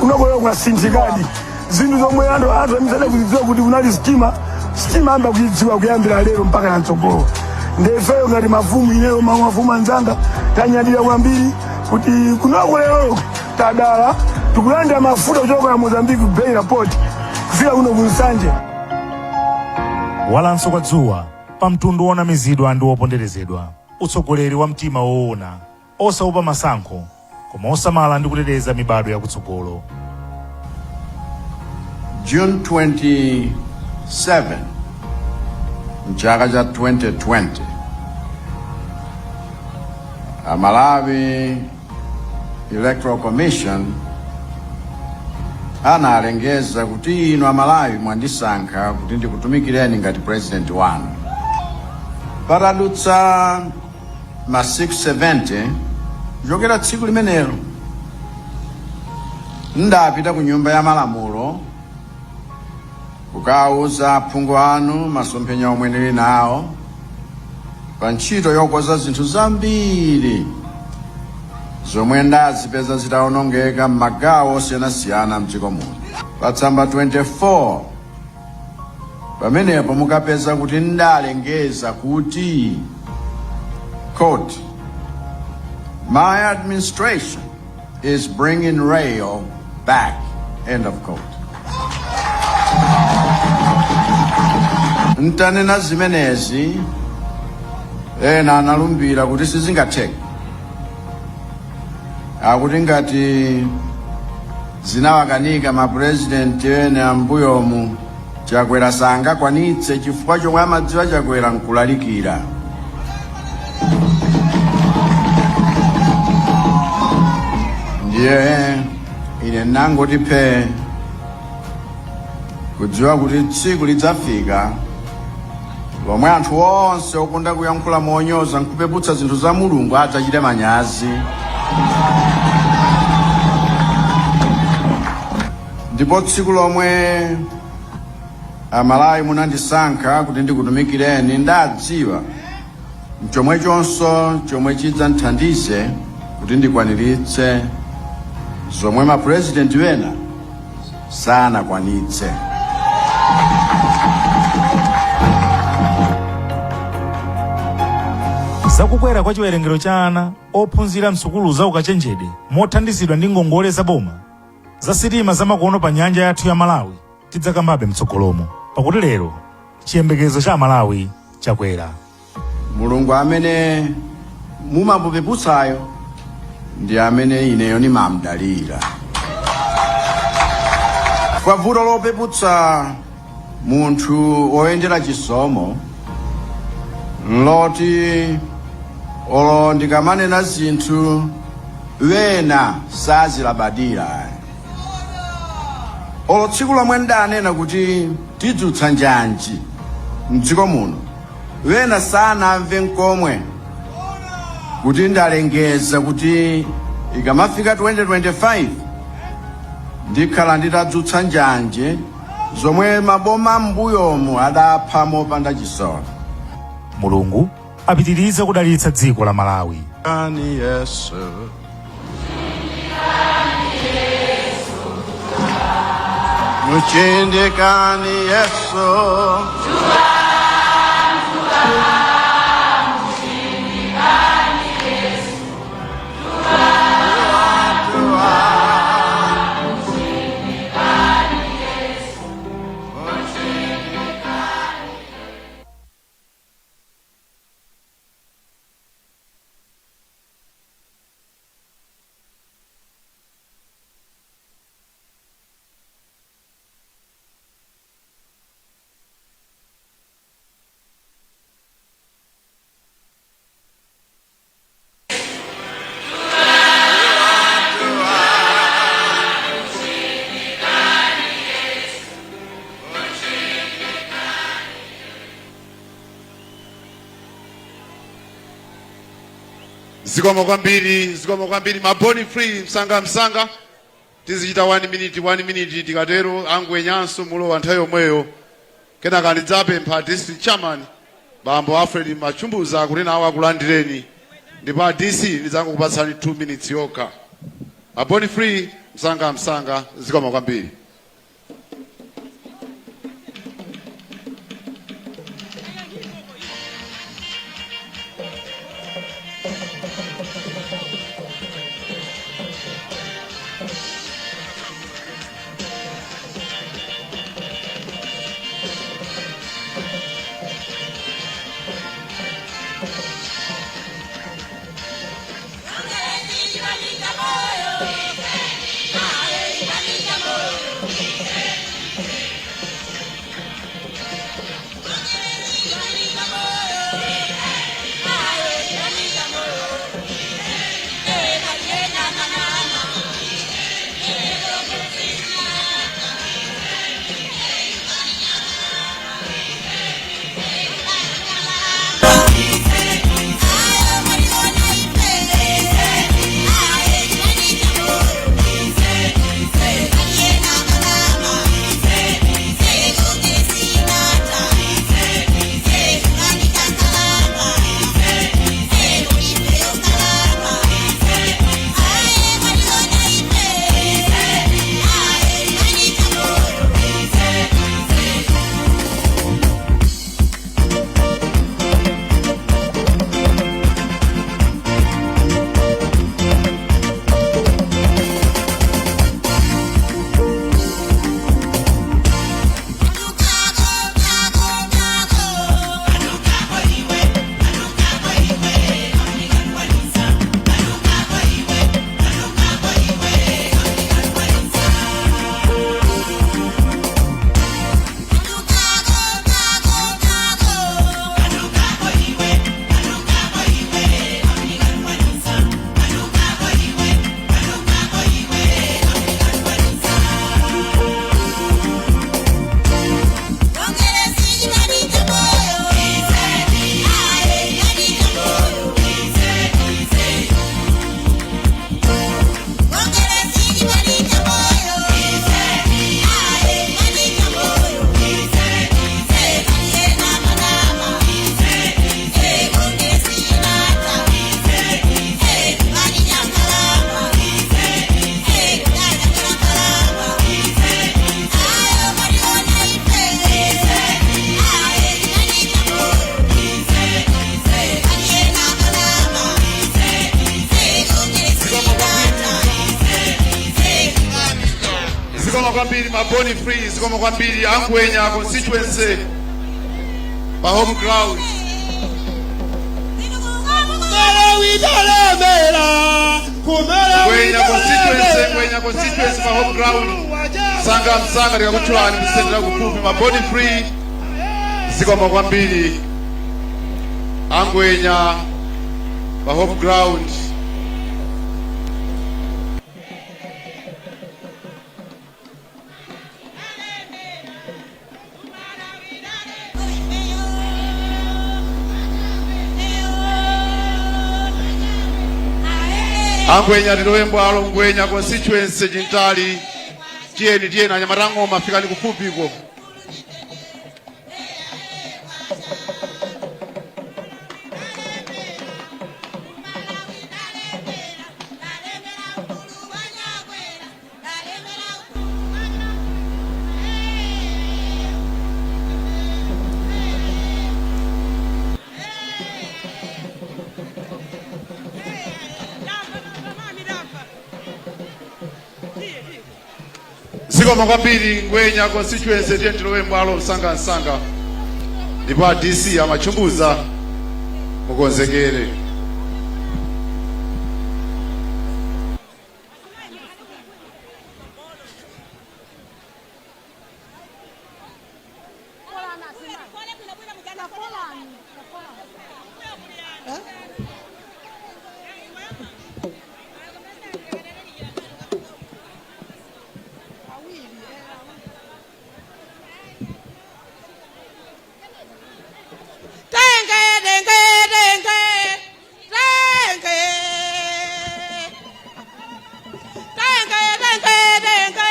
kunoko lero kwasinthikadi zinthu zomwe anthu amisada kuzidziwa kuti kunali sitima. Sitima ayamba kuidziwa kuyambira lero mpaka na mtsogolo. Ndefeyo ngati mafumu, ineyo mafumu anzanga, tanyadira kwambiri kuti kunoko lero tadala tikulandira mafuta kuchoka Mozambique ku Beira Port kufika kuno ku Nsanje. Kuwalanso kwa dzuwa pa mtundu wonamizidwa ndi woponderezedwa, utsogoleri wa mtima woona, osaopa masankho koma osamala ndi kuteteza mibado yakutsogolo. June 27 mchaka cha 2020, a Malawi Electoral Commission analengeza kuti inu Amalawi mwandisankha kuti ndikutumikireni ngati president wanu. Patadutsa masiku 70 kuchokera tsiku limenelo, ndapita ku Nyumba ya Malamulo kukawuza aphungu anu masomphenya omwe ndili nawo pa ntchito yokonza zinthu zambiri zomwe ndazipeza zitawonongeka m'magawo osiyanasiyana mdziko muno. Pa tsamba 24 pamenepo mukapeza kuti ndalengeza kuti, quote, "My administration is bringing rail back," end of quote. Ntanena zimenezi, ena analumbira kuti sizingatheke, akuti ngati zinawakanika mapurezidenti ena ambuyomu, Chakwera sangakwanitse chifukwa chomwe amadziwa Chakwera nkulalikira. Ndiye ine nangoti phee, kudziwa kuti tsiku lidzafika lomwe anthu onse okonda kuyankhula monyoza nkupeputsa zinthu za Mulungu adzachite manyazi. Ndipo tsiku lomwe Amalawi munandisankha kuti ndikutumikireni, ndadziwa nchomwechonso chomwe chidzandithandize kuti ndikwaniritse zomwe mapurezidenti wena sanakwanitse. Zakukwera kwa chiwerengero cha ana ophunzira msukulu za ukachenjede mothandizidwa ndi ngongole za boma, za sitima zamakono pa nyanja yathu ya Malawi, tidzakambabe mtsogolomo, pakuti lero chiyembekezo cha Amalawi chakwera. Mulungu amene mumamupeputsayo ndi amene ineyo ndimamdalira. Kwa vuto lopeputsa munthu woyendera chisomo nloti olo ndikamanena zinthu wena sazilabadira. Olo tsiku lomwe ndanena kuti tidzutsa njanji mdziko muno, wena sanamve nkomwe kuti ndalengeza kuti ikamafika 2025 ndikhala nditadzutsa njanji zomwe maboma m'mbuyomu adapha mopanda chisoni. Mulungu apitirize kudalitsa dziko la Malawi. Ani Yesu. Muchindikani Yesu. Zikomo kwambiri, zikomo kwambiri. Maboni free, msanga msanga tizichita 1 minute 1 minute. Tikatero angwenyanso mulowa nthawi yomweyo. Kenaka ndidzapempha district chairman bambo Alfred Machumbuza kuti nawo akulandireni, ndipo a DC ndidzangokupatsani 2 minutes yokha. Maboni free, msanga msanga. Zikomo kwambiri. Zikomo kwambiri ma Born Free, zikomo kwambiri Angwenya constituency pa home ground. Ngwenya constituency, Ngwenya constituency pa home ground. Sanga msanga tikakutchulani kusendera kufupi ma Born Free. Zikomo kwambiri Angwenya pa home ground. Angwenya, tilowe mbwalo. Ngwenya constituency, Chintali, tiyeni, tiyeni anyamata ng'oma, fikani kufupiko. Zikomo kwambiri Ngwenya constituency, tiye tilowe mbwalo msangamsanga, ndipo a DC amachumbuza mukonzekere. Tenge, tenge, tenge, tenge. Tenge, tenge, tenge.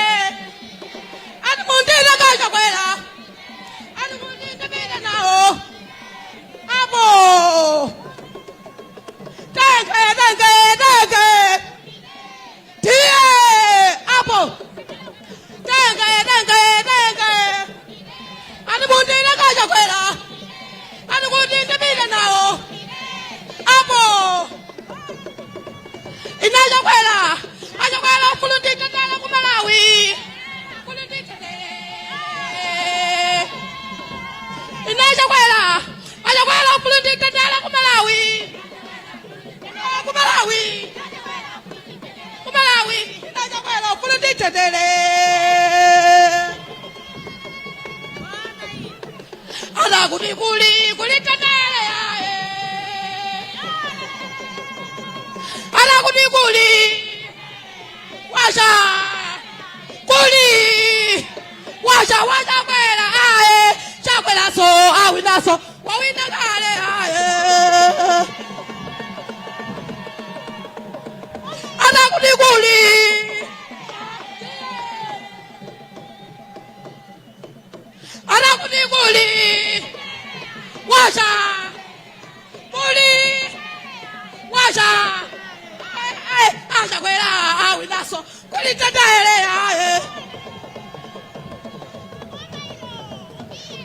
Ati mundile kachakwera. Ati mundile bile nawo. Apo. Tenge, tenge, tenge. Tiye. Apo. Tenge, tenge, tenge. Ati mundile kachakwera. Ati mundile bile nawo. Apo. Inachakwera. Achakwera kulundikatala ku Malawi. Inachakwera. Achakwera kulundikatala ku Malawi. Ku Malawi. Ku Malawi. Inachakwera kulundikatele. Ala kuti kuli kulitetele aye. Ala kuti kuli washa kuli washa wachakwera aye chakwera so awina so wawina kale aye. Ala kuti kuli ala kuti kuli washa kuli washa aye achakwera awina so kuli tetele aye.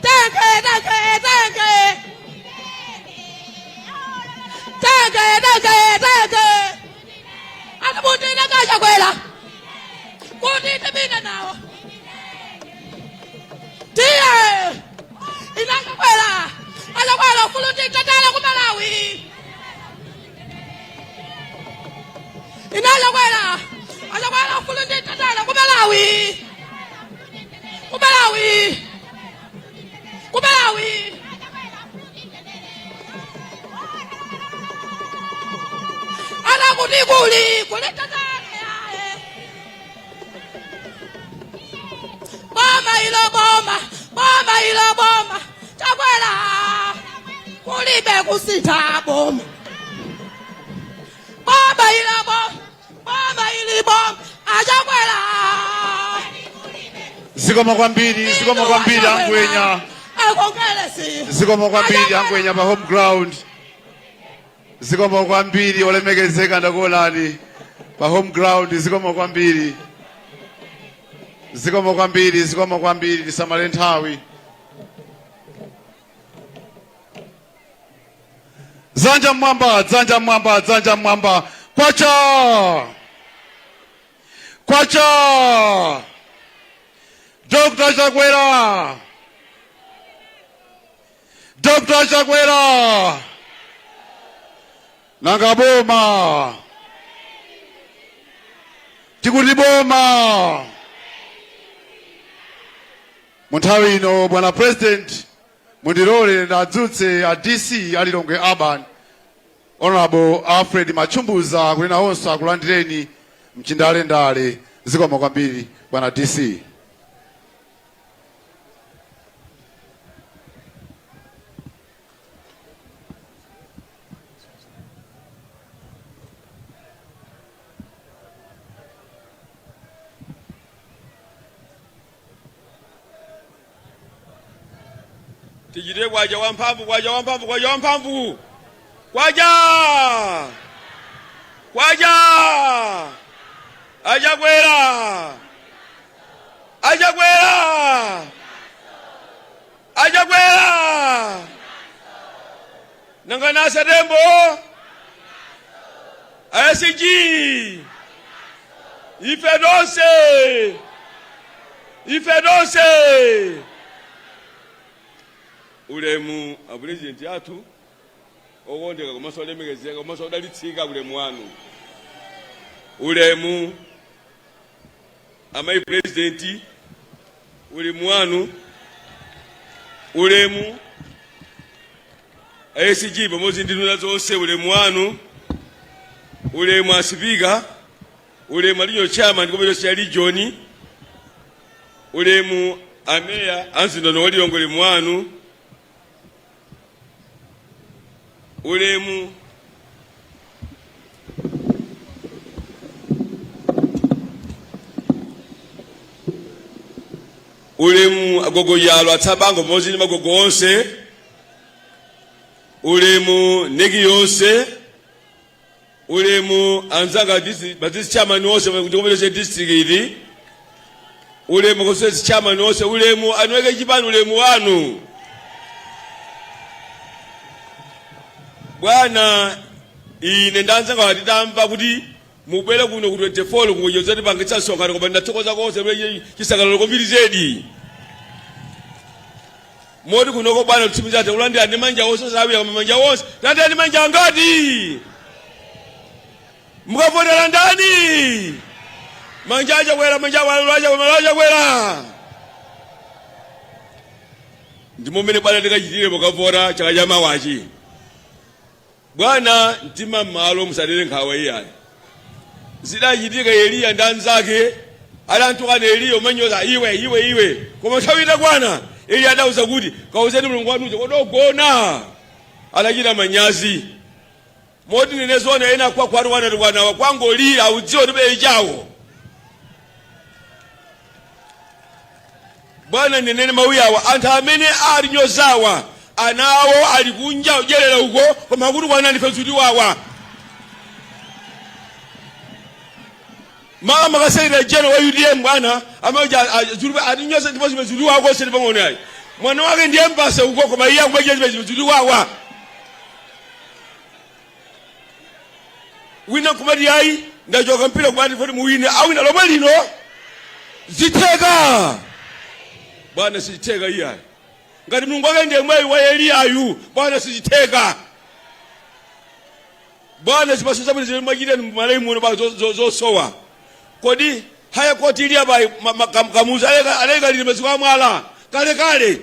Tenge, tenge, tenge. Tenge, tenge, tenge. Ati mundile kachakwera. Kuti tipite nawo. Tiye. Inachakwera. Achakwera kuluti tetele ku Malawi. Inachakwera. Achakwera kuluti tetele ku Malawi. Ku Malawi. Ku Malawi. Ala kuti kuli kuli tetele aye. Boma ilo boma, boma ilo boma, chakwera kulibe kusitha boma. Boma ilo boma, boma ili boma, achakwera. Zikomo kwambiri, zikomo kwambiri Angwenya. Akongelesi. Zikomo kwambiri Angwenya pa home ground. Zikomo kwambiri olemekezeka, ndakuonani pa home ground. Zikomo kwambiri, zikomo kwambiri, zikomo kwambiri. Tisamale nthawi. Dzanja mmwamba, dzanja mmwamba, dzanja mmwamba. Kwacha, kwacha! Dr. Chakwera! Dr. Chakwera! Nanga boma! Tikuti boma! Mu nthawi ino bwana President mundilole ndidzutse a DC a Lilongwe Urban Honorable Alfred Machumbuza kuti nawonso akulandireni mchindalendale. Zikomo kwambiri bwana DC. Tichite kwacha wamphamvu, kwacha wamphamvu, kwacha wamphamvu, kwacha, kwacha, achakwera, achakwera, achakwera, nanga nasa tembo SG ife tonse, ife tonse. Ulemu apurezidenti athu okondeka komanso olemekezeka komanso odalitsika, ulemu wanu. Ulemu amayi purezidenti, ulemu wanu. Ulemu SG pamodzi ndi nduna zonse, ulemu wanu. Ulemu asipika, ulemu a regional chairman komito ya region, ulemu ameya amzinda wa Lilongwe, ulemu wanu. Ulemu ulemu agogo yalo atsabango pamodzi ndi magogo onse, ulemu NEC yonse, ulemu anzanga ma district chairman onse kuti komito district ili, ulemu constituency chairman onse, ulemu eni ake chipani, ulemu wanu bwana. Ine ndi anzanga titamva kuti mubwere kuno ku 24 kuja kudzatipangitsa msonkhano, koma ndathokoza konse kuti chisangalalo kwambiri zedi moti kunoko bwana kutsimikiza takulandira ndi manja onse osawira koma manja onse. Talandira ndi manja angati? Mukavotera ndani? Manja achakwera, manja achakwera, achakwera. Ndimo mmene bwana tikachitire pokavota chaka cha mawachi. Bwana, mtima m'malo, musadere nkhawa iyayi. Zidachitika Eliya ndi anzake atamtukwana Eliya, umanyoza iwe iwe iwe, koma nthawi itakwana Eliya adauza kuti kauzeni Mulungu wanuja kodi ogona. Adachita manyazi moti nene zoona ena kwakwatukwanatukwana kwangolira audziwa kuti beye chawo. Bwana, nenene mawu awa, anthu amene alinyozawa ana awo ali kunja kudyerera uko, koma akuti kwana ndife zutiwawa. Mama makasekretary general wa UTM bwana amaja atinyoza ndipo zimene zutiwawa konse pang'ono ayi. Mwana wake ndiye mbasa uko, koma iye akumaja zimene zutiwawa. Wina nkumati ayi ndachoka mpira kumati foti muwine awina lomwe lino zitheka bwana, sizitheka iyayi. Ngati Mulungu wake ndiye mwayi wa Eliyayu bwana, sizitheka bwana. Zipaso zabwino zimene mwachita m'Malawi muno bwana zosowa. Kodi high court ili apayi Kamuzu alayika lili maziko amwala kalekale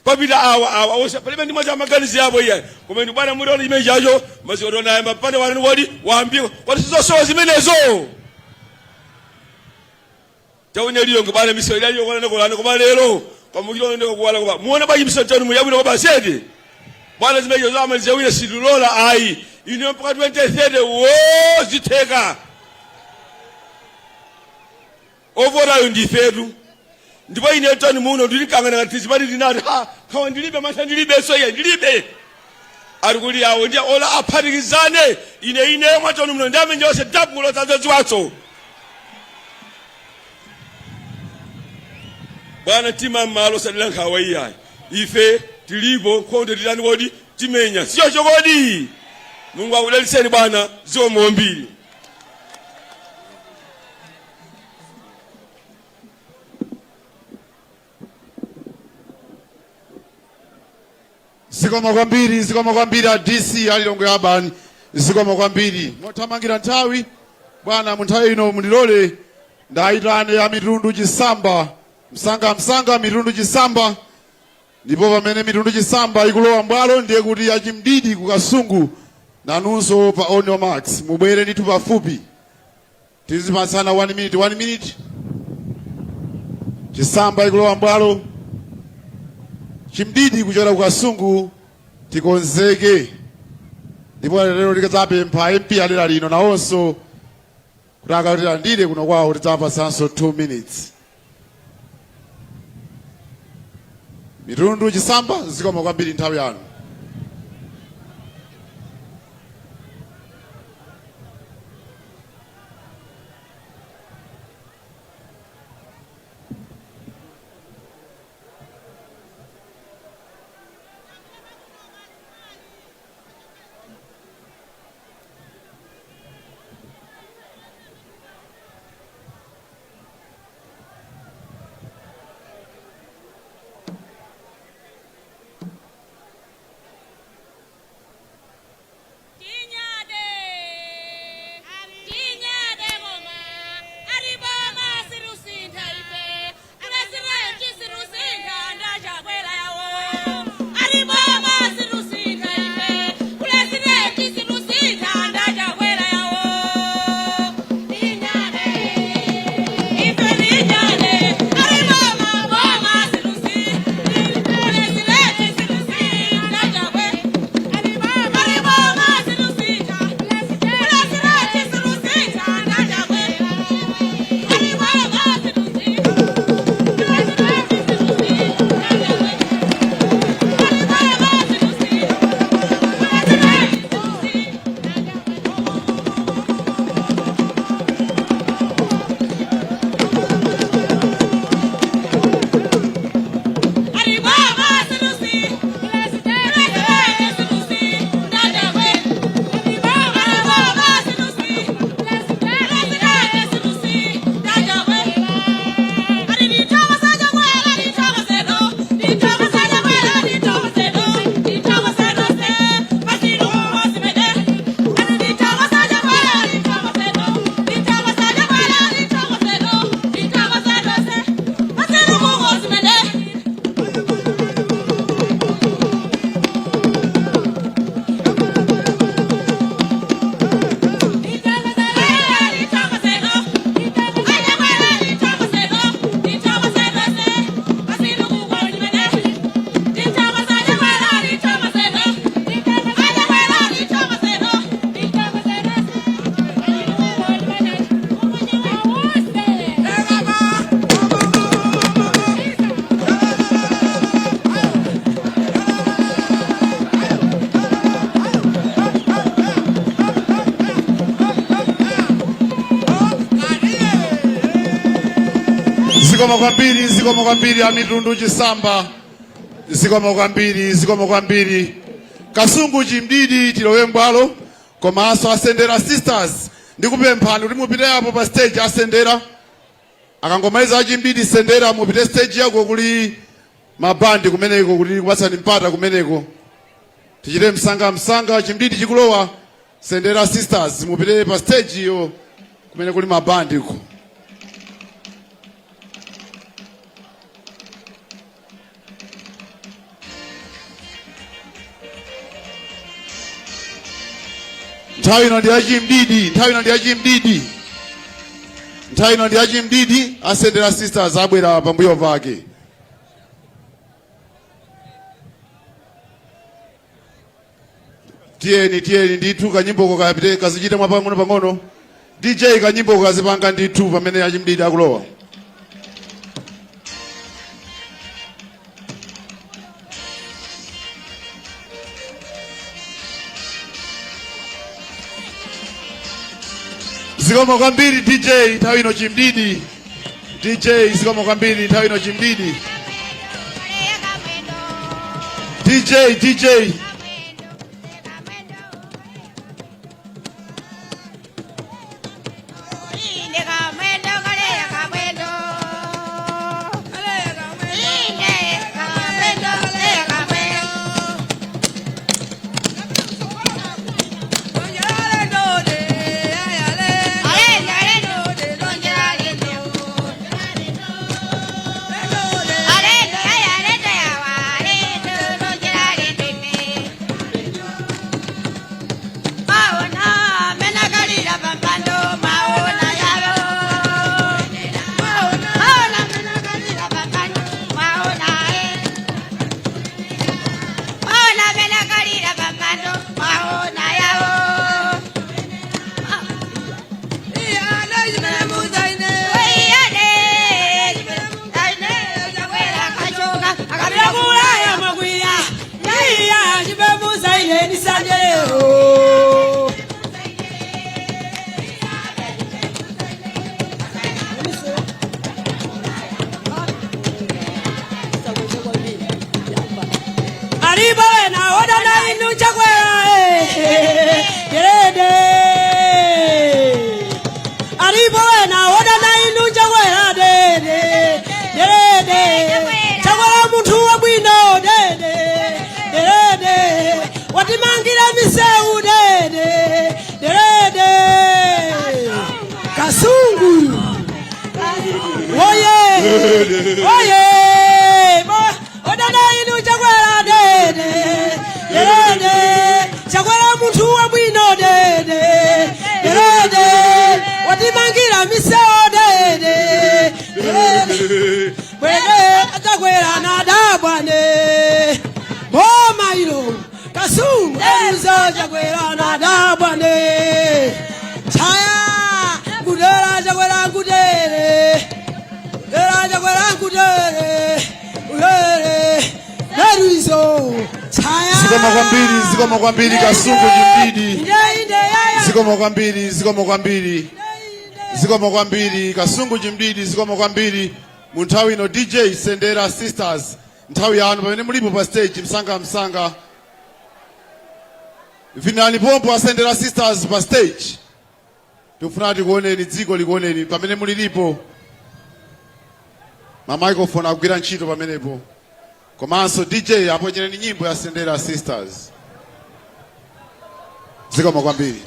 papita awa awa onse palibe ndi mwacha maganizo yapo iye. Koma inu bwana mutaona chimene chacho maziko tonayamba pande wanu kodi wambiko kodi sizosowa zimenezo taone Lilongwe bwana misewu idali yokolanakolana koma lero kwamuchita ndiko kuwala koma muone bwanji misewu tanu muyabwino koma sete bwana zimenezo zamaliza wina sitilola ayi inu mpaka 2030 wo zitheka. Ovotayo ndifetu ndipo ine tani muno ndili kangana ngati tizipati tinati ha khawa ndilibe mantha ndilibenso iye ndilibe ari kuli awo ndiye ola aphatikizane ine ine mwatoni muno ndi amene onse dabulo zadzadziwaso bwana mtima m'malo sadera nkhawa iyayi ife tilipo nkhondo titani kodi timenya sichocho kodi Mulungu akudalitseni bwana zikomo kwambiri. Zikomo kwambiri, zikomo kwambiri a DC a Lilongwe Urban, zikomo kwambiri. Mothamangira nthawi, bwana, mu nthawi ino mundilole ndayitane ya Mitundu Chisamba msanga msanga. Mitundu Chisamba, ndipo pamene Mitundu Chisamba ikulowa mbwalo, ndiye kuti yachimdidi ku Kasungu nanunso pa on your marks mubwere ndithu pafupi, tizipatsana 1 minute, 1 minute. Chisamba ikulowa mbwalo, Chimdidi kuchokera ku Kasungu, tikonzeke. Ndipo lero tikadzapempha MP adera lino nawonso kuti akatilandire kuno kwawo, tidzapatsanso 2 minutes. Mitundu Chisamba, zikomo kwambiri, nthawi yanu. Tinyade, tinyade ngoma, ariboma sirusintha ife, pulezidenti sirusintha ndachakwera yawo. Ariboma sirusintha ife, pulezidenti sirusintha ndachakwera yawo. Tinyade, ife tinyade, ariboma boma sirusintha, pulezidenti sirusintha ndachakwera. Ariboma sirusintha, pulezidenti sirusintha ndachakwera. Ariboma sirusintha, pulezidenti sirusintha ndachakwera. Ariboma sirusintha, pulezidenti sirusintha. Ariboma sirusintha, pulezidenti sirusintha ndachakwera. Ariboma sirusintha, pulezidenti sirusintha ndachakwera. Ari ndithokoza Chakwera, ndithokoza, ndithokoza Chakwera, ndithokoza, ndithokoza nonse, pasilumo simene. Ari ndithokoza Chakwera, ndithokoza, ndithokoza Chakwera, ndithokoza, ndithokoza nonse, pasilumo simene. Zikomo kwambiri, zikomo kwambiri a Mitundu Chisamba, zikomo kwambiri, zikomo kwambiri. Kasungu Chimdidi, tilowe mbwalo, komanso Asendera Sisters, ndikupemphani kuti mupite apo pa stage. Asendera akangomaliza Achimdidi, Sendera, mupite stage yako kuli mabandi kumeneko, kuti kupatsani mpata kumeneko. Tichite msanga msanga, Chimdidi chikulowa, Sendera Sisters mupite pa stage iyo kumene kuli mabandi uko. Nthawi ino ndi yachimdidi, nthawi ino ndi yachimdidi, nthawi ino ndi yachimdidi. Asendera Sisters abwera pambuyo pake. Tiyeni, tiyeni ndithu, kanyimboko kapite kazichita mwa pang'ono pang'ono. DJ, kanyimboko kazipanga ndithu pamene achimdidi akulowa. Zikomo kwambiri DJ, nthawi ino Chimdidi. DJ, zikomo kwambiri, nthawi ino Chimdidi. DJ, DJ. Inde kamwendo kaleya kamwendo. Inde kamwendo kaleya kamwendo. Enisanjeo. Alibo na oda na inu Chakwera Gerede. Alibo na oda na inu Chakwera dede dede. Chakwera munthu wabwino dede dede. Watimangira misewu dede dede. Kasungu oye oye. Odana inu Chakwera dede dede. Chakwera munthu wabwino dede dede. Watimangira misewu dede dede. Bwede Chakwera nadabwane boma ilo Kasungu eluza Chakwera nadabwane chaya kudera Chakwera kudere dera Chakwera kudere udere neruizo chaya. Zikomo kwambiri, zikomo kwambiri, Kasungu Chimbidi. Inde inde yaya. Zikomo kwambiri, zikomo kwambiri, zikomo kwambiri, Kasungu Chimbidi, zikomo kwambiri. Mu nthawi ino DJ Sendera Sisters, nthawi yanu pamene mulipo pa stage, msanga msanga vinani pompo Asendera Sisters pa stage. Tikufuna tikuoneni, dziko likuoneni pamene mulilipo. Ma microphone akugwira ntchito pamenepo, komanso DJ aponyereni nyimbo ya Sendera Sisters. Zikomo kwambiri.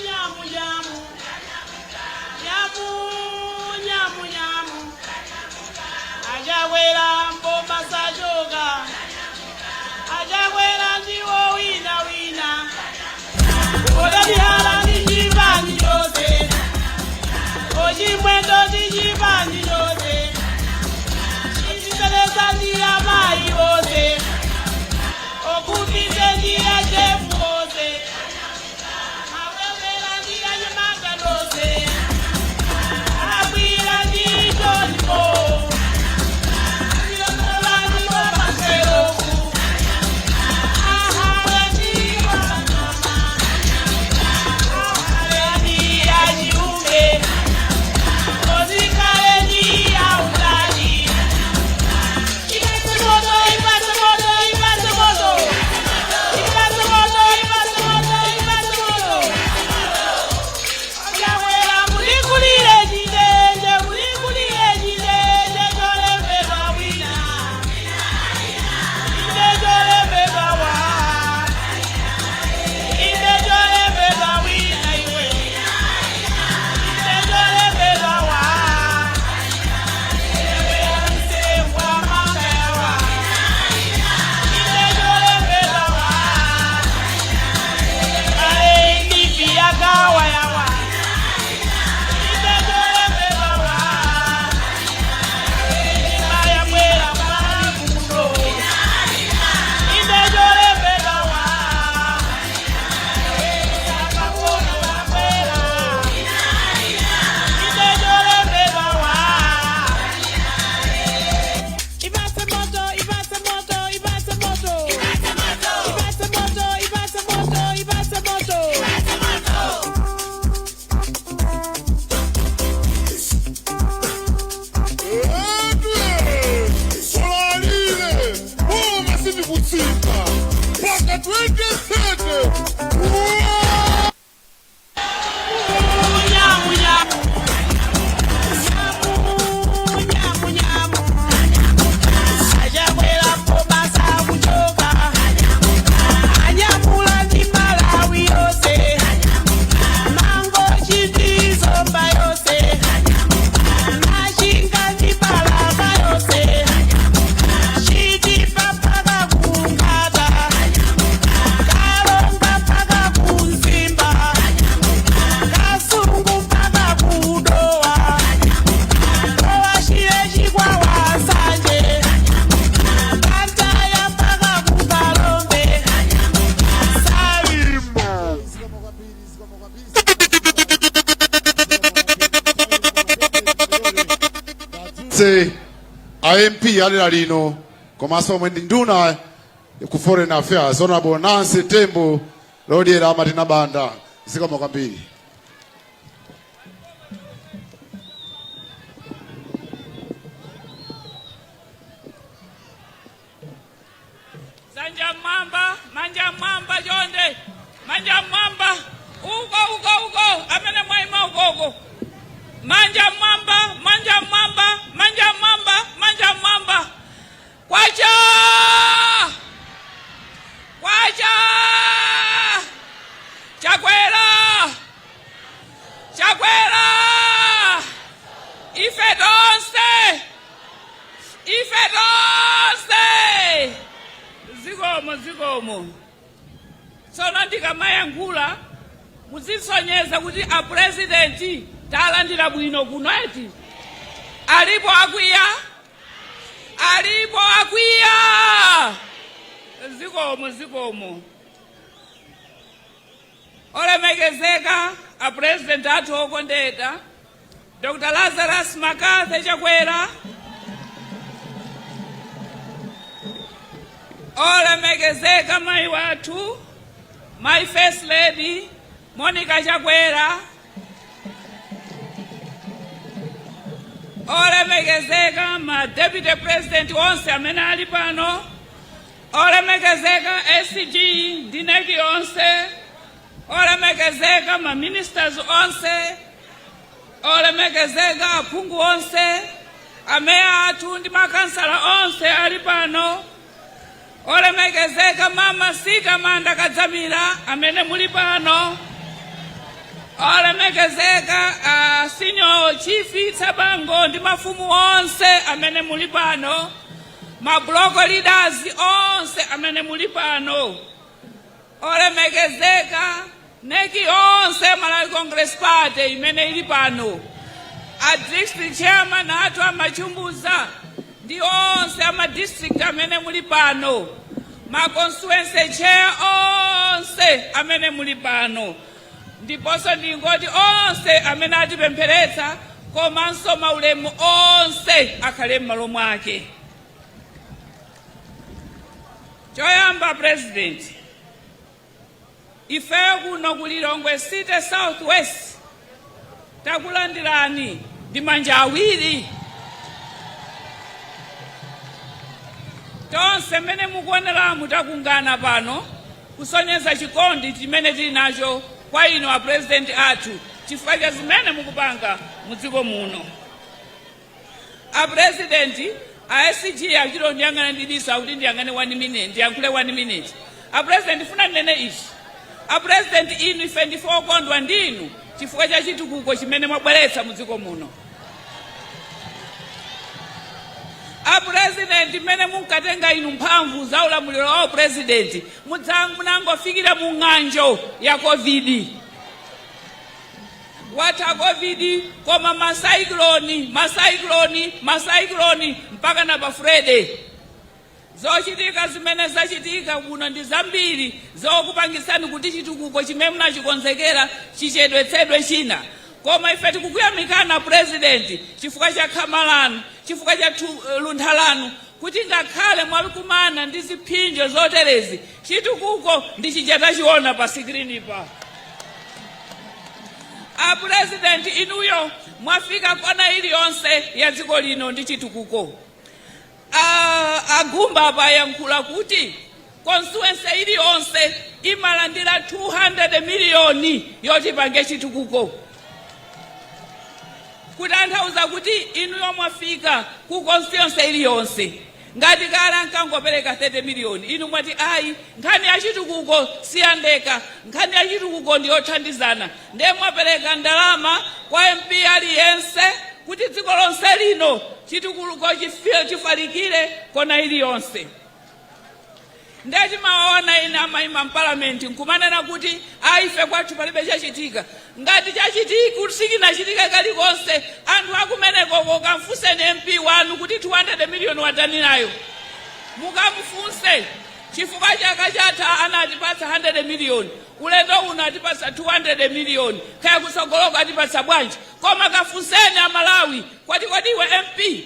Nyamu nyamu nyamu nyamu nyamu. Achakwera mboma sachoka. Achakwera ndiwo wina wina. Odadihala ndi chipani chose. Ochimwendo ndi chipani chose. Chiziperesa ndi amayi onse. Okupite ndi achefu onse. Awewera ndi anyamata lonse. Abwira ndi choniko. Ndilondola ndi maseroku. Ahale ndi mama. Ahale ndi achiume. Ozikale ndi autali. Ipase moto, ipase moto, ipase moto. Ipase moto, ipase moto, ipase moto. Chakwera mulikulire chitenje, mulikulire chitenje cholembedwa wina. Inde cholembedwa wa. Inde cholembedwa wina iwe. Inde cholembedwa wa. Msewa mangawa. Inde cholembedwa wa. Ale ndipi yakawa yawa. Inde cholembedwa wa. Maya mwera makuno. Inde cholembedwa wa. Sapakono wamwera. Inde cholembedwa wa. Ipase moto, ipase moto, ipase moto. Ipase moto, ipase moto, ipase moto. Solalile boma sindikutsika mpaka 2030. Nyamu, nyamu. Nyamu, nyamu. Achakwera mboma sakuchoka. Anyamula ndi Malawi yonse. Mango chitizomba yonse. Machinga ndi Balaka yonse. Chitipa mpaka kungata. Ndiyitanitse a MP a dera lino komanso omwe ndi nduna ku Foreign Affairs, Honorable Nancy Tembo Lodyera Amatina Banda. Zikomo kwambiri. Zanja mwamba, manja mwamba, chonde manja mwamba, uko uko uko, amene mwaima uko uko, manja mwamba, manja mwamba, manja mwamba, manja mwamba. Kwacha, kwacha, Chakwera, Chakwera, ife tonse, ife tonse. Zikomo, zikomo. Tsono ndikamayankhula muzisonyeza kuti a president talandira bwino kuno, eti? Alipo akwiya? Alipo akwiya? Zikomo, zikomo. Olemekezeka a president athu okondedwa Dr. Lazarus McCarthy Chakwera, olemekezeka mayi wathu, my first lady Monica Chakwera, olemekezeka ma deputy president onse amene ali pano, olemekezeka SG ndi NEC onse, olemekezeka ma ministers onse, olemekezeka aphungu onse, ameya athu ndi makansala onse ali pano, olemekezeka mama Sita Manda Kadzamira amene muli pano, olemekezeka a senior chief Tsabango ndi mafumu onse amene muli pano, ma block leaders onse amene muli pano, olemekezeka NEC yonse Malawi Congress Party imene ili pano, a district chairman athu amachumbuza ndi onse ama district amene muli pano, ma constituency chair onse amene muli pano, ndiponso ndingoti onse amene atipempheretsa, komanso maulemu onse akhale m'malo mwake. Choyamba, President, ifeyo kuno ku Lilongwe City South West takulandirani ndi manja awiri. Tonse mmene mukuoneramu takungana pano kusonyeza chikondi chimene tili nacho kwa inu a president athu chifukwa cha zimene mukupanga mu dziko muno. A president, a SG achito ndiyang'ana ndi diso akuti ndiyang'ane 1 minute, ndiyankhule 1 minute. A president, ndifuna ndinene ichi. A president, inu, ife ndife okondwa ndinu chifukwa cha chitukuko chimene mwabweretsa mu dziko muno. A president, mmene munkatenga inu mphamvu za ulamuliro wa president, munangofikira mu ng'anjo ya COVID. Watha COVID, koma ma cyclone, ma cyclone, ma cyclone, mpaka na pa Freddy. Zochitika zimene zachitika kuno ndi zambiri zokupangisani kuti chitukuko chimene munachikonzekera chichedwetsedwe china. Koma ife tikukuyamikana, President, chifukwa cha khama lanu, chifukwa cha luntha lanu, kuti ngakhale mwakumana ndi ziphinjo zoterezi, chitukuko ndi chija tachiona pa screen pa. A president, inuyo mwafika kona iliyonse ya dziko lino ndi chitukuko. Agumba apa ayankhula kuti constituency iliyonse imalandira 200 miliyoni yoti pange chitukuko, kutanthauza kuti inuyo mwafika ku constituency iliyonse. Ngati kale ankangopereka 30 miliyoni, inu mwati ayi, nkhani ya chitukuko siyandeka, nkhani ya chitukuko ndiyothandizana, ndiye mwapereka ndalama kwa MP aliyense kuti dziko lonse lino chitukuko chifalikire kona iliyonse. Ndiye timawaona ine amayima mpalamenti nkumanena kuti ayi, ife kwathu palibe chachitika. Ngati chachitika sichinachitika kalikonse, anthu akumenekoko kamfunseni MP wanu kuti 200 miliyoni watani nayo. Mukamufunse, chifukwa chaka chatha anatipatsa 100 miliyoni, ulendo uno atipatsa 200 miliyoni, kaya kutsogoloko atipatsa bwanji, koma kafunseni Amalawi kwati, kodi iwe MP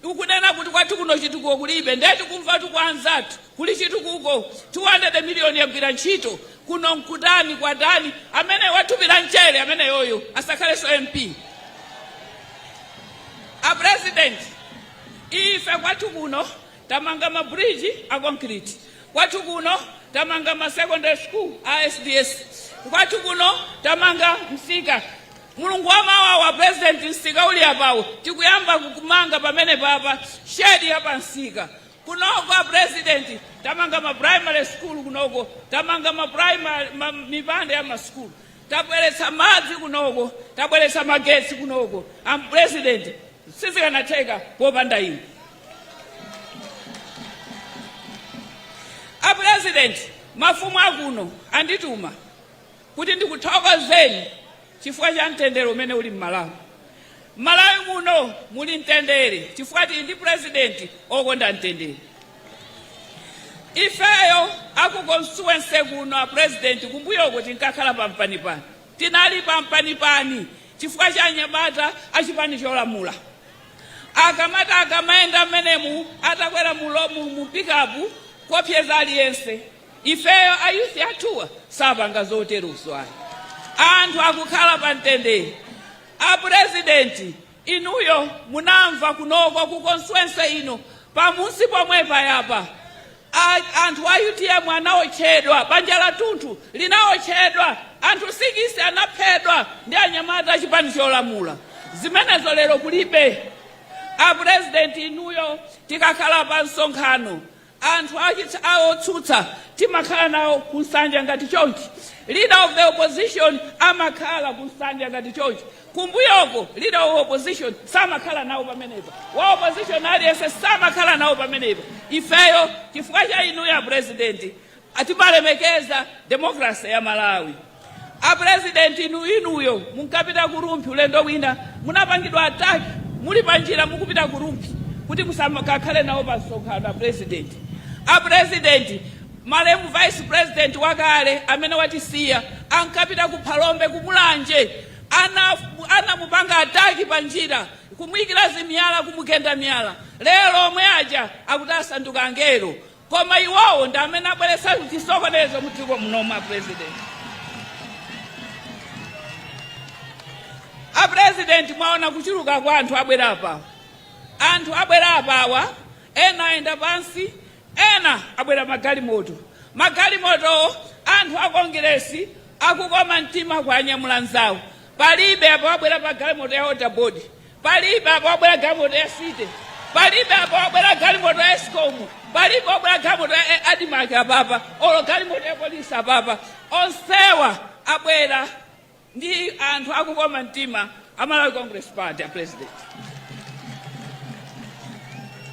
Ukunena kuti kwathu kuno chitukuko kulibe, ndiye tikumvatu kwa anzathu kuli chitukuko, 200 miliyoni yagwira ntchito kuno nkutani kwatani. Amene wathupi la mchere ameneyoyo asakhalenso MP. A President, ife kwathu kuno tamanga ma bridge a concrete, kwathu kuno tamanga ma secondary school a SDS, kwathu kuno tamanga msika. Mulungu wa mawa, President, msika uli apawo tikuyamba kumanga pamene papa shed ya pa msika kunoko. A President, tamanga ma primary school kunoko, tamanga ma primary mipanda ya masukulu, tabweretsa madzi kunoko, tabweretsa magetsi kunoko. A President, sizikanatheka popanda inu. A President, mafumu akuno andituma kuti ndikuthokozeni chifukwa cha mtendere umene uli m'Malawi. M'Malawi muno muli mtendere chifukwa tili ndi president okonda mtendere. Ifeyo aku constituency kuno, a President, kumbuyoko tinkakhala pampanipani, tinali pampanipani chifukwa cha anyamata achipani cholamula. Akamati akamayenda mmenemu atakwera mu pickup kuopseza aliyense. Ifeyo a youth athuwa sapanga zoterozo ayi. Anthu akukhala pa mtendere. A President, inuyo munamva kunoko ku constituency ino pamunsi pomwe payapa anthu a UTM anaotchedwa, banja la tunthu linaotchedwa, anthu 6 anaphedwa ndi anyamata achipani cholamula. Zimenezo lero kulibe. A President, inuyo tikakhala pa msonkhano anthu otsutsa timakhala nawo kunsanja ngati chonchi. Leader of the opposition amakhala kunsanja ngati chonchi. Kumbuyoko leader of opposition samakhala nawo pamenepa, wa opposition aliyense samakhala nawo pamenepa. Ifeyo chifukwa cha inuyo a President timalemekeza democracy ya Malawi. A President, inuyo munkapita ku Rumphi ulendo wina, munapangidwa attack muli panjira mukupita ku Rumphi kuti musakakhale nawo pa msonkhano. A President, a President, malemu vice president wakale amene watisiya ankapita ku Phalombe, kumulanje, anamupanga attack pa njira, kumuyikira zimiyala, kumugenda miyala. Lero omwe aja akuti asanduka angelo, koma iwowo ndi amene abweretsa chisokonezo mudziko munomu. A President, a President, mwaona kuchuluka kwa anthu abwera apawa. Anthu abwera apawa, ena ayenda pansi, ena abwera magalimoto. Magalimoto anthu a Kongeresi akukoma mtima kuanyamula nzawo. Palibe apo abwera pa galimoto ya Water Board, palibe apo abwera galimoto ya City, palibe apo abwera galimoto ya Escom, palibe abwera galimoto ya ADMARC apapa, olo galimoto ya polisi apapa. Onsewa abwera ndi anthu akukoma mtima a Malawi Congress Party. A President,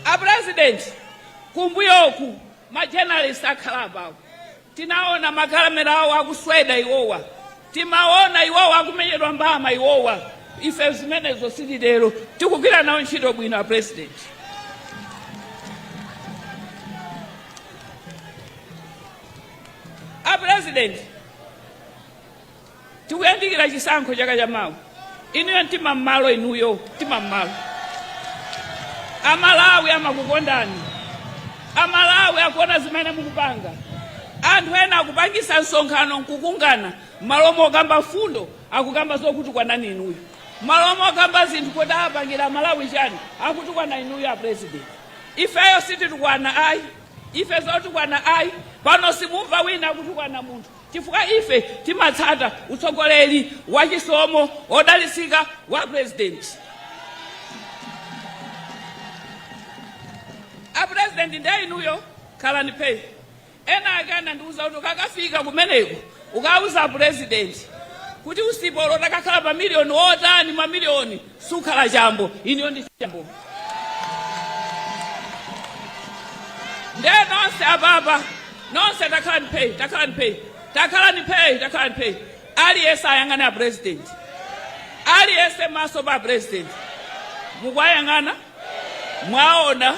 a President, kumbuyoku ma journalist akhala apawo, tinaona makamera awo akusweda iwowa, timaona iwowa akumenyedwa mbama iwowa. Ife zimenezo sititero, tikugwira nawo ntchito bwino. A President, a President, tikuyandikira chisankho chaka chamawa. Inuyo mtima mmalo, inuyo mtima mmalo. Amalawi amakukondani, Amalawi akuona zimene mukupanga. Anthu ena akupangisa msonkhano nkukungana, malo mokamba fundo akukamba zokutukwanani inuyo, malo mokamba zinthu kuti apangira Amalawi chani akutukwana inuyo. A President, ifeyo sititukwana ayi, ife zotukwana ayi. Pano simumva wina akutukwana munthu chifukwa ife timatsata utsogoleri wa chisomo wodalitsika wa President. A President, ndiye inuyo khalani phe. Ena ake anandiuza kuti ukakafika kumeneko ukauza President kuti usipolo takakhala pa miliyoni otani, mamiliyoni sukhala chambo, inuyo ndi chambo. Ndiye nonse apapa, nonse takhalani phe, takhalani phe, takhalani phe, takhalani phe. Aliyense ayang'ane a President, aliyense maso pa President. Mukuwayang'ana, mwaona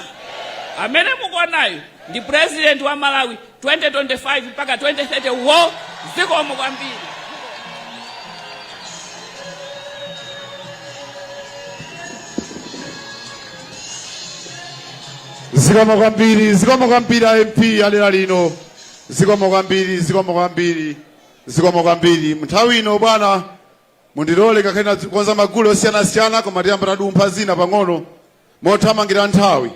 amene mukuonayo ndi President wa Malawi 2025 mpaka 2030 wo. Zikomo kwambiri. Zikomo kwambiri, zikomo kwambiri a MP alera lino. Zikomo kwambiri, zikomo kwambiri, zikomo kwambiri. Nthawi ino bwana, mundilole kakhena konza magulu osiyanasiyana, koma tiyamba tadumpha zina pang'ono mothamangira nthawi.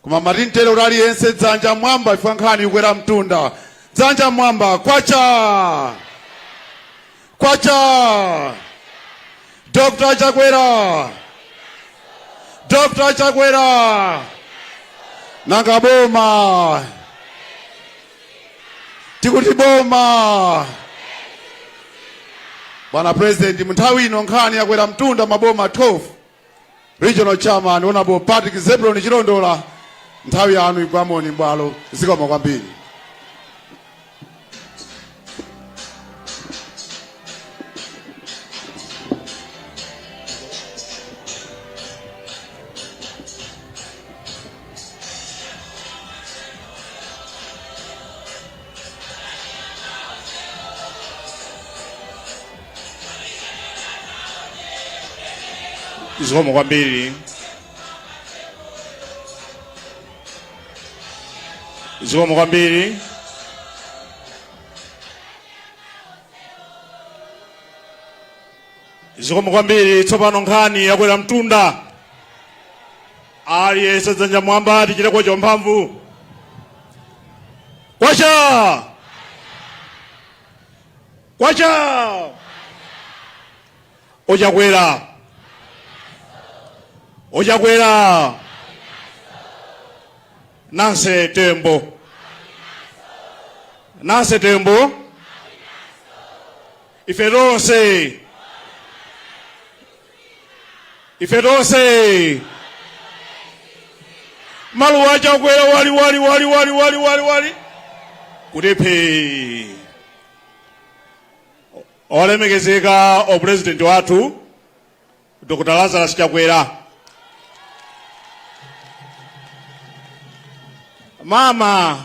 Koma matintere kuti aliyense dzanja mwamba, ifika nkhani ikwera mtunda. Dzanja mwamba, kwacha kwacha! Dr. Chakwera, Dr. Chakwera, nanga boma, tikuti boma. Bwana President, munthawi ino nkhani yakwera mtunda, maboma 12, Regional Chairman Honorable Patrick Zebron Chilondola, nthawi yanu igwamoni bwalo. Zikomo kwambiri. Zikomo kwambiri, zikomo kwambiri. Zikomo kwambiri. Tsopano nkhani yakwera mtunda, aliyense dzanja mwamba, tichite kwacha mphamvu. Kwacha kwacha! Ochakwera, Ochakwera! Nancy Tembo, Nancy Tembo! Ife tonse, ife tonse, maluwa achakwera wali wali wali wali wali wali wali kuti phi. Olemekezeka o President wathu Dr. Lazarus Chakwera, Mama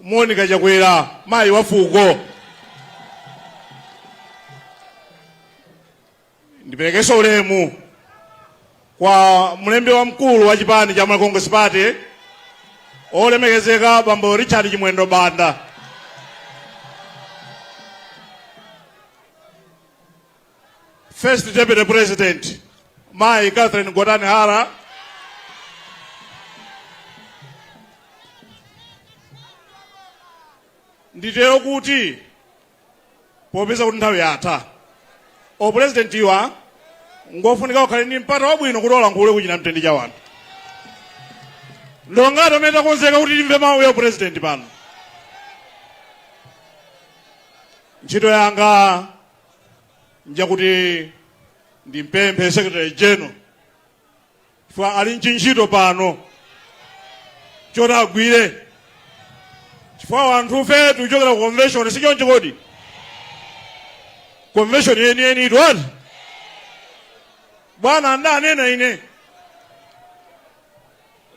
Monica Chakwera, mayi wa fuko, ndiperekenso ulemu kwa mlembi wamkulu wa chipani cha Malawi Congress Party, olemekezeka Bambo Richard Chimwendo Banda, First Deputy President Mai Catherine Gotani Hara, nditero kuti popeza kuti nthawi yatha, o President iwa ngofunika ukhale ndi mpata wabwino kuti olankhule kuchina mtendi cha wanthu. Ndongati amene takonzeka kuti timve mawu ya President pano? Ntchito yanga njakuti ndimpemphe Secretary General, chifukwa ali mchintchito pano choti agwire, chifukwa wanthufe tikuchokera ku convention, si choncho kodi? Convention yeniyeni itu ati bwana, ndanena ine,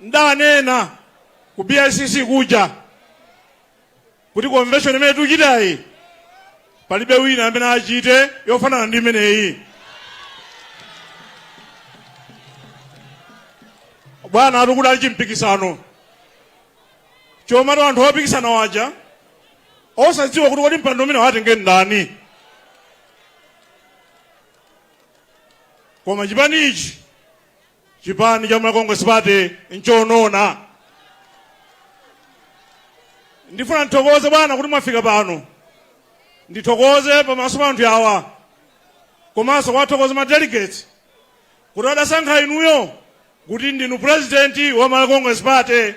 ndanena ku BICC kuja kuti convention imene tikuchitayi palibe wina amene achite yofanana ndi imeneyi. Bwana, ati ali chimpikisano chomati anthu opikisana waja osadziwa kuti kodi mpando umene watenge ndani, koma chipani ichi, chipani cha Malawi Congress Party, nchonona. Ndifuna ndithokoze bwana kuti mwafika pano, ndithokoze pamaso pa anthu awa, komanso kuwathokoza ma delegates kuti adasankha inuyo kuti ndinu President wa Malawi Congress Party.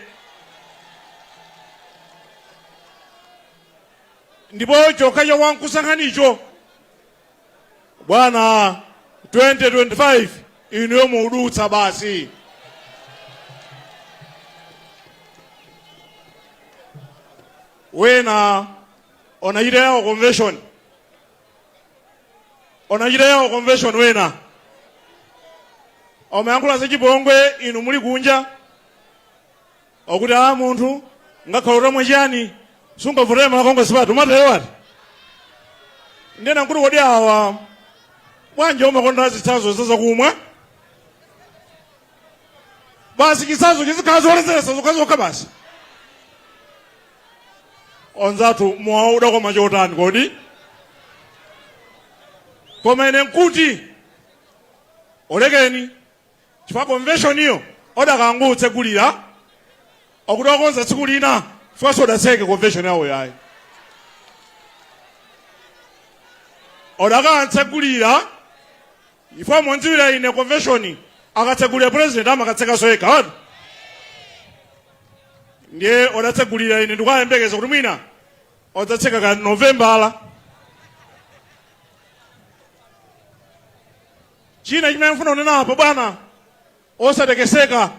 Ndipo chokha chokwankusankhanicho bwana, 2025 inuyo muudutsa basi. Wena onachita yawo convention, onachita yawo convention, wena omayankhula zachipongwe inu muli kunja, okuti a munthu ngakhale utamwe chani sungavotere Malawi Congress Party, umatero ati. Ndena nkuti kodi awa bwanji umakonda zitsanzo zazakumwa? Basi chitsanzo chizikhala zoledzeretsa zokhazokha basi. Onzathu mowa udakoma chotani kodi? Koma ine nkuti olekeni chifukwa convention iyo odakangotsegulira akuti akonza tsiku lina chifukwa sodatseke convention yawo yayi odakantsegulira ifo mondziwira ine convention akatsegulira president amakatsekaso yekha watu ndiye odatsegulira ine ndikuyembekeza kuti mwina odzatseka ka Novembala. China chimene ndifuna kunena apa bwana, osatekeseka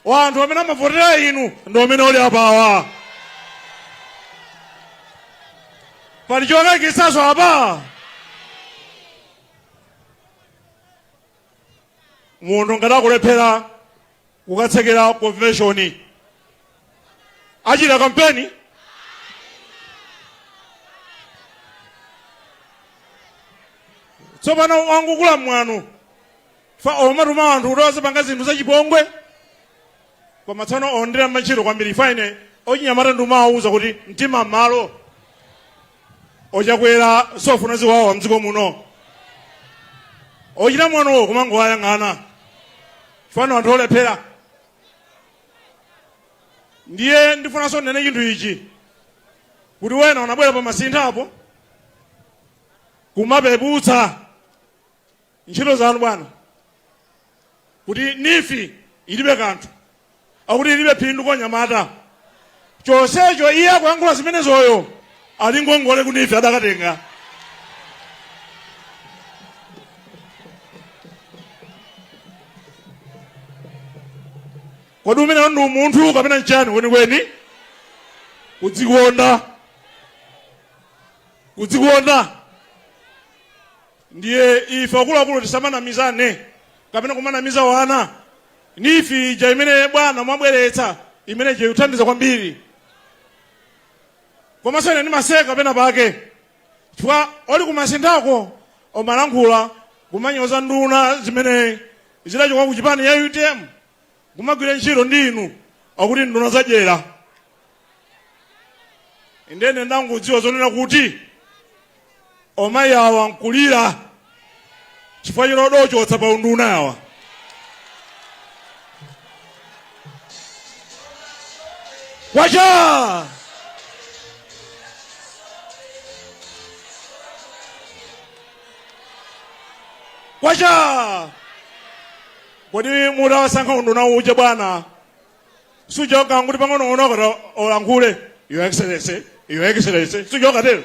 wanthu amene amavotera inu ndi amene oli apawa. Pali chokayikitsanso apa? Munthu ngati akulephera kukatsekera convention achita kampeni tsopano wangukula mwano fa omatuma anthu kuti azipanga zinthu zachipongwe koma tsono ondira mantchito kwambiri faine ochinyamata ndimawauza kuti mtima m'malo ochakwera sofuna ziwawa mdziko muno ochita mwanowo kumangowayang'ana fano anthu olephera ndiye ndifunanso ndinene chinthu ichi kuti wena unabwera pa masinthapo kumapeputsa ntchito zanu bwana kuti NEEF ilibe kanthu akuti ilibe phindu kwa anyamata chonsecho iye akuyankhula zimenezoyo ali ngongole ku NEEF adakatenga kodi umenewo ndi umunthu kapena nchani kwenikweni kudzikonda kudzikonda Ndiye ife akuluakulu tisamanamizane kapena kumanamiza wana. NEEF ija imene bwana mwabweretsa imene ija ikuthandiza kwambiri. Komanso ine ndimaseka pena pake chifukwa oli kumasinthako omalankhula kumanyoza nduna zimene zidachoka ku chipani ya UTM kumagwira ntchito ndi inu akuti nduna zadyera. Ndene ndangodziwa zonena kuti omayi awa nkulira chifukwa chino odochotsa pa unduna awa kwacha kwacha kodi mutawasankha unduna uja bwana suja ukanguti pang'onong'ono akati olankhule your excellency your excellency suja ukatero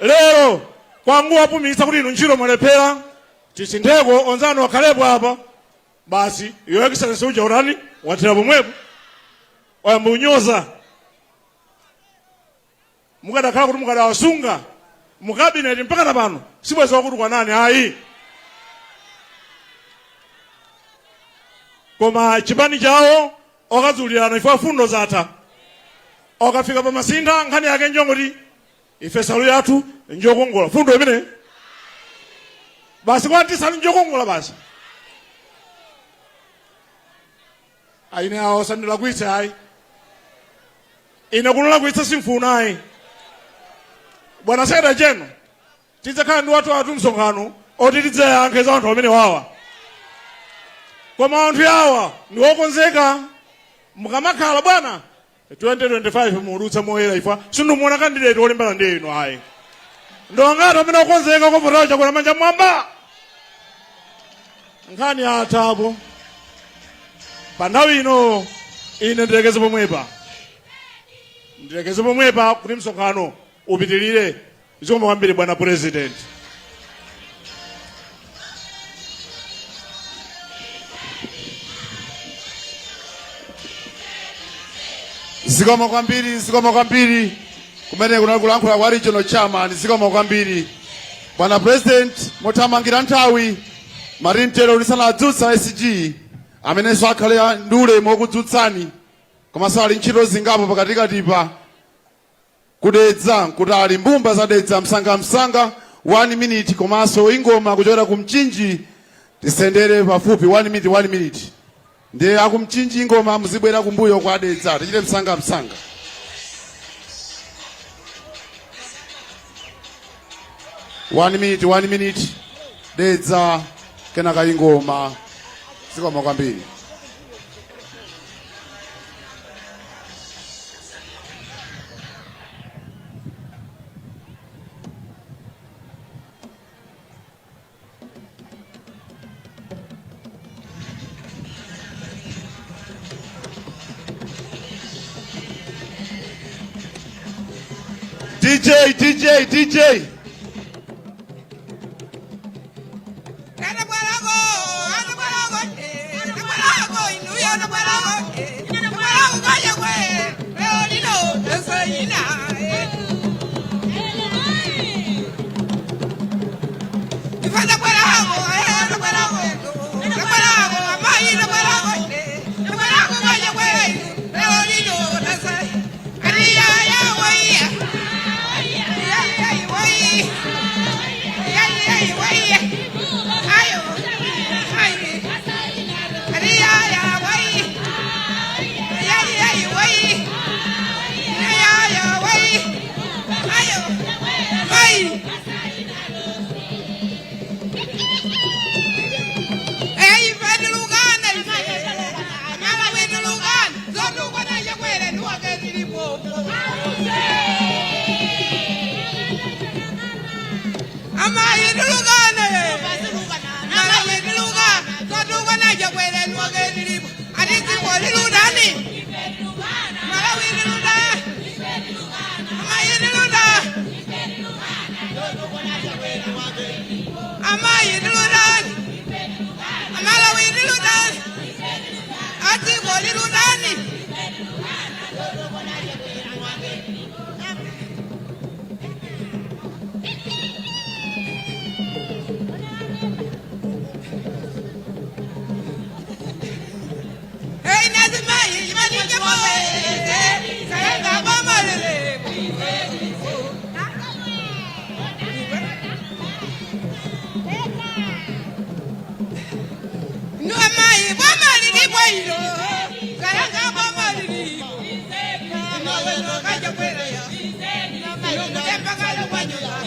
lero kwangu wapumitsa kuti inu ntchito mwalephera tisintheko onzanu akhalepo apa basi your excellency uja utani wathera pomwepo wayamba kunyoza Mukadakhala kuti mukadawasunga mu cabinet mpakana pano sibwezi akutukwanani ayi. Koma chipani chawo okadzulirana chifukwa fundo zatha. Okafika pa masintha nkhani yake njongoti ife salu yathu njokongola fundo imene basi kwati salu njokongola basi. Aine awo sandilakwitse ayi. Ine kundilakwitsa simfuna ayi. Bwana Secretary General, tidzakhala ndi wathu wathu msonkhano oti tidzayankhe za anthu amene wawa. Koma anthu awa ndi okonzeka mukamakhala bwana 2025 muudutsa moyera ifa sindumuona candidate wolimbana ndi inu ayi. Ndi angati amene okonzeka kuvotera Chakwera manja mwamba. Nkhani yathapo. Pa nthawi ino ine ndilekeze pomwepa. Ndilekeze pomwepa kuti msonkhano upitilire. Zikomo kwambiri bwana president. Zikomo kwambiri, zikomo kwambiri. Kumene kunali kulankhula kwa regional chairman, zikomo kwambiri. Bwana President, mothamangira nthawi, Marintero lisanadzutsa SG, amenenso akhale ndi ulemu wokudzutsani, komanso ali ntchito zingapo pakatikatipa, Ku Dedza nkutali mbumba za Dedza msangamsanga 1 minute komanso ingoma kuchokera ku Mchinji Tisendere pafupi, 1 minute, 1 minute. Ndiye akumchinji ngoma muzibwera kumbuyo kwa Dedza, tichite msanga msanga. One minute, one minute. Dedza kenaka ingoma. Zikomo kwambiri. DJ, DJ, DJ.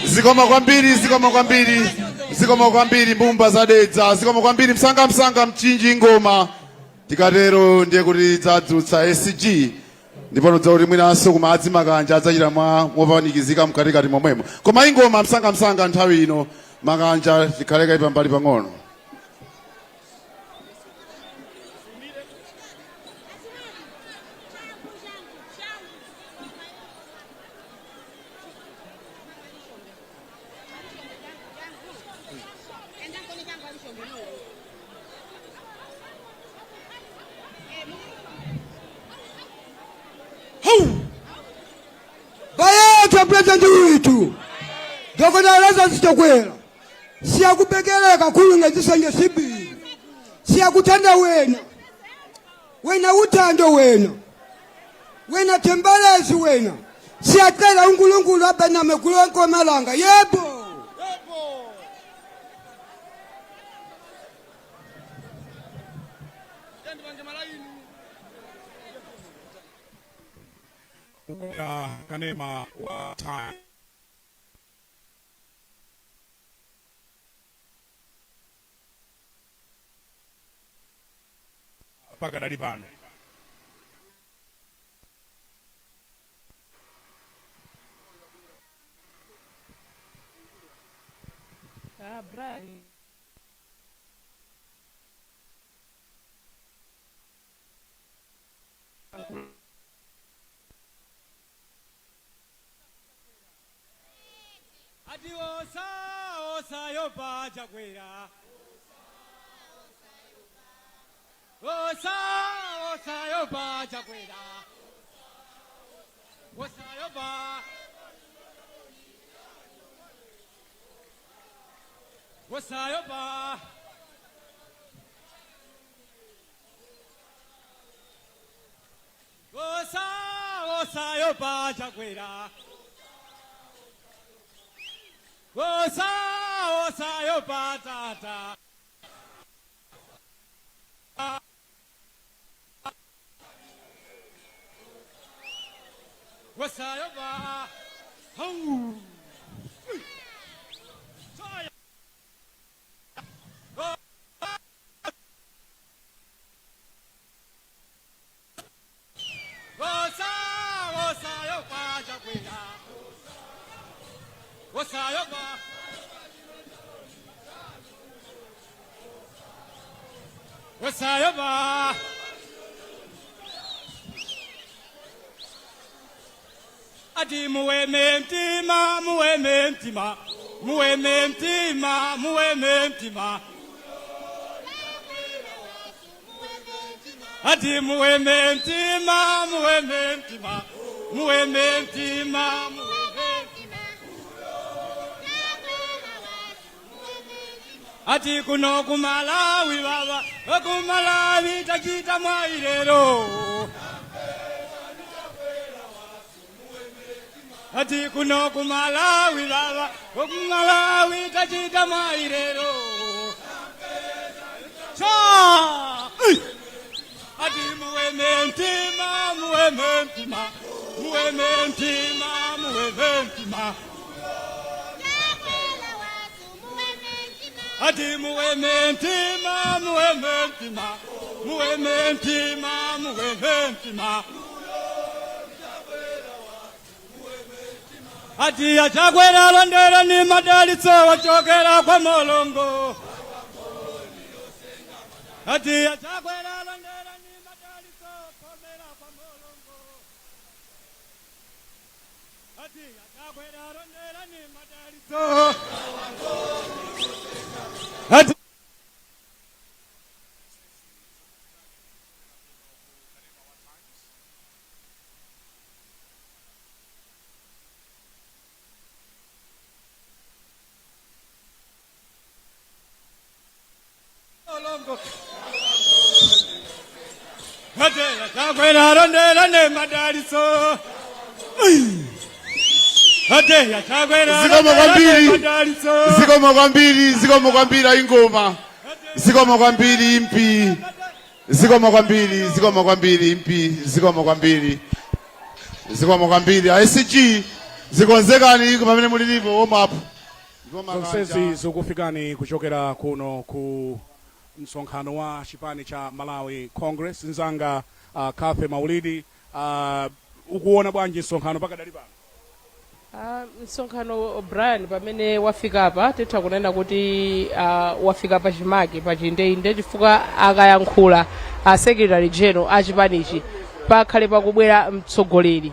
Zikomo kwambiri, zikomo kwambiri, zikomo kwambiri mbumba za Dedza, zikomo kwambiri msanga msanga mchinji ngoma. Tikatero ndiye kuti dzadzutsa SG ndipo nudza kuti mwinanso kumadzi makanja adzachita mwa mopanikizika mkatikati momwemo. Koma ingoma msanga msanga nthawi ino makanja tikhaleka pambali pang'ono. Bayethu president wethu Dr. Lazarus Chakwera, siyakubekeleka kakhulu ngezisenge sibili, siyakuthanda wena, wena uthando wena, wena thembalezi wena, siyacela uNkulunkulu abe name kulo nkomalanga. Yebo. Kanema wa time. Pakadali pano. Brian. Ati osa osayopa Chakwera, osa osayopa Chakwera, osayopa, osayopa, osa osayopa Chakwera, osa osayopa tata. Wosayopa. Hau. Wosa, wosayopa Chakwera. Wosayopa. Wosayopa. Ati muweme mtima, muweme mtima, muweme mtima, muweme mtima. Ati muweme mtima, muweme mtima, muweme mtima, muweme mtima. Ati kuno kumalawi baba, kumalawi tachita mwailero. Ati kuno kumalawi baba, kumalawi tachita mwailero. Cha! Ati muweme mtima, muweme mtima, muweme mtima, muweme mtima. Ati muweme mtima, muweme mtima, muweme mtima, muweme mtima. Ati achakwera londera ni madalitso wachokera kwa Mulungu. Ati achakwera londera ni madalitso komera kwa Mulungu. Ati achakwera londera ni madalitso. Ati Chakwera londera ni madalitso. Ati achakwera Zikomo londera ni kwambiri. madalitso. Zikomo kwambiri, zikomo kwambiri ingoma. Zikomo kwambiri impi. Zikomo kwambiri, zikomo kwambiri impi, zikomo kwambiri. Zikomo kwambiri. ICG zikonzekani pamene mulilipo warm up. Zonsezi zikufikani kuchokera kuno ku msonkhano wa chipani cha Malawi Congress. Nzanga Kafe Maulidi, ukuona bwanji msonkhano pakadali pano? Msonkhano Brian pamene wafika apa titha kunena kuti wafika pachimake pachindeinde, chifukwa akayankhula a secretary general a chipanichi pakhale pakubwera mtsogoleri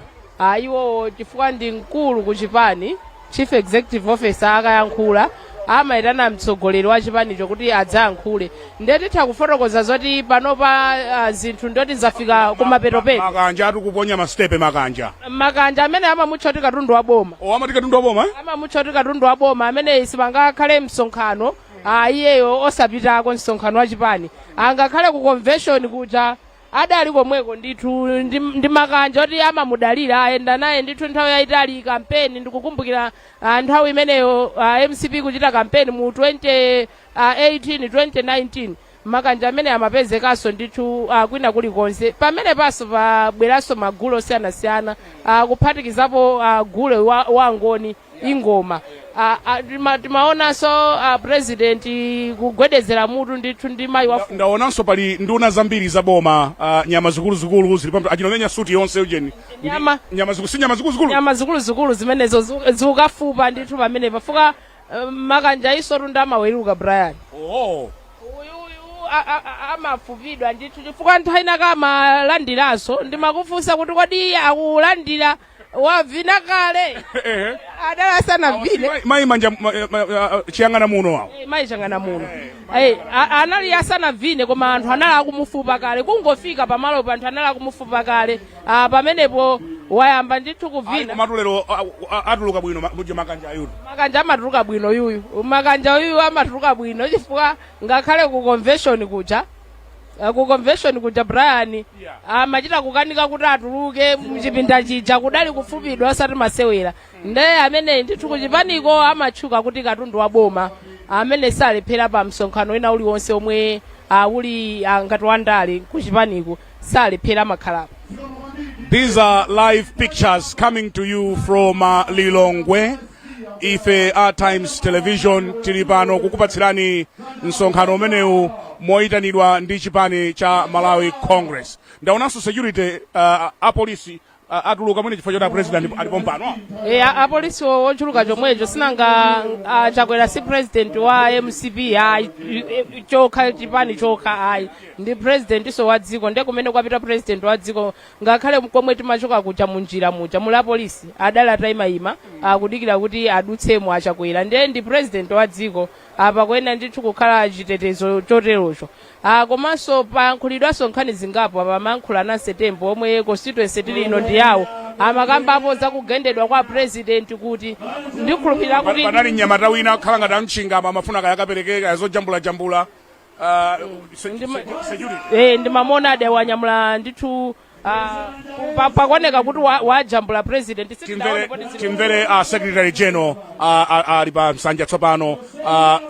iwowo, chifukwa ndi mkulu ku chipani, chief executive officer akayankhula amayitana mtsogoleri wa chipanicho kuti adzayankhule. Ndiye titha kufotokoza zoti panopa zinthu ndoti zafika kumapetopeto. Makanja atikuponya masitepe makanja. Makanja amene amamutcha kuti katundu wa boma. O, amati katundu wa boma, eh? Amamutcha kuti katundu wa boma amene sipangakhale msonkhano iyeyo osapitako msonkhano wa chipani. Angakhale ku convention kuja adali komweko ndithu ndi makanja oti amamudalira, ayenda naye ndithu nthawi yayitali kampeni. Ndikukumbukira nthawi imeneyo MCP kuchita kampeni mu 2018 2019, makanja amene amapezekanso ndithu kwina kulikonse. Pamene paso pabweranso magulu osiyanasiyana, kuphatikizapo gule wa ngoni ingoma. Timaonanso president kugwedezera mutu ndithu ndi mayi wa Ndaonanso pali nduna zambiri za boma, nyama zikuluzikulu zili pamto achinomenya suti yonse ujeni. Nyama. Nyama ziku si nyama zikuluzikulu. Nyama zikuluzikulu zimenezo zikukafupa ndithu pamene pafuka makanja iso tunda amaweruka Brian. Oh. Uyuyu amafupidwa ndithu chifukwa nthawi inaka amalandiranso. Ndimakufunsa kuti kodi akulandira wavina kale? Adala sanavine. Mayi manja chiyang'ana muno awo. Mayi chang'ana muno. Anali asanavine koma anthu anali akumufupa kale. Kungofika pamalopo anthu anali akumufupa kale. Pamenepo wayamba ndithu kuvina. Komatu lero atuluka bwino muja makanja ayuyu. Makanja amatuluka bwino yuyu. Makanja yuyu amatuluka bwino chifukwa ngakhale ku convention kuja, ku convention kuja Brian amachita kukanika kuti atuluke mchipinda chija, kudali kufupidwa osati masewera. Nde amene ndithu kuchipaniko amatchuka kuti katundu wa boma amene salephera pa msonkhano wina uliwonse omwe uli ngati wandale kuchipaniko salephera, amakhalapo. These are live pictures coming to you from Lilongwe. Ife a Times Television tili pano kukupatsirani msonkhano umenewu moyitanidwa ndi chipani cha Malawi Congress. Ndaonanso security, apolisi atuluka mwene chifukwa choti a president alipo mpano. E, apolisi ochuluka chomwecho. Sinanga Chakwera si president wa MCP ayi, chokha chipani chokha ayi, ndi presidentinso wa dziko. Ndiye kumene kwapita president wa dziko, ngakhale komwe timachoka kuja, munjira muja muli apolisi adali atayimayima akudikira kuti adutsemo aChakwera. Ndiye ndi president wa dziko, apa kuyenda ndithu kukhala chitetezo choterocho. Komanso payankhulidwanso nkhani zingapo apa. Amayankhula Nancy Tembo, omwe constituency tili ino ndi yawo. Amakambapo zakugendedwa kwa president, kuti ndikhulupirira kuti Panali mnyamata wina khala ngati amtchingama, amafuna kaya akapereke zojambulajambula, security. Eh, ndimamona ade wanyamula ndithu, pakuoneka kuti wajambula president. Sitinaone Timvere poti zili- Timvere Secretary General ali pa nsanja tsopano,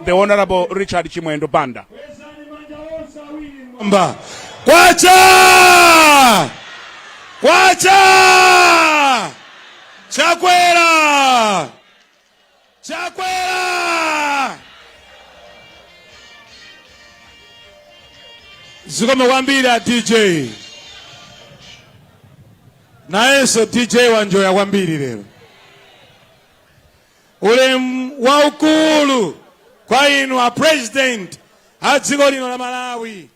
the Honorable Richard Chimwendo Banda. Mba. Kwacha! Kwacha! Chakwera! Chakwera! Zikomo kwambiri a DJ. Nayenso DJ wanjoya kwambiri lero. Ulemu waukulu kwa inu a president a dziko lino la Malawi,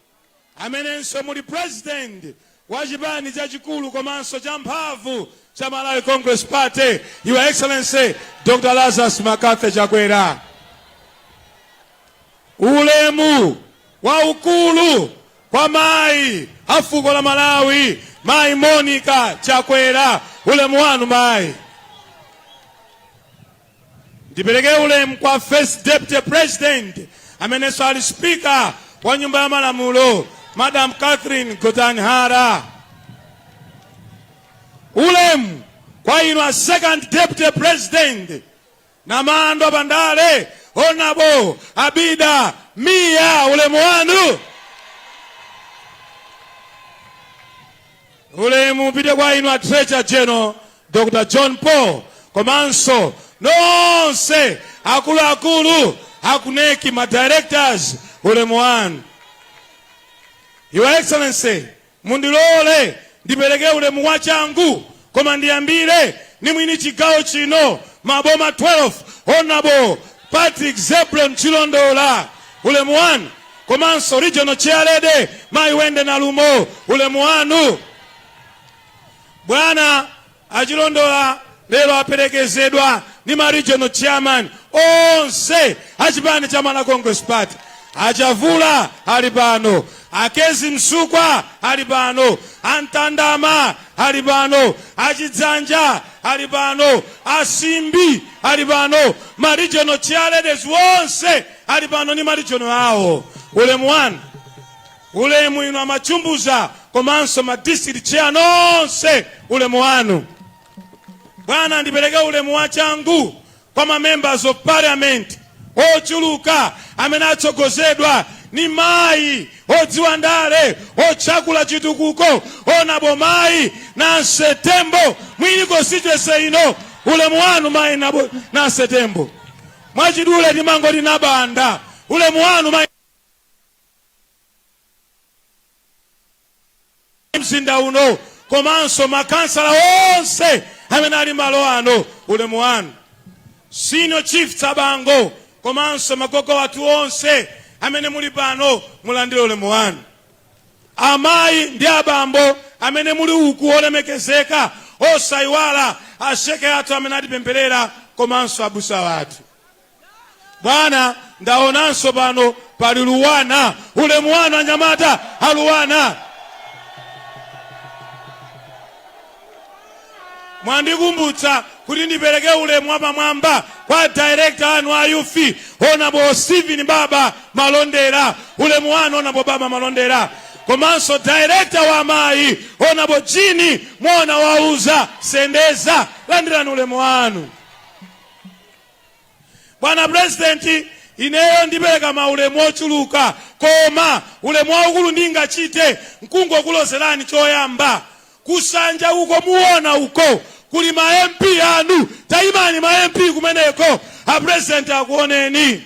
amenenso muli president wa chipani chachikulu komanso champhamvu cha Malawi Congress Party, Your Excellency Dr. Lazarus McCarthy Chakwera. Ulemu waukulu kwa mayi a fuko la Malawi, Mayi Monica Chakwera, ulemu wanu mayi. Ndipereke ulemu kwa First Deputy President, amenenso ali Speaker wa Nyumba ya Malamulo, Madam Catherine Gotani Hara. Ulemu kwa inu a Second Deputy President, Namando Pandale, Honorable Abida Mia, ulemu wanu. Ulemu upite kwa inu a Treasurer General Dr. John Paul, komanso nonse akuluakulu akuneki, ma directors, ulemu wanu. Your Excellency, mundilole ndipereke ulemu wachangu, koma ndiyambire ni mwini chigawo chino, maboma 12, Honorable Patrick Zebron Chilondola, ulemu wanu, komanso Regional Chairlady Mayi Wende Nalumo, ulemu wanu. Bwana Achilondola lero aperekezedwa ndi ma regional chairman onse achipani cha Malawi Congress Party. Achavula ali pano, Akezi Msukwa ali pano, Antandama ali pano, Achidzanja ali pano, Asimbi ali pano, ma regional chairladies onse ali pano ndi ma regional awo, ulemu wanu. Ulemu inu Amachumbuza komanso ma district chair nonse, ulemu wanu. Bwana, ndipereke ulemu wachangu kwa ma members of parliament ochuluka amene atsogozedwa ni mayi odziwa ndale, otchakula chitukuko, Honorable Mayi Nancy Tembo, mwini constituency ino, ulemu wanu Mayi Nancy Tembo. Mwachidule timangoti Nabanda, ulemu wanu mayi. Mzinda uno komanso makansala onse amene ali malo ano, ulemu wanu. Senior Chief Tsabango komanso magogo athu onse amene muli pano, mulandire ulemu wanu. Amayi ndi abambo amene muli uku olemekezeka, osayiwala asheke athu amene atipempherera komanso abusa athu. Bwana, ndaonanso pano pali Luwana, ulemu wanu anyamata aluwana. Mwandikumbutsa kuti ndipereke ulemu wapamwamba kwa director anu a youth, Honorable Stephen Baba Malondera, ulemu wanu Honorable Baba Malondera, komanso director wa amayi, Honorable Jini Mona Wauza Sendeza, landirani ulemu wanu. Bwana President, ineyo ndipereka maulemu ochuluka, koma ulemu waukulu ndingachite nkungokulozerani choyamba. Kusanja uko muona uko kuli ma MP anu. Taimani ma MP kumeneko, a president akuoneni.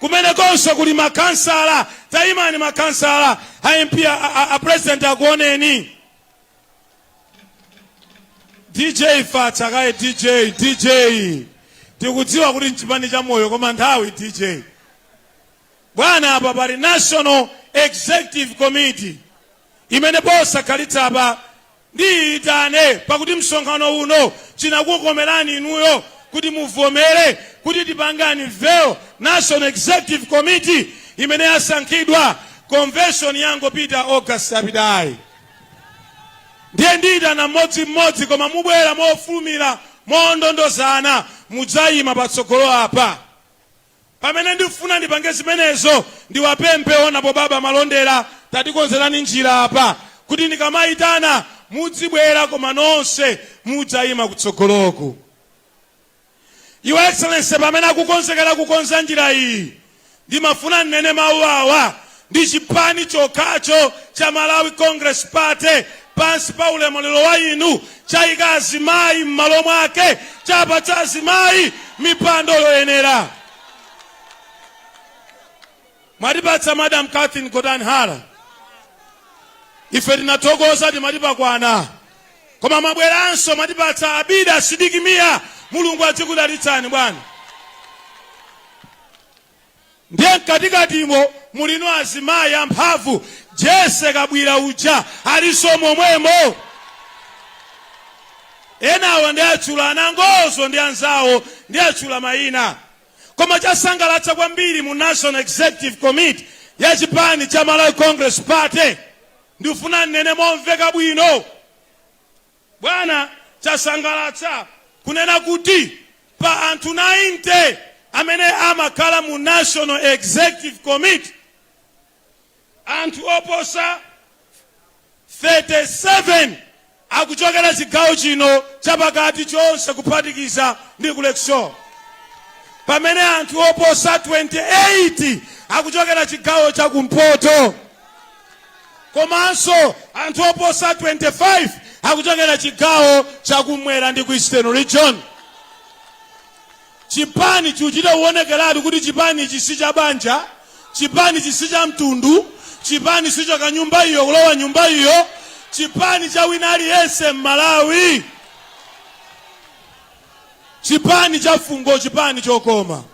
Kumenekonso kuli makansala. Taimani makansala, a MP, a president akuoneni. DJ fatsa kaye. DJ, DJ, tikudziwa kuti mchipani cha moyo, koma nthawi, DJ. Bwana, apa pali National Executive Committee imene posakhalitsa apa ndiyitane, pakuti msonkhano uno chinakukomerani inuyo kuti muvomere kuti tipangani unveil National Executive Committee imene yasankhidwa convention yangopita August apitayi. Ndiye ndiyitana mmodzimmodzi, koma mubwera mofulumira, mondondozana, mudzayima patsogolo apa. Pamene ndifuna ndipange zimenezo, ndiwapemphe onapo baba Malondera, tatikonzerani njira apa kuti ndikamayitana mudzibwera, koma nonse mudzayima kutsogoloku. Your Excellency, pamene akukonzekera kukonza njira iyi, ndimafuna nnene mawu awa: ndi chipani chokhacho cha Malawi Congress Party pansi pa ulamuliro wa inu chayika azimayi m'malo mwake, chapatsa azimayi mipando yoyenera. Mwatipatsa Madam Catherine Gotani Hara, ife tinathokoza, timati pakwana, koma mwabweranso mwatipatsa Abida Sidik Mia. Mulungu adzikudalitsani, bwana. Ndiye mkatikatimo mulino azimayi amphamvu. Jessie Kabwila uja alinso momwemo. Enawo ndi atchula anangozo ndi anzawo, ndi atchula mayina. Koma chasangalatsa kwambiri mu National Executive Committee ya chipani cha Malawi Congress Party, ndifuna nnene momveka bwino, bwana, chasangalatsa kunena kuti pa anthu 90 amene amakhala mu National Executive Committee, anthu oposa 37 akuchokera chigawo chino chapakati chonse kuphatikiza ndi ku Lakeshore, pamene anthu oposa 28 akuchokera chigawo chakumpoto, komanso anthu oposa 25 akuchokera chigawo chakumwera ndi ku Eastern Region. Chipani chikuchita kuonekeratu kuti chipani ichi si cha banja, chipani ichi si cha mtundu, chipani sichoka nyumba iyo kulowa nyumba iyo, chipani cha wina aliyense m'Malawi, chipani cha fungo, chipani chokoma.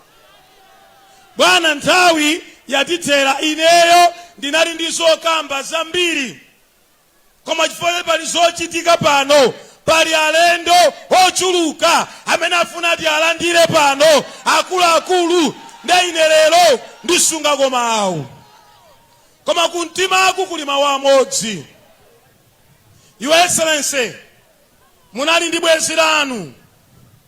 Bwana, nthawi yatithera. Ineyo ndinali ndi zokamba zambiri, koma chifukwa pali zochitika pano, pali alendo ochuluka amene afuna ati alandire pano, akuluakulu, nde ine lero ndisunga mawu, koma kumtimaku kuli mawu amodzi. Your Excellency, munali ndi bwenzi lanu,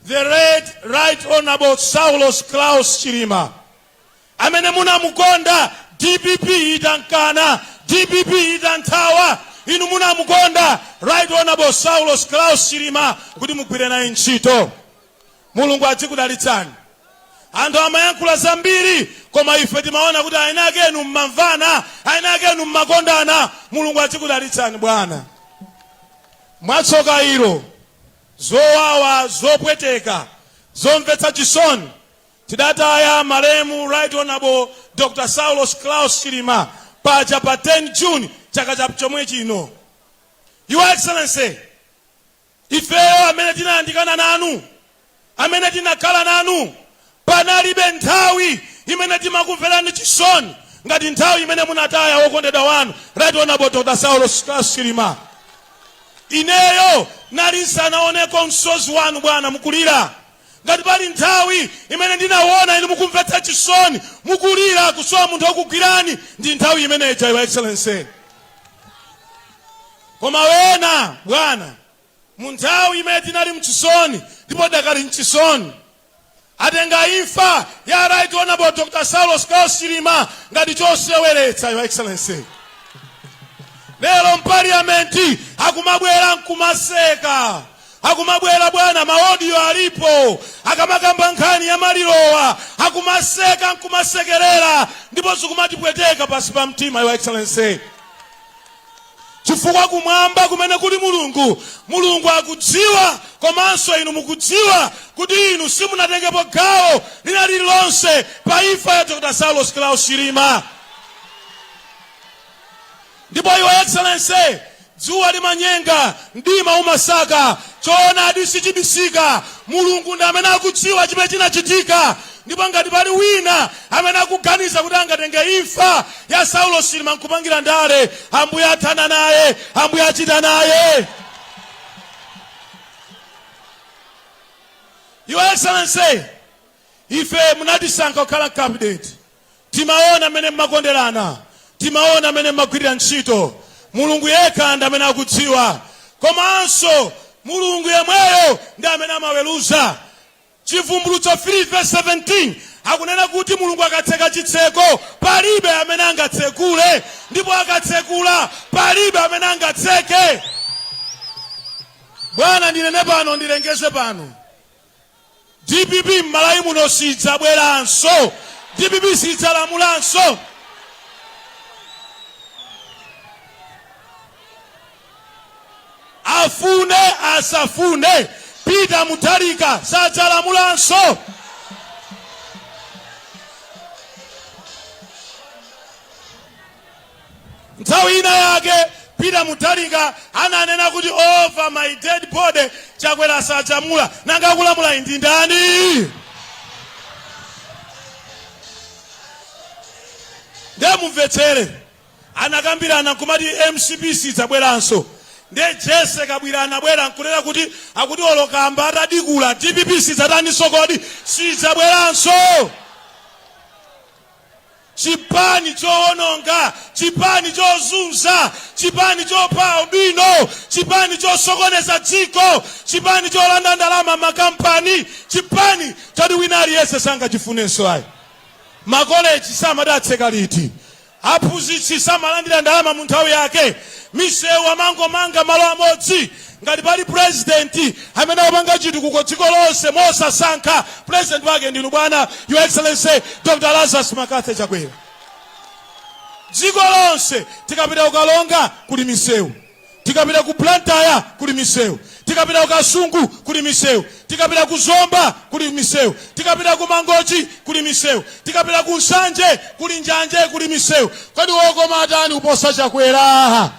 the late Right Honorable Saulos Klaus Chilima, amene munamukonda DPP itankana, DPP itanthawa. Inu munamukonda Right Honorable Saulos Klaus Chilima kuti mugwire naye ntchito. Mulungu adzikudalitsani. Anthu amayankhula zambiri, koma ife timaona kuti aina akenu mmamvana, aina akenu mmakondana. Mulungu adzikudalitsani, bwana. Mwatsoka ilo, zowawa, zopweteka, zomvetsa chisoni, tidataya malemu Right Honorable Dr Saulos Klaus Chilima paja pa 10 June chaka cha chomwe chino. Your Excellency, ifeyo amene tinayandikana nanu, amene tinakhala nanu, panalibe nthawi imene timakumverani chisoni ngati nthawi imene munataya wokondedwa wanu, Right Honorable Dr Saulos Klaus Chilima. Ineyo nali nsanaoneko msozi wanu, bwana, mukulira. Ngati pali nthawi imene ndinaona inu mukumvetsa chisoni, mukulira, kusowa munthu wokugwirani, ndi nthawi imeneja, Your Excellency. Koma wena, bwana, mu nthawi imene tinali mchisoni, ndipo dakali mchisoni, atenga imfa ya Right Honorable Dr Saulos Klaus Chilima ngati choseweretsa. Your Excellency, lero mpaliamenti akumabwera nkumaseka, akumabwera, bwana, ma audio alipo, akamakamba nkhani ya malirowa akumaseka nkumasekerera, ndipo zikumatipweteka pasi pa mtima, Your Excellency. Chifukwa kumwamba kumene kuli Mulungu, Mulungu akudziwa komanso inu mukudziwa kuti inu simunatengepo gawo lina lililonse pa imfa ya Dr. Saulos Klaus Chilima. Ndipo Your Excellency, dzuwa limanyenga, mdima umasaka, choonadi sichibisika. Mulungu ndi amene akudziwa chimene chinachitika. Ndipo ngati pali wina amene akuganiza kuti angatenge imfa ya Saulos Chilima nkupangira ndale, Ambuye athana naye, Ambuye achita naye. Your Excellency, ife munatisankha kukhala m'cabinet. Timaona mmene mmakonderana, timaona mmene mmagwirira ntchito. Mulungu yekha ndi amene akudziwa. Komanso Mulungu yemweyo ndi amene amaweruza. Chivumbulutso 3 verse 17 akunena kuti Mulungu akatseka chitseko palibe amene angatsekule, ndipo akatsekula palibe amene angatseke. Bwana, ndinene pano, ndilengeze pano, Dpp m'Malawi muno sidzabweranso, Dpp sidzalamulanso. Afune asafune, Peter Mutharika sadzalamulanso. Nthawi ina yake Peter Mutharika ananena kuti over my dead body Chakwera sadzalamula. Nanga akulamula ndi ndani? Ndiye mumvetsere. Anakambirana nkumati mcp sidzabweranso. Ndiye Jesse Kabwira anabwera nkunena kuti akuti olo kamba atadikula dpp sidzataninso kodi? Sidzabweranso. Chipani chowononga, chipani chozunza, chipani chopha albino, chipani chosokoneza dziko, chipani cholanda ndalama makampani, chipani choti wina aliyense sangachifunenso ayi. Makoleji samati atseka liti? Aphunzitsi samalandira ndalama mu nthawi yake. Misewu amangomanga malo amodzi. Ngati pali president amene akupanga chitukuko dziko lonse mosasankha, president wake ndinu bwana Your Excellency Dr. Lazarus McCarthy Chakwera. Dziko lonse tikapita ku Karonga kuli misewu. Tikapita ku Blantyre kuli misewu, tikapita ku Kasungu kuli misewu, tikapita ku Zomba kuli misewu, tikapita ku Mangochi kuli misewu, tikapita ku Nsanje kuli njanje kuli misewu. Kodi wokoma atani kuposa Chakwera?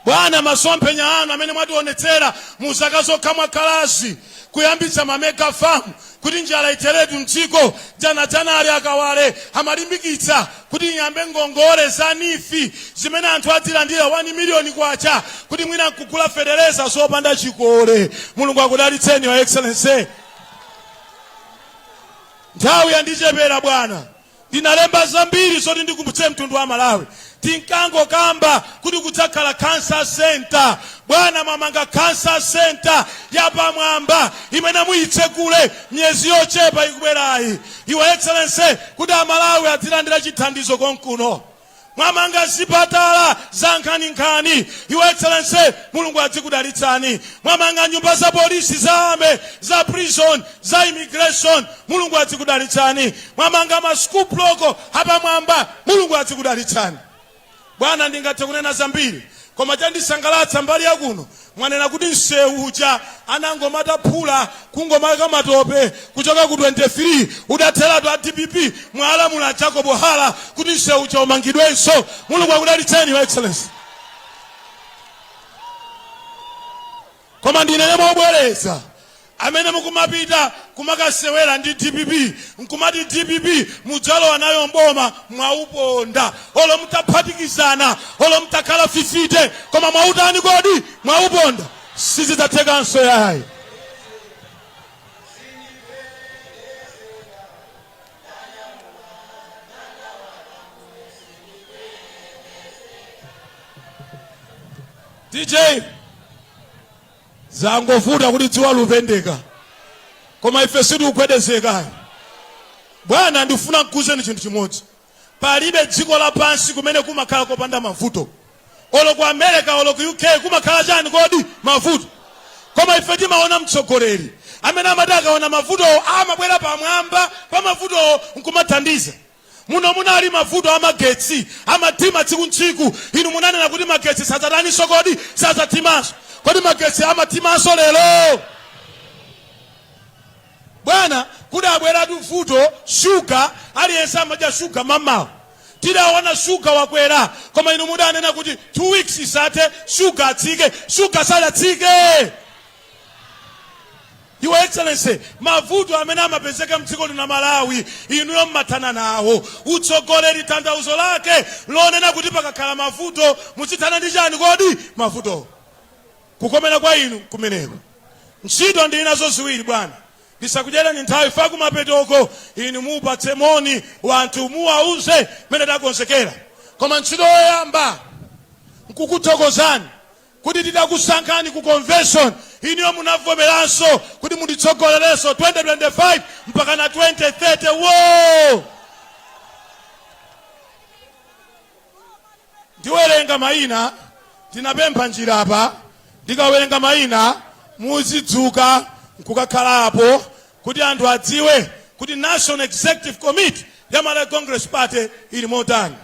Bwana, masomphenya anu amene mwationetsera mu zaka zokha mwakhalazi, kuyambitsa ma mega farm kuti njala itheretu mdziko, dzanadzanali a Kawale amalimbikitsa kuti iyambe ngongole za neef zimene anthu adzilandira 1 million kwacha kuti mwina nkugula fetereza zopanda chikole. Mulungu akudalitseni Your Excellency. Nthawi yandichepera bwana. Ndinalemba zambiri zoti ndikumbutse mtundu wa Malawi. Tinkangokamba kuti kudzakhala cancer center. Bwana mwamanga cancer center yapamwamba imene muyitsekule miyezi yochepa ikubwerayi. Your Excellency kuti a Malawi adzilandira chithandizo konkuno. Mwamanga zipatala za nkhaninkhani. Your Excellency, Mulungu adzikudalitsani. Mwamanga nyumba za polisi, za army, za prison, za immigration. Mulungu adzikudalitsani. Mwamanga ma school block apamwamba. Mulungu adzikudalitsani. Bwana, ndingathe kunena zambiri, koma chandisangalatsa mbali yakuno Mwanena kuti msewu uja anangomata phula kungomaika matope kuchoka ku 23 udatheratu a dpp mwalamula a Jacob Hara kuti msewu uja umangidwenso. Mulungu akudalitseni Your Excellency. Koma ndinene mobwereza Amene mukumapita kumakasewera ndi dpp nkumati dpp mudzalowa nayo m'boma mwauponda. Olo mutaphatikizana, olo mutakhala 50 koma mwautani kodi? Mwauponda. Sizidzathekanso yayi. DJ Zangovuta kuti dzuwa lupendeka koma ife sitikugwedezeka ayi. Bwana ndifuna nkuuzeni chinthu chimodzi. Palibe dziko lapansi kumene kumakhala kopanda mavuto. Olo ku America olo ku UK kumakhala chani kodi? Mavuto. Koma ife timaona mtsogoleri amene amati akaona mavutowo amabwera pamwamba pa mavutowo nkumathandiza. Muno munali mavuto amagetsi, amathima tsiku ntsiku. Inu munanena kuti magetsi sadzataninso kodi? Sadzathimanso. Kodi magetsi amathimanso lero? Bwana, kudabweratu vuto shuga, aliyense amadya shuga mamawa. Tidaona shuga wakwera, koma inu mudanena kuti 2 weeks isathe shuga atsike, shuga sadatsike. Your Excellency, mavuto amene amapezeka mdziko lino la Malawi inuyo mmathana nawo. Utsogoleri tanthauzo lake lonena kuti pakakhala mavuto muzithana ndi chani kodi? Mavutowo. Kukomera kwa inu kumeneko. Ntchito ndili nazo ziwiri bwana. Ndisakudyereni nthawi chifukwa kumapetoko inu mupatse moni wanthu muwauze mmene takonzekera. Koma ntchito yoyamba nkukuthokozani kuti titakusankhani ku convention inuyo munavomeranso kuti mutitsogolerenso 2025 mpakana 2030 woo! Ndiwerenga mayina, ndinapempha njira apa, ndikawerenga mayina muzidzuka nkukakhala apo kuti anthu adziwe kuti National Executive Committee ya Malawi Congress Party ili motani.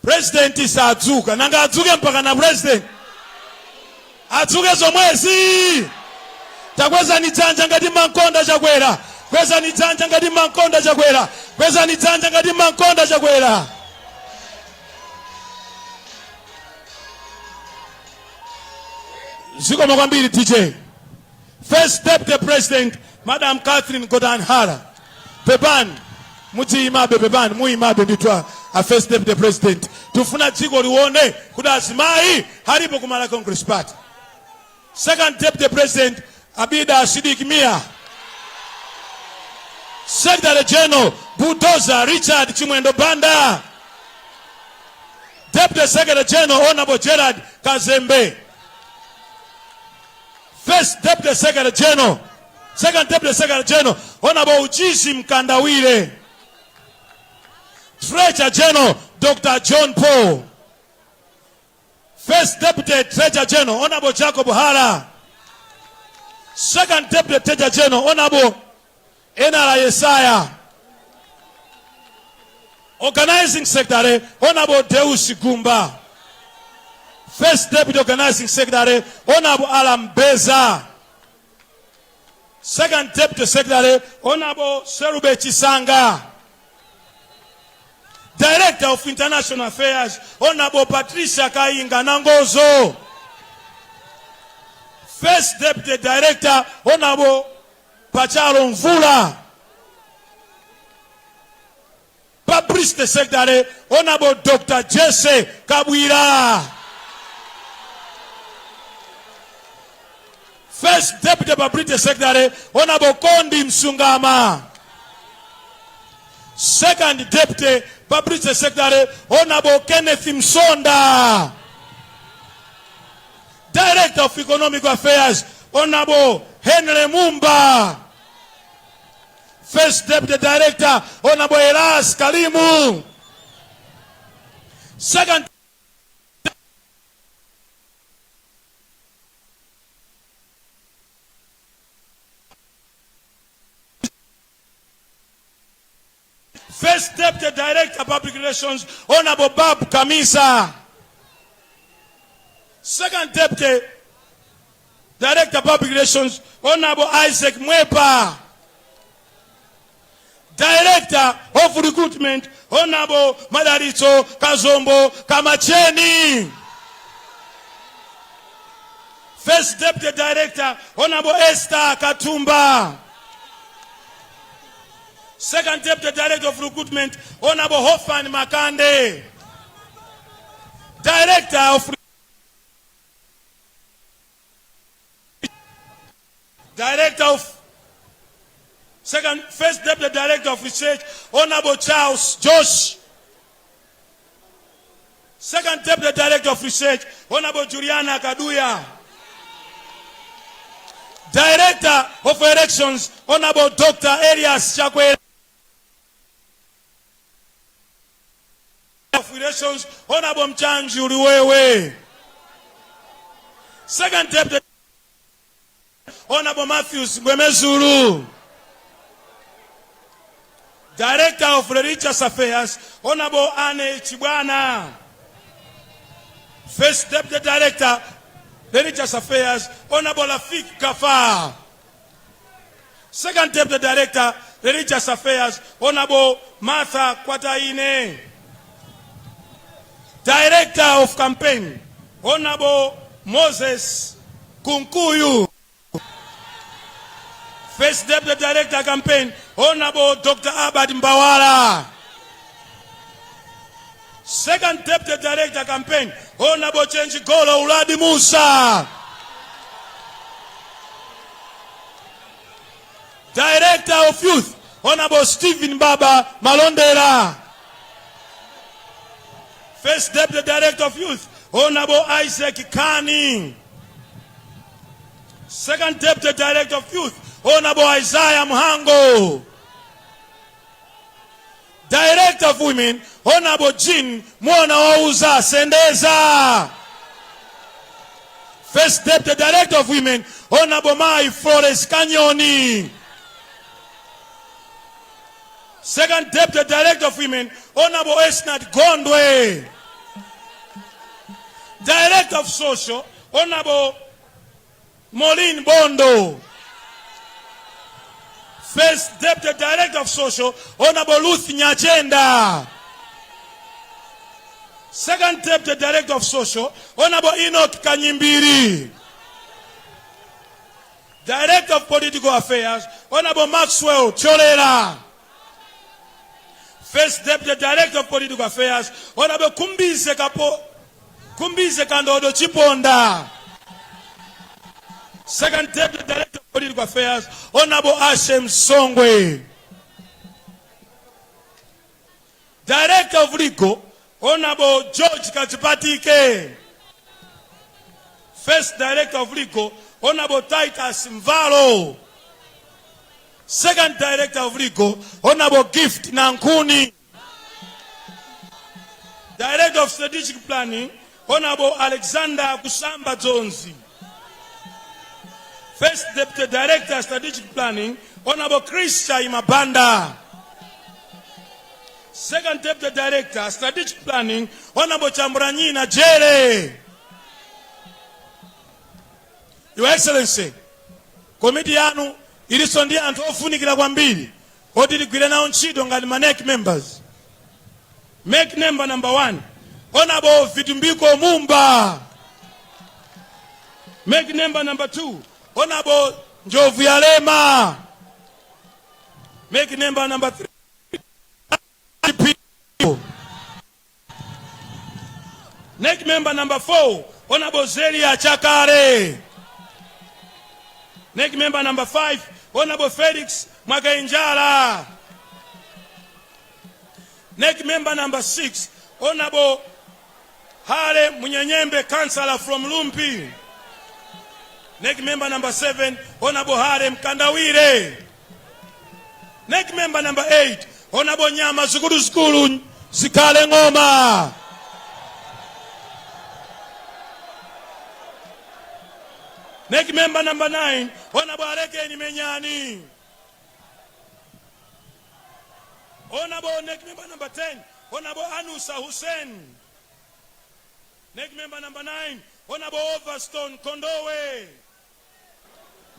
President sadzuka, nanga adzuke mpakana president adzuke zomwezi? Takwezani dzanja ngati mmankonda Chakwera, kwezani dzanja ngati mmankonda Chakwera, kwezani dzanja ngati mmankonda Chakwera. Zikomo kwambiri DJ. First Deputy President Madam Catherine Gotani Hara. Pepani mudziyimabe, pepani muyimabe ndithu a First Deputy President. Tifuna dziko lione kuti azimayi alipo ku Malawi Congress Party. Second Deputy President Abida Sidik Mia. Secretary General Bulldozer Richard Chimwendo Banda. Deputy Secretary General Honorable Gerald Kazembe. First Deputy Secretary General, Second Deputy Secretary General, Honorable Uchizi Mkandawire. Treasurer General, Dr. John Paul. First Deputy Treasurer General, Honorable Jacob Hara. Second Deputy Treasurer General, Honorable Enara Yesaya. Organizing Secretary, Honorable Deus Gumba. First Deputy Organizing Secretary, Honorable Alam Beza. Second Deputy Secretary, Honorable Serube Chisanga. Director of International Affairs, Honorable Patricia Kainga Nangozo. First Deputy Director, Honorable Pachalo Mvula. Publicity Secretary, Honorable Dr. Jesse Kabwira. First Deputy Publicity Secretary, Honorable Kondi Msungama. Second Deputy Publicity Secretary, Honorable Kenneth Msonda. Director of Economic Affairs, Honorable Henry Mumba. First Deputy Director, Honorable Elas Kalimu. Second First Deputy Director Public Relations, Honorable Bob Kamisa. Second Deputy Director Public Relations, Honorable Isaac Mwepa. Director of Recruitment, Honorable Madalitso Kazombo Kamacheni. First Deputy Director, Honorable Esther Katumba. Second Deputy Director of Recruitment, Honorable Hofan Makande. Director of Second First Deputy Director of Research, Honorable Charles Josh. Second Deputy Director of Research, Honorable Juliana Kaduya. Director of Elections, Honorable Dr. Elias Chakwera. Of Relations, Honorable Mchanji Uliwewe. Second Deputy Honorable Matthews Mgomezulu. Director of Religious Affairs, Honorable Anne Chibwana. First Deputy Director, Religious Affairs, Honorable Rafik Gafar. Second Deputy Director, Religious Affairs, Honorable Martha Kwataine. Director of Campaign, Honorable Moses Kunkuyu. First Deputy Director Campaign, Honorable Dr. Albert Mbawala. Second Deputy Director Campaign, Honorable Chenjigolo Uladi Musa. Director of Youth, Honorable Stephen Baba Malondera. First Deputy Director of Youth, Honorable Isaac Kani. Second Deputy Director of Youth, Honorable Isaiah Mhango. Director of Women, Honorable Jean Mwana Wauza Sendeza. First Deputy Director of Women, Honorable Mai Flores Kanyoni. Second Deputy Director of Women, Honorable Esnat Gondwe. Director of Social, Honorable Maureen Bondo. First Deputy Director of Social, Honorable Ruth Nyachenda. Second Deputy Director of Social, Honorable Enoch Kanyimbiri. Director of Political Affairs, Honorable Maxwell Cholera. First Deputy Director of Political Affairs, Honorable Kumbize Kapo, Kumbize Kandodo Chiponda. Second Deputy Director of Political Affairs, Honorable Ashem Songwe. Director of Legal, Honorable George Kachipatike. First Director of Legal, Honorable Titus Mvalo. Second Director of Legal, Honorable Gift Nankuni. Director of Strategic Planning, Honorable Alexander Kusamba Dzonzi. First Deputy Director Strategic Planning, Honorable Chris Chaima Banda. Second Deputy Director Strategic Planning, Honorable Chambranyina Jere. Your Excellency, komiti yanu ilinso ndi anthu ofunikira kwambiri oti tigwire nawo ntchito ngati ma NEC members. NEC member number 1, Honorable Vitumbiko Mumba. NEC member number 2, Honorable Njovu Yalema. NEC member number 3, NEC member number 4, Honorable Zelia Chakare. NEC member number 5, Honorable Felix Mwakainjala. NEC member number 6, Honorable Hale Munyenyembe, councillor from Rumphi. NEC member number 7, Honorable Hale Mkandawire. NEC member number 8, Honorable Nyama Zukulu Zukulu Zikale Ngoma. NEC member number 9, Honorable Arekeni Menyani. Honorable NEC member number 10, Honorable Anusa Hussein. NEC member number 9, Honorable Overstone Kondowe.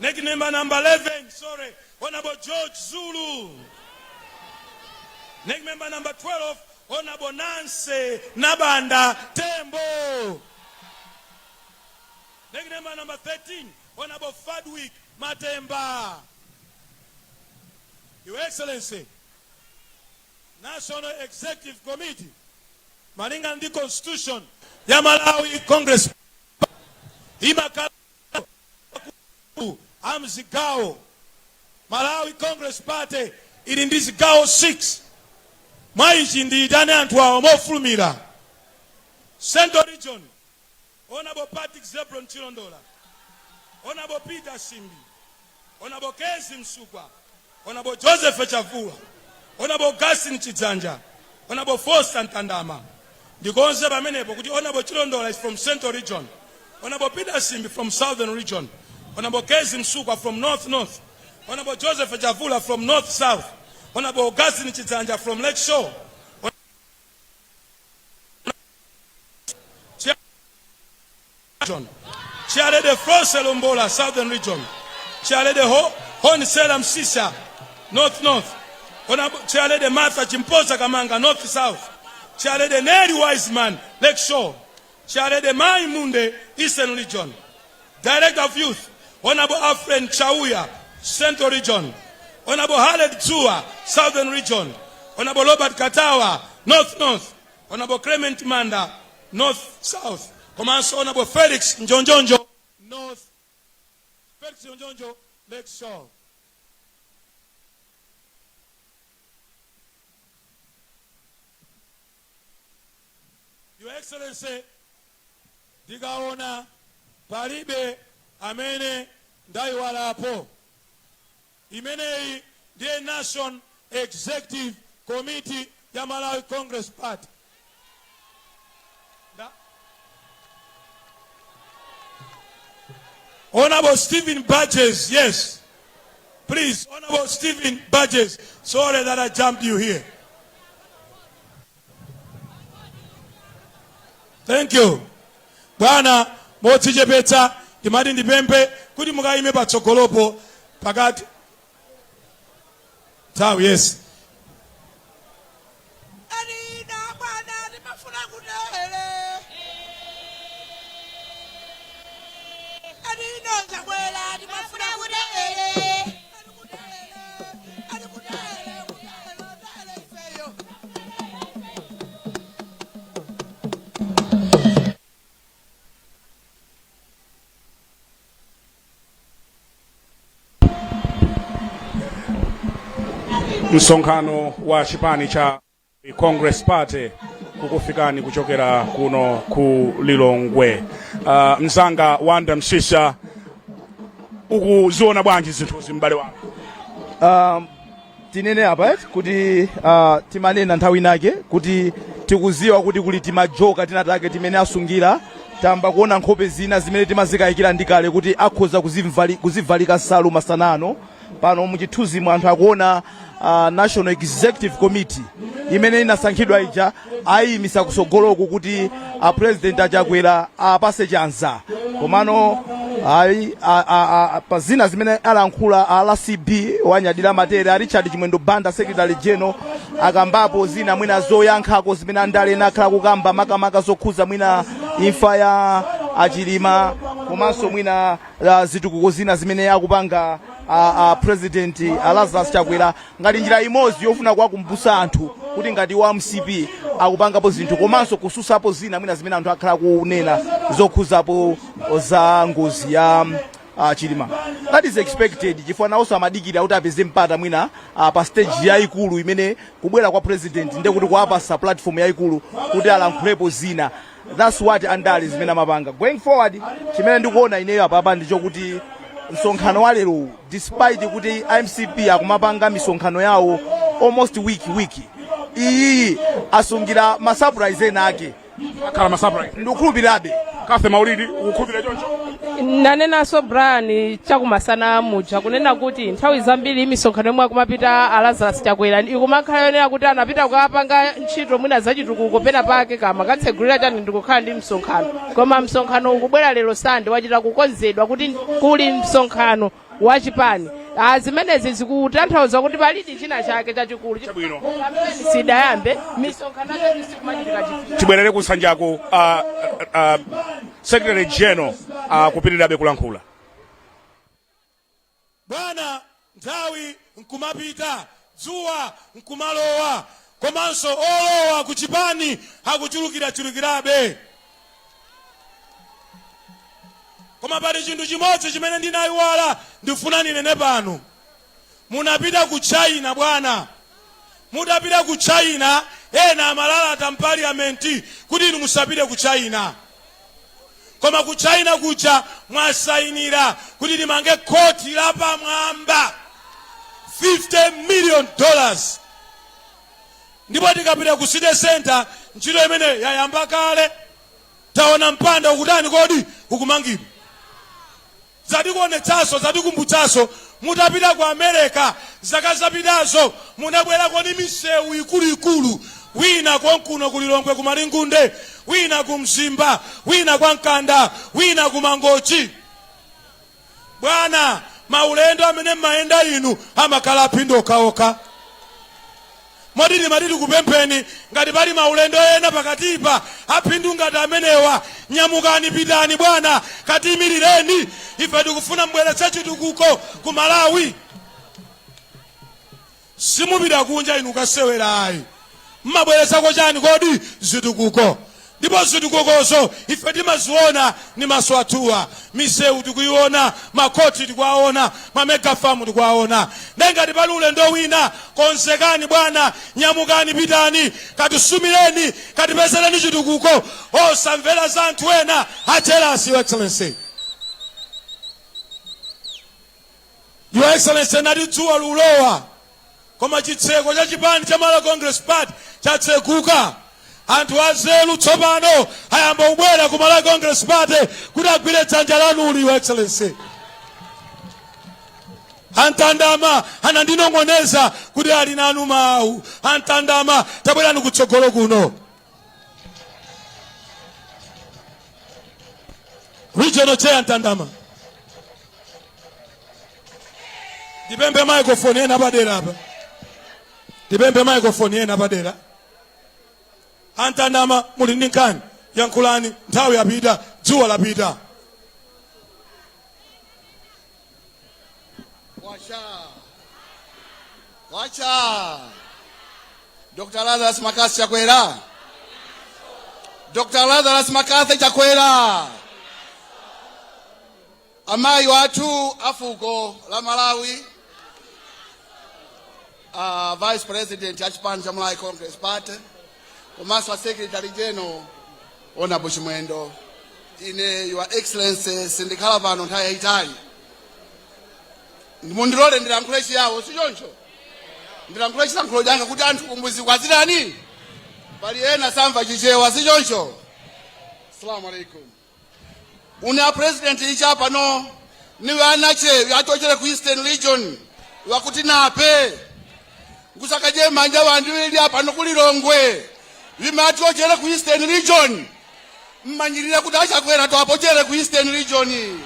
NEC member number 11, sorry, Honorable George Zulu. NEC member number 12, Honorable Nancy Nabanda Tembo. NEC member number 13, Honorable Fadwick Matemba. Your Excellency, National Executive Committee, malinga ndi Constitution ya Malawi Congress imakhala amzigawo. Malawi Congress Party ili ndi zigawo 6. Mwa ichi ndiyitane anthu awo mofulumira. Central Region, Honorable Patrick Zebron Chilondola, Honorable Peter Simbi, Honorable Kezi Msukwa, Honorable Joseph Chavula, Honorable Augustine Chidzanja, Honorable Foster Ntandama. Ndikonze pamenepo kuti Honorable Chilondola is from Central Region, Honorable Peter Simbi from Southern Region, Honorable Kezi Msukwa from North North, Honorable Joseph Chavula from North South, Honorable Augustine Chidzanja from Lakeshore. Region. Chairlady Florence Lombola, Southern Region. Chairlady Hon Sarah Msisha, North North. Honorable Chairlady Martha Chimposa Kamanga, North South. Chairlady Nelly Wiseman, Lakeshore. Chairlady Mai Munde, Eastern Region. Director of Youth, Honorable Alfred Chauya, Central Region. Honorable Haled Zua, Southern Region. Honorable Robert Katawa, North North. Honorable Clement Manda, North South. Komanso Honorable Felix Njonjonjo, North. Felix Njonjonjo, Lakeshore. Your Excellency, ndikaona palibe amene ndayiwalapo. Imeneyi ndiye National Executive Committee ya Malawi Congress Party. Honorable Stephen Burgess, yes. Please, Honorable Stephen Burgess, sorry that I jumped you here. Thank you. Bwana, modzichepetsa ndimati ndipemphe kuti mukayime patsogolopo pakati nthawi yes. Alina bwana timafuna kutere. Alina Chakwera timafuna kutere. Msonkhano wa chipani cha Congress Party kukufikani kuchokera kuno ku Lilongwe. Mzanga Wanda Msisha, ukuziona bwanji zinthuzi m'bale wanga? Tinene apa eti kuti timanena nthawi inake kuti tikuziwa kuti kuli timajoka tinatake timene asungira. Tamba kuona nkhope zina zimene timazikayikira ndi kale kuti akhoza kuzivalika nsalu masana ano. Pano muchithunzimu anthu akuona National Executive Committee imene inasankhidwa ija ayimisa kusogoloku kuti a President aChakwera apase chanza. Komano ayi, pa zina zimene alankhula a RCB wanyadira matere a Richard Chimwendo Banda Secretary General akambapo zina mwina zoyankhako zimene andale ena akhala kukamba makamaka zokhuza mwina imfa ya aChilima komanso mwina zitukuko zina zimene akupanga a President a Lazarus Chakwera ngati njira imodzi yofuna kuwakumbutsa anthu kuti ngati wa MCP akupangapo zinthu komanso kususapo zina mwina zimene anthu akhala kunena zokhuzapo za ngozi ya Chilima. That is expected chifukwa nawonso amadikira kuti apeze mpata mwina pa stage yayikulu imene kubwera kwa president ndiye kuti kuwapasa platform yayikulu kuti alankhulepo zina. That's what andale zimene amapanga. Going forward, chimene ndikuona ineyo apapa ndi chokuti msonkhano wa lero, despite kuti MCP akumapanga misonkhano yawo almost week week, iyiyi asungira ma surprise ena ake. Akhala ma surprise. Ndikukhulupirirabe. Kathe Maulidi, ukukhulupirira choncho? Nanenanso Brian chakumasana muja kunena kuti nthawi zambiri misonkhano yomwe akumapita a Lazarus Chakwera ikumakhala yonena kuti anapita kukapanga ntchito mwina zachitukuko pena pake kama katsegulira chani ndikukhala ndi msonkhano, koma msonkhano ukubwera lero Sande wachita kukonzedwa kuti kuli msonkhano wa chipani. Zimenezi zikutanthauza kuti palidi china chake chachikulu. Chabwino. Kampeni sidayambe, misonkhano yake sikumachitika chifukwa. Tibwerere ku Nsanjako, Secretary General kupitirirabe kulankhula. Bwana, nthawi nkumapita, dzuwa nkumalowa, komanso olowa ku chipani akuchulukirachulukirabe. Koma pali chinthu chimodzi chimene ndinayiwala, ndifuna ninene pano. Munapita ku China bwana. Mutapita ku China, ena amalalata m'parliament kuti inu musapite ku China. Koma ku China kuja mwasayinira kuti timange khoti lapamwamba 50 million dollars. Ndipo tikapita ku city center ntchito imene yayamba kale. Taona mpanda ukutani kodi? Ukumangidwa. Zatikuonetsanso, zatikumbutsanso, mutapita ku America zaka zapitazo munabwerako ndi misewu ikuluikulu, wina konkuno ku Lilongwe ku Malingunde, wina ku Mzimba, wina kwa Mkanda, wina ku Mangochi. Bwana, maulendo amene mmayenda inu amakhala aphindu okhaokha. Moti timati tikupempheni ngati pali maulendo ena pakatipa aphindu ngati amenewa, nyamukani pitani bwana, katiimirireni. Ife tikufuna mubweretse chitukuko ku Malawi. Simupita kunja inu kukasewera ayi. Mmabweretsako chani kodi? Zitukuko. Ndipo zitukukozo ife timaziona ndi maso athuwa. Misewu tikuiona, makhoti tikuwaona, ma mega farm tikuwaona. Nde ngati pali ulendo wina, konzekani bwana, nyamukani pitani, katisumireni, katipezereni chitukuko, osamvera za anthu ena a jealous, Your Excellency. Your Excellency, nati dzuwa likulowa koma chitseko cha chipani cha Malawi Congress Party chatseguka. Anthu anzeru tsopano ayamba kubwera ku Malawi Congress Party kuti agwire dzanja lanuli, Your Excellency. A Mtandama anandinong'oneza kuti ali nanu mawu. A Mtandama, tabwerani kutsogolo kuno. Regional Chair Mtandama. Ndipemphe microphone ena padera apa. Ndipemphe microphone ena padera. A Mtandama muli ndi nkhani, yankhulani, nthawi yapita, dzuwa lapita. Kwacha. Kwacha. Dr. Lazarus McCarthy Chakwera. Dr. Lazarus McCarthy Chakwera. Amayi wathu a fuko la Malawi, Vice President a chipani cha Malawi Congress Party, komanso a Secretary General Honorable Chimwendo, ine Your Excellency sindikhala pano nthawi yayitali. Mundilole ndilankhule Chiyawo, si choncho? Ndilankhule chilankhulo changa kuti anthu kumbuziku azitani? Pali ena samva Chichewa, si choncho? Assalamu alaikum. Une a president icha pano ni wanache yachochere ku Eastern Region wakuti nape nkusakaje manja wandu ili apano ku Lilongwe vimachochere ku Eastern Region mmanyirira kuti achakwera twapochere ku Eastern Region.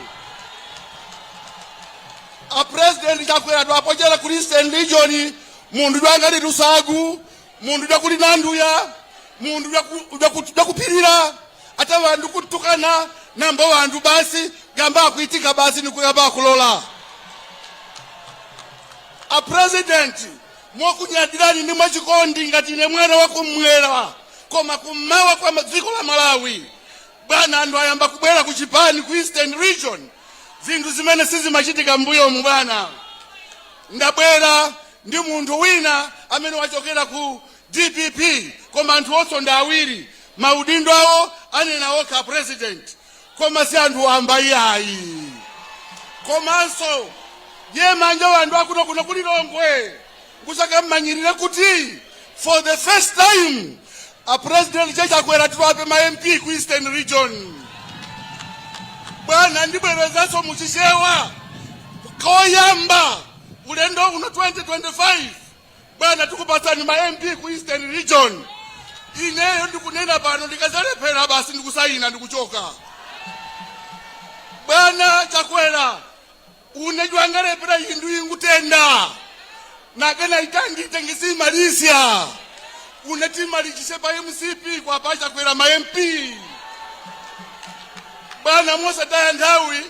A president Chakwera twapochere ku Eastern Region mundu dwangati tusagu mundu dwakuli nanduya mundu dwakupirira ata vandu kutukana nambo vandu basi gamba akuitika basi nikuyamba akulola. A president mokunyadirani ndi mwachikondi ngati ine mwana wakumwera koma kummawa kwa dziko la Malawi, bwana, anthu ayamba kubwera ku chipani ku Eastern Region, zinthu zimene sizimachitika m'mbuyomu. Bwana, ndabwera ndi munthu wina amene wachokera ku DPP, koma anthu onse ndi awiri, maudindo awo anena okha president, koma si anthu wamba iyayi. Komanso ye manja wanthu akuno kuno ku Lilongwe nkusaka mmanyirire kuti for the first time a president Chakwera tiwape ma MP ku Eastern Region. Bwana, ndibwerezanso muchichewa koyamba ulendo uno 2025, bwana, tikupatsani ma MP ku Eastern Region. Ineyo ndikunena pano, ndikazalephera basi ndikusayina ndikuchoka. Bwana Chakwera, une jwangalepera yindu ingutenda nakena itangite ngisimalisya une timalichise pa MCP kwa pa Chakwera ma MP. Bwana, mosataya nthawi,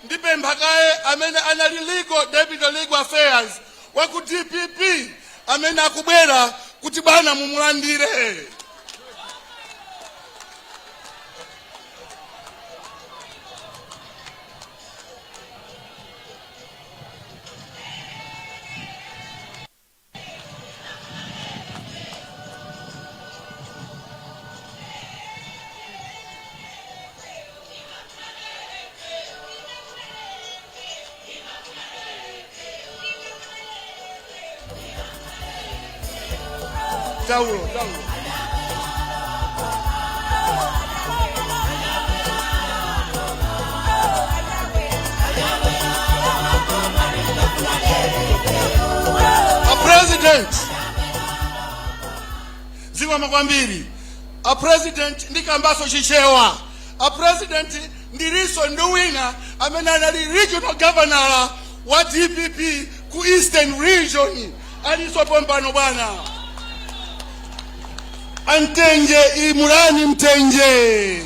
ndipempha kaye amene anali legal deputy legal affairs wa ku DPP amene akubwera kuti bwana mumulandire. Taulo, taulo. President. Zikomo kwambiri a President. Ndikambaso Chichewa. A President, ndilinso ndi wina amene anali regional governor wa DPP ku Eastern Region, alinso pompano, bwana Amtenje Imulani Mtenje,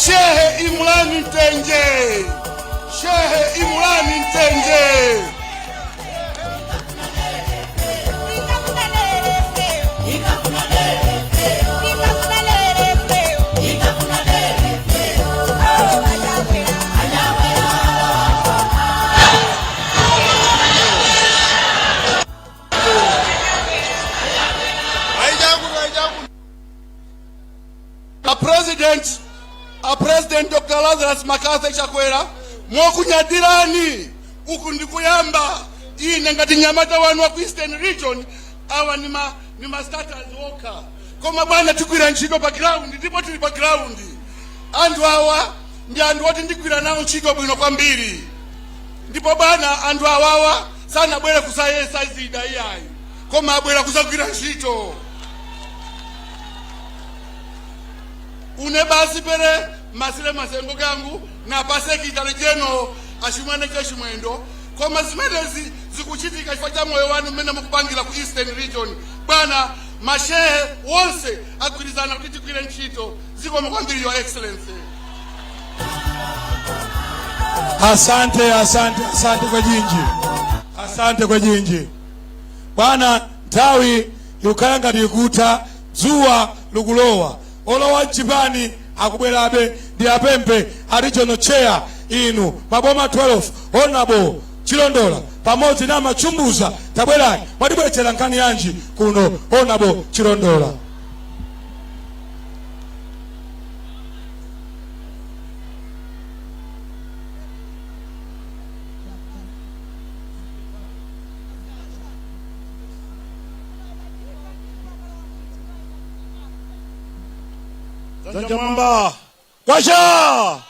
Shehe Imulani Mtenje, Shehe Imulani Mtenje. A President Dr Lazarus McCarthy Chakwera, mokunyadirani, uku ndikuyamba. Ine ngati nyamata wanu wa ku Eastern Region, awa ni ma starters okha, koma bwana, tigwira ntchito pa ground, ndipo tili pa ground. Anthu awa ndi anthu oti ndigwira nawo ntchito bwino kwambiri. Ndipo bwana, anthu awawa sanabwere kusayesa zida iyayi, koma abwera kusagwira ntchito. Une basi pere masile masengo gangu na pa secretary general achimwene cha Chimwendo, koma zimenezi zikuchitika chifukwa cha moyo wanu mmene mukupangira ku Eastern Region. Bwana, mashehe wonse agwirizana kuti tigwire ntchito. Zikomo kwambiri, Your Excellency. Asante, asante, asante kwa jinji, asante kwa jinji. Bwana, nthawi ikukhala ngati ikutha, dzuwa likulowa, olowa mchipani akubwerabe. Ndi apemphe a regional chair inu maboma 12, Honorable Chilondola pamodzi na Machumbuza, tabwerani. Mwatibweretsera nkhani yanji kuno, Honorable Chilondola? Dzanja mwamba. Kwacha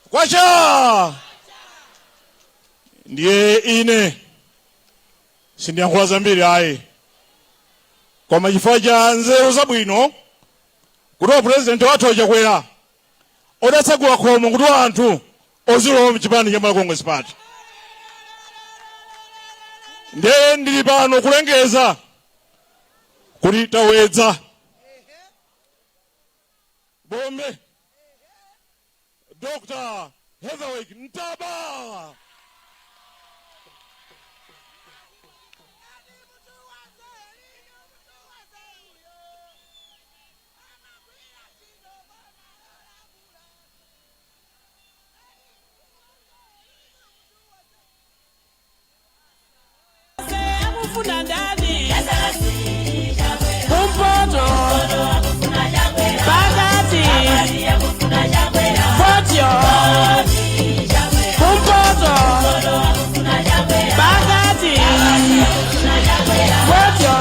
kwacha! Ndiye ine sindiyankhula zambiri ayi, koma chifukwa cha nzeru zabwino kuti wa president wathu aChakwera odatsegula khomo kuti anthu ozilowa mchipani cha Malawi Congress Party, ndiye ndili pano kulengeza kuti tawedza bombe Dr. Heatherwick Ntaba. Akufuna ndani? Kumpoto, pakati, potyo. Kumpoto, pakati, potyo.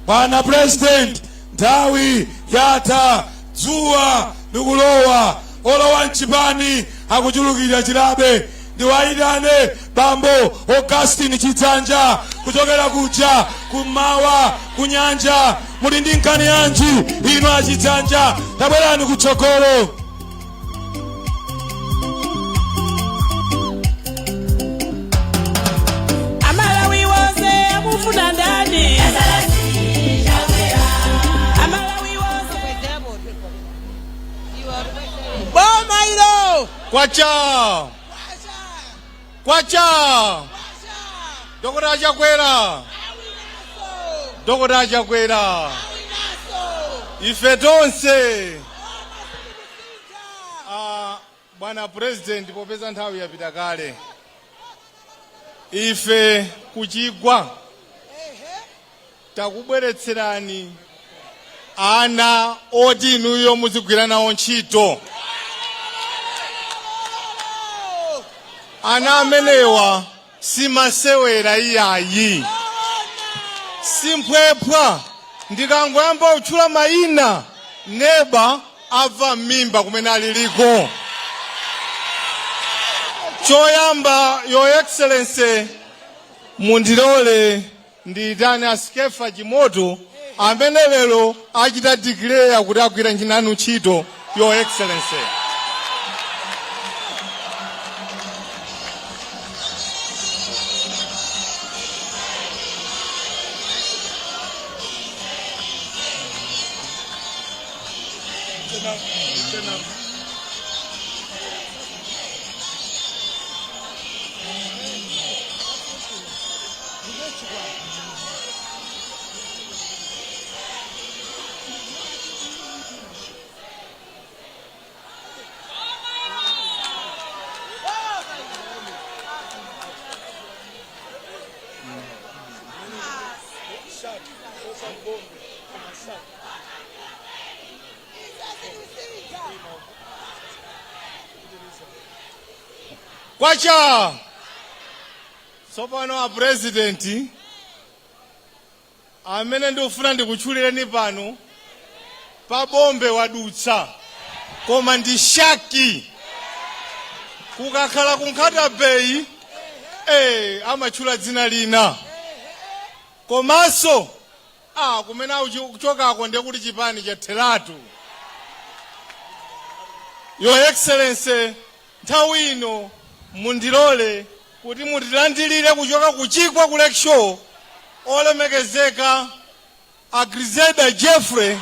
Bwana President, nthawi yatha, dzuwa likulowa, olowa mchipani akuchulukira chilabe. Ndiwayitane bambo Augustin Chidzanja kuchokera kuja kummawa kunyanja. Muli ndi nkhani yanji inu aChidzanja? Tabwerani kutsogolo. Amalawi wonse akufuna ndani? Amalawi wonse. Boma ilo. Kwacha kwacha! Dokota Chakwera, Dokota Chakwera, ife tonse. Ah, bwana President, popeza nthawi yapita kale, ife kuchigwa takubweretserani ana oti inuyo muzigwira nawo ntchito. Ana amenewa Simasewera iyayi, simphwephwa. Ndikangoyamba kutchula mayina, neba abva m'mimba kumene aliliko. Choyamba, Your Excellency, mundilole ndiyitane a Skeffa Chimoto amene lero achita declare kuti agwira nanu ntchito, Your Excellency. Kwacha! Tsopano a President amene ndikufuna ndikutchulireni pano, pabombe wadutsa, koma ndi shaki. Kukakhala ku Nkhata Bay amatchula dzina lina, komanso kumene akuchokako ndiye kuti chipani chatheratu. Your Excellency, nthawi ino mundilole kuti mutilandilire kuchoka kuchigwa ku Lakeshore olemekezeka a Grezelder Jeffrey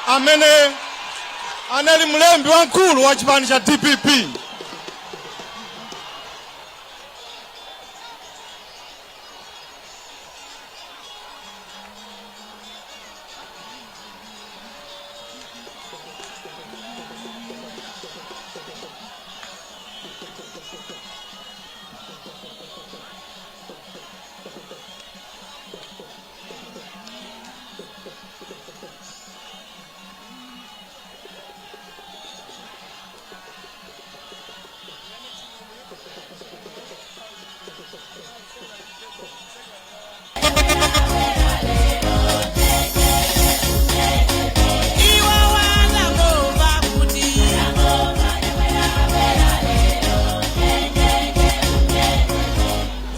amene anali mlembi wamkulu wa chipani cha DPP.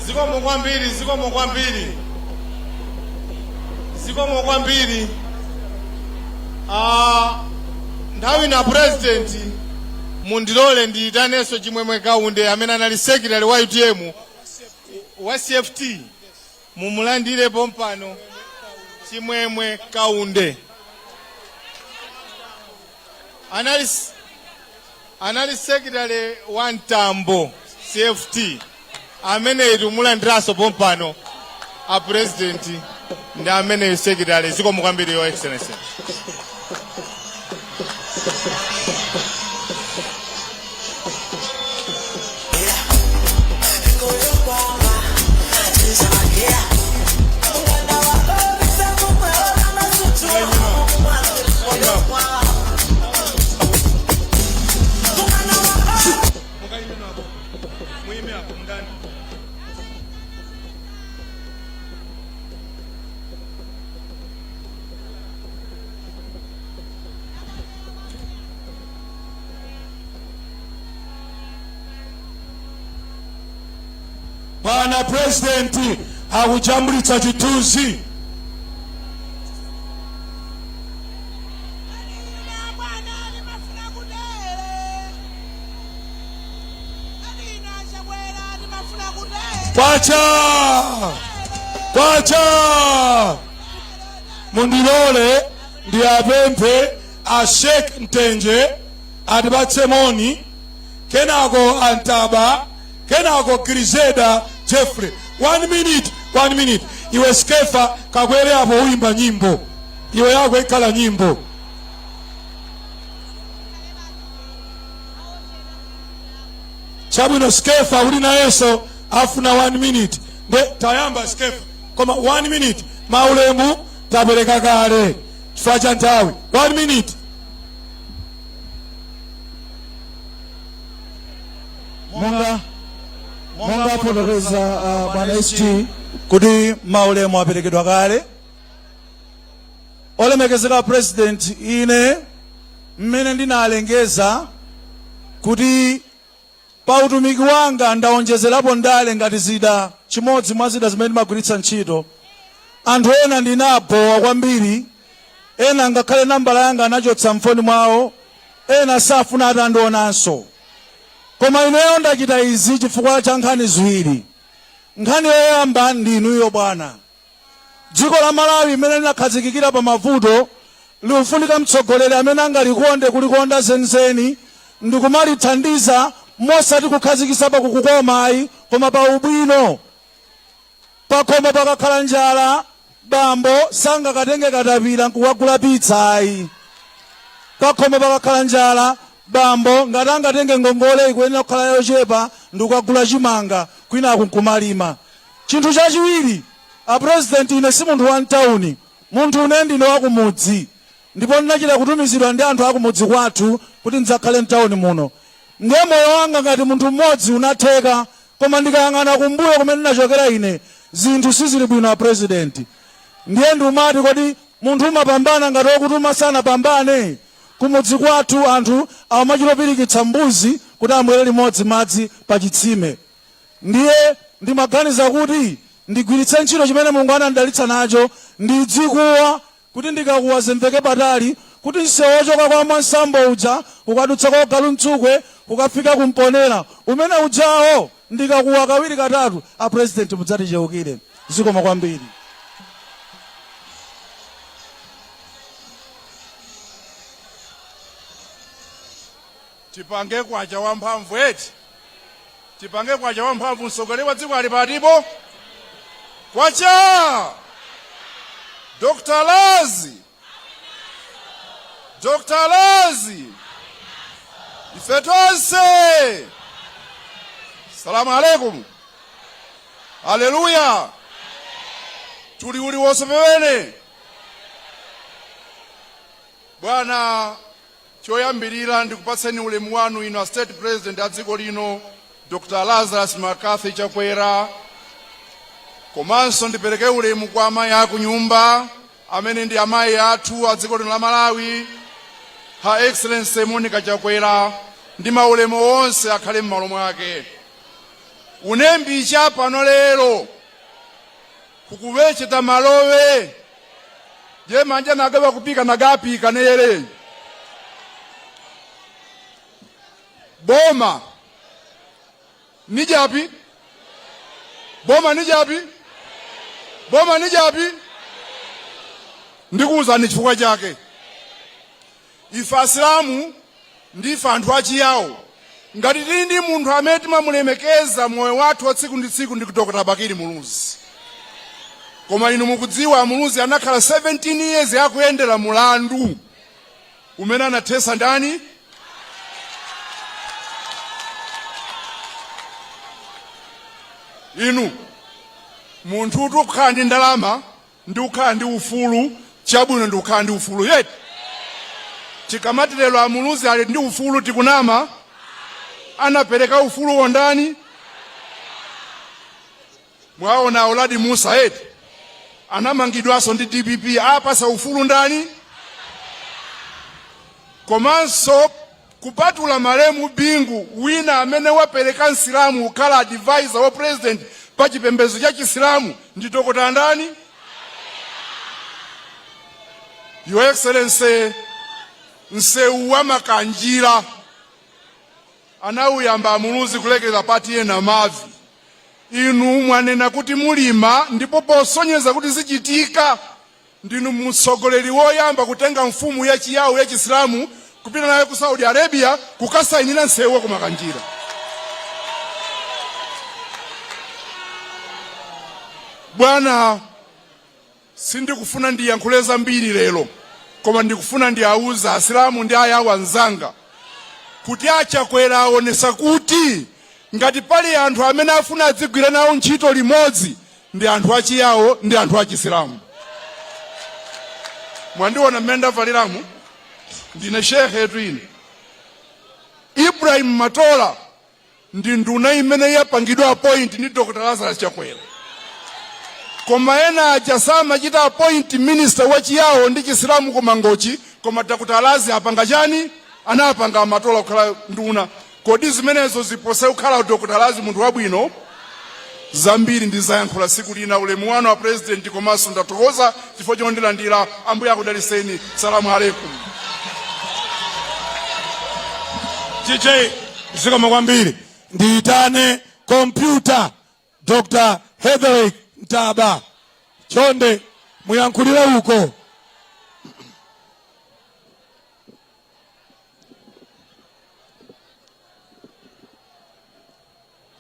Zikomo kwambiri, zikomo kwambiri, zikomo kwambiri. Nthawi ino President, mundilole ndiyitanenso Chimwemwe Kaunde amene anali secretary wa UTM wa CFT. Mumulandire pompano Chimwemwe Kaunde, anali secretary wa Mtambo CFT amene tumulandiranso pompano. A President, ndi amene secretary. Zikomo kwambiri, Your Excellency. Bwana President akujambulitsa chithunzi. Kwacha! Kwacha! Mundilole ndiapemphe a Sheikh Mtenje atipatse moni, kenako Antaba, kenako Grezelder Jeffrey. One minute, one minute. Iwe Skeffa, kakwere apo, uyimba nyimbo, iwe yako ikhala nyimbo. Chabwino, Skeffa uli nayenso afuna one minute, nde tayamba Skeffa, koma one minute. Maulemu tapereka kale chifukwa cha nthawi. One minute. Monga Mwafotokoza bwana SG kuti maulemu aperekedwa kale. Olemekezeka President, ine mmene ndinalengeza kuti pa utumiki wanga ndaonjezerapo ndale ngati zida, chimodzi mwa zida zimene ndimagwiritsa ntchito, anthu ena ndinabowa kwambiri, ena ngakhale nambala yanga anachotsa mfoni mwawo, ena safuna atandionanso. Koma ineyo ndachita izi chifukwa cha nkhani ziwiri. Nkhani yoyamba ndi inuyo bwana. Dziko la Malawi imene linakhazikikira pa mavuto likufunika mtsogoleri amene angalikonde kulikonda zenizeni ndikumalithandiza mosati kukhazikisa pa kukoma ayi koma pa ubwino. Pakhomo pakakhala njala bambo sangakatenge katapira nkukagula pizza ayi. Pakhomo pakakhala njala bambo ngati angatenge ngongole ikuyenera kukhala yochepa ndikukagula chimanga kwinaku nkumalima. Chinthu chachiwiri, a President ine si munthu wa mtauni, munthu une ndine wa kumudzi ndipo ndinachita kutumizidwa ndi anthu akumudzi kwathu kuti ndidzakhale mtauni muno. Ndiye moyo wanga ngati munthu mmodzi unatheka koma ndikayang'ana kumbuyo kumene ndinachokera ine zinthu sizili bwino a President. Ndiye ndiumati kodi munthu umapambana ngati okutuma sanapambane? Kumudzi kwathu anthu amachitopirikitsa mbuzi kuti amwere limodzi madzi pa chitsime. Ndiye ndimaganiza kuti ndigwiritse ntchito chimene Mulungu anandidalitsa nacho, ndidzikuwa kuti ndikakuwa zimveke patali kuti msewu wochoka kwa Mwansambo uja ukadutsa kwa Galu Mtsukwe kukafika ku Mponela umene ujawo ndikakuwa kawiri katatu a President mudzaticheukire. Zikomo kwambiri. Tipange kwacha wamphamvu eti? Tipange kwacha wamphamvu mtsogoleri wa dziko ali patipo? Kwacha! Dr. Lazi! Dr. Lazi! Ife tonse! Salamu alaikum! Haleluya! Tuli uliwonse pamene? Bwana Choyambilira ndikupatseni ulemu wanu inu a State President a dziko lino Dr. Lazarus McCarthy Chakwera, komanso ndipereke ulemu kwa amayi akunyumba amene ndi amayi athu a dziko lino la Malawi, Her Excellency Monica Chakwera, ndi maulemu onse akhale m'malo mwake. Unembicha pano lero kukuwecheta malowe je manja nagaba kupika nagapika neyere boma nijapi boma nijapi boma nijapi ndikuwuzani chifukwa chake Ife Asilamu ndife anthu achiyawo. Ngati tili ndi munthu amene timamulemekeza moyo wathu wa tsiku ndi tsiku ndi Dr. Bakili Muluzi. Koma inu mukudziwa a Muluzi anakhala 17 years akuyendera mulandu umene anathesa ndani? Inu munthu uti kukhala ndi ndalama ndi kukhala ndi ufulu, chabwino ndi kukhala ndi ufulu eti. Tikamati lero a Muluzi ali ndi ufulu tikunama? Anapereka ufuluwo ndani? Mwaona a Uladi Mussa eti, anamangidwanso ndi DPP, apasa ufulu ndani? Komanso Kupatula malemu Bingu, wina amene wapereka Msilamu kukhala advisor wa president pa chipembedzo cha Chisilamu ndi Dokotala ndani? Your Excellency, msewu wa Makanjira anauyamba a Muluzi kulekeza pa T/A Namavi. Inu mwanena kuti mulima ndipo posonyeza kuti zichitika Ndinu mtsogoleri woyamba kutenga mfumu ya Chiyawo ya Chisilamu kupita nayo ku Saudi Arabia kukasainira msewu wa ku Makanjira. Bwana, sindikufuna ndiyankhule zambiri lero, koma ndikufuna ndiauze Asilamu ndi Ayawo anzanga kuti a Chakwera aonesa kuti ngati pali anthu amene afuna adzigwira nawo ntchito limodzi ndi anthu achiyawo ndi anthu achisilamu. Mwandiona mmene ndavaliramu, ndine shekhe tu ine. Ibrahim Matola Ndi nduna imene yapangidwa appoint ndi Dr. Lazarus Chakwera. Koma ena aja samachita appoint minister wa Chiyawo ndi Chisilamu ku Mangochi, koma Dr. Lazi apanga chani? Anapanga Amatola kukhala nduna. Kodi zimenezo zipose kukhala Dr. Lazi munthu wabwino? Zambiri ndizayankhula tsiku lina. Ulemu wanu a President, komanso ndathokoza chifukwa chondilandira. Ambuye akudalitseni. Salamu alaikum. TJ, zikomo kwambiri. Ndiyitane kompyuta Dr. Heatherwick Ntaba, chonde muyankhulire uko.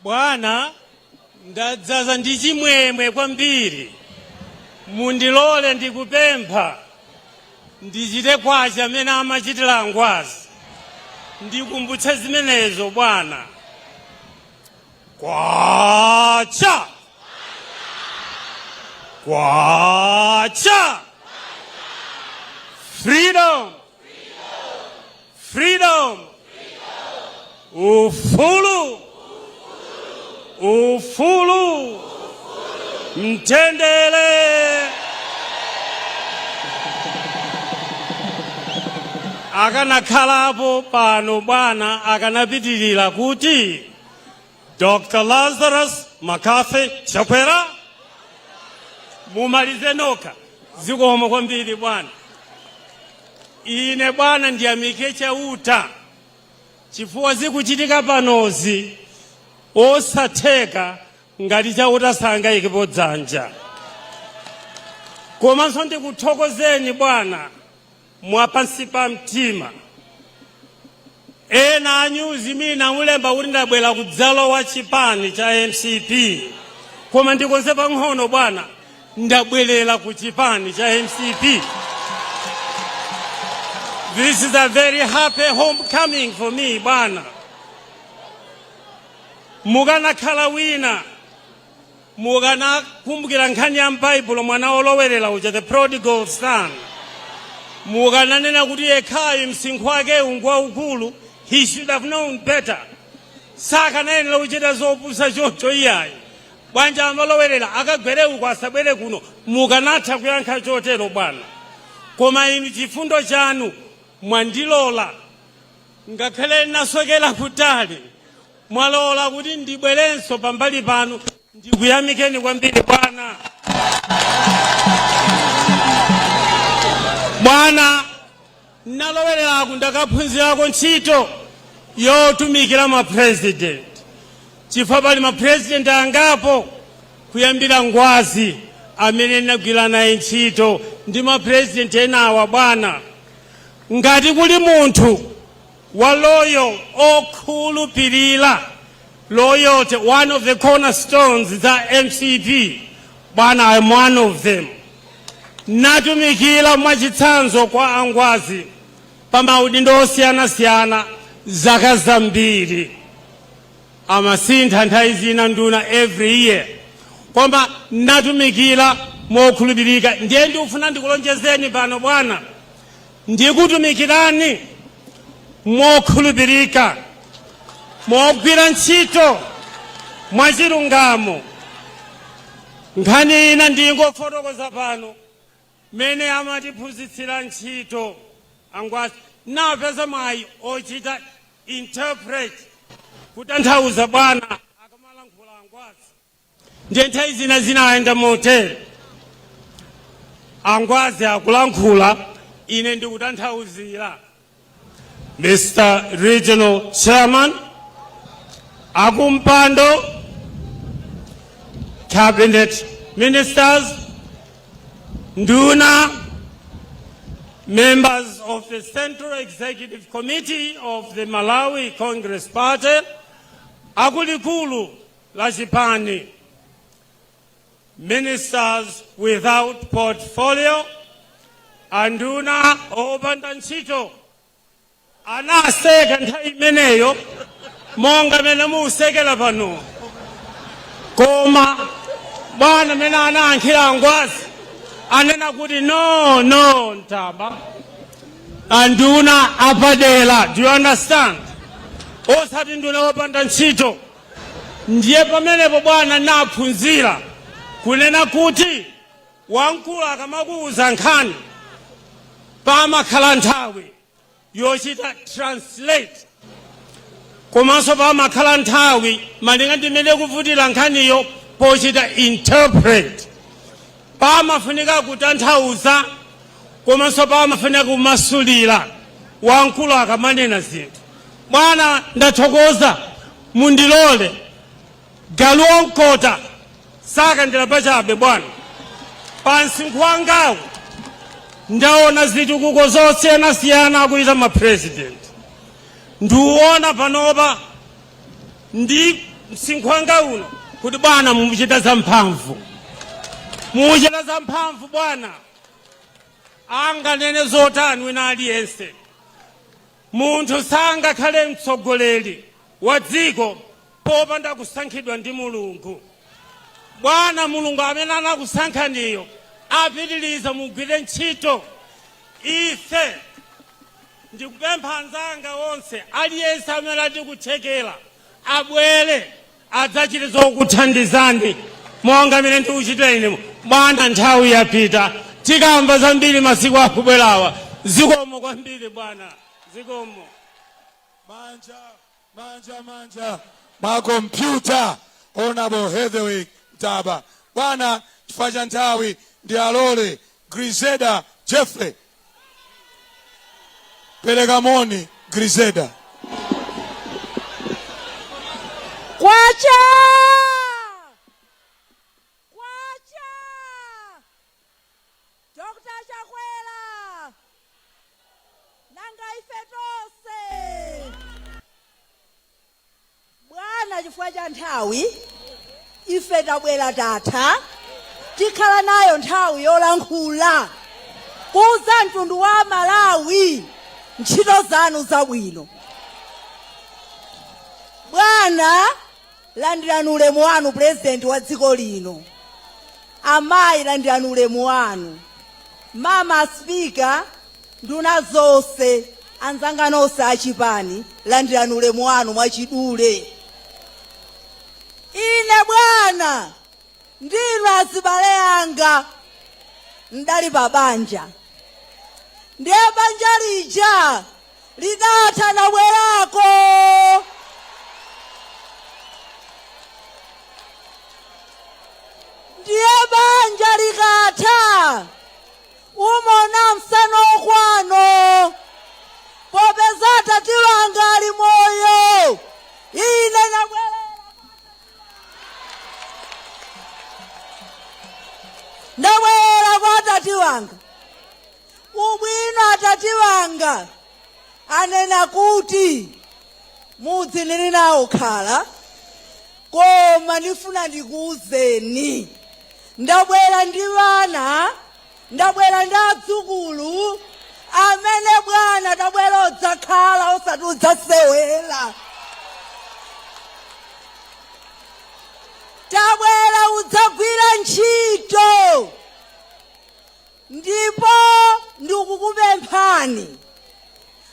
Bwana, ndadzaza ndi chimwemwe kwambiri. Mundilole ndikupempha ndichite kwacha amene amachitira Ngwazi. Ndikumbutse zimenezo bwana. Kwacha! Kwacha! Freedom! Freedom! Ufulu! Ufulu! Mtendere! Akanakhalapo pano bwana akanapitirira kuti Dr. Lazarus McCarthy Chakwera mumalize nokha. Zikomo kwambiri bwana. Ine bwana ndiyamike Chauta chifukwa zikuchitika panozi osatheka ngati Chauta sangayikepo dzanja. Komanso ndikuthokozeni bwana mwa pansi pa mtima. Ena a nyuzi mina mulemba kuti ndabwera kudzalowa chipani cha MCP, koma ndikonze pang'ono bwana, ndabwerera ku chipani cha MCP. This is a very happy homecoming for me bwana. Mukanakhala wina mukanakumbukira nkhani ya m'Baibulo, mwana wolowerera uja, the prodigal son, mukananena kuti yekhayo msinkhu wake ngwaukulu, he should have known better, sakanayenera kuchita zopusa choncho iyayi, bwanji amalowerera akagwere uko asabwere kuno? Mukanatha kuyankha chotero bwana, koma inu chifundo chanu mwandilola ngakhale nasokera kutali, mwalola kuti ndibwerenso pambali panu. Ndikuyamikeni kwambiri bwana. Bwana, nalowereraku ndakaphunzirako ntchito yotumikira mapresident, chifukwa pali mapresident angapo kuyambira Ngwazi amene ndinagwira naye ntchito ndi mapresident enawa bwana. Ngati kuli munthu wa loyal, okhulupirira, loyalty, one of the cornerstones za MCP bwana, I'm one of them. Natumikira mwachitsanzo kwa Angwazi pa maudindo osiyanasiyana zaka zambiri. Amasintha nthawi zina nduna every year, koma natumikira mokhulupirika. Ndiye ndikufuna ndikulonjezeni pano bwana, ndikutumikirani mokhulupirika, mogwira ntchito mwachilungamo. Nkhani ina ndingofotokoza pano mene amatiphunzitsira ntchito Angwazi, napeza mwayi ochita interpret, kutanthauza bwana akamalankhula Angwazi. Ndiye nthawi zina zinayenda motere: Angwazi akulankhula, ine ndikutanthauzira. Mr. Regional Chairman, akumpando, cabinet ministers, nduna, members of the Central Executive Committee of the Malawi Congress Party, akulikulu la chipani, ministers without portfolio, anduna opanda ntchito, anaseka nthawi imeneyo monga mene musekera pano, koma bwana mene anayankhira Angwazi anena kuti no, no, Ntaba, anduna apadera, do you understand? Osati nduna wopanda ntchito. Ndiye pamenepo bwana naphunzira kunena kuti wamkulu akamakuuza nkhani pamakhala nthawi yochita translate, komanso pamakhala nthawi malinga ndi mmene ikuvutira nkhaniyo pochita interpret. Pamafunika kutanthauza komanso pamafunika kumasulira wamkulu akamanena zinthu. Bwana, ndathokoza. Mundilole, galu wamkota sakandira pachabe. Bwana, pa msinkhu wangawu ndaona zitukuko zosiyanasiyana akuita mapresident. Ndiuona panopa ndi msinkhu wanga uno kuti bwana mukuchita zamphamvu, mukuchita zamphamvu bwana. Anganene zotani wina aliyense, munthu sangakhale mtsogoleri wa dziko popanda kusankhidwa ndi Mulungu. Bwana, Mulungu amene anakusankhaniyo apitiriza mugwire ntchito. Ife ndikupempha anzanga onse, aliyense amene ati kuthekera abwere adzachite zokuthandizani monga amene ndikuchitira ine. Bwana, nthawi yapita, tikamva zambiri masiku akubwerawa. Zikomo kwambiri bwana, zikomo. Manja, manja, manja makompyuta, Honorable Heavyweight Ntaba. Bwana, chifukwa cha nthawi ndi alole Grizeda Jeffrey. Pereka moni, Grizeda. Kwacha! Kwacha! Dr. Chakwera! Nanga ife tonse! Bwana, chifukwa cha nthawi, ife tabwera tatha, tikhala nayo nthawi yolankhula kuuza mtundu wa Malawi ntchito zanu zabwino. Bwana, landirani ulemu wanu, Purezidenti wa dziko lino. Amayi, landirani ulemu wanu. Mama Spika, nduna zonse, anzanga nonse achipani, landirani ulemu wanu mwachidule. Ine bwana, ndinu azibale anga, ndali pa banja, ndiye banja lija lidatha, nabwerako. Ndiye banja likatha umona msana okwano. Popeza atati wanga ali moyo, ine nabwerera, ndabwerera kwa atati wanga. Ubwino atati wanga anena kuti mudzi ndili nawo khala, koma ndifuna ndikuwuzeni, ndabwera ndi vana, ndabwera ndi adzukulu amene bwana tabwera udzakhala, osati udzasewera. Tabwera udzagwira ntchito. Ndipo ndikukupemphani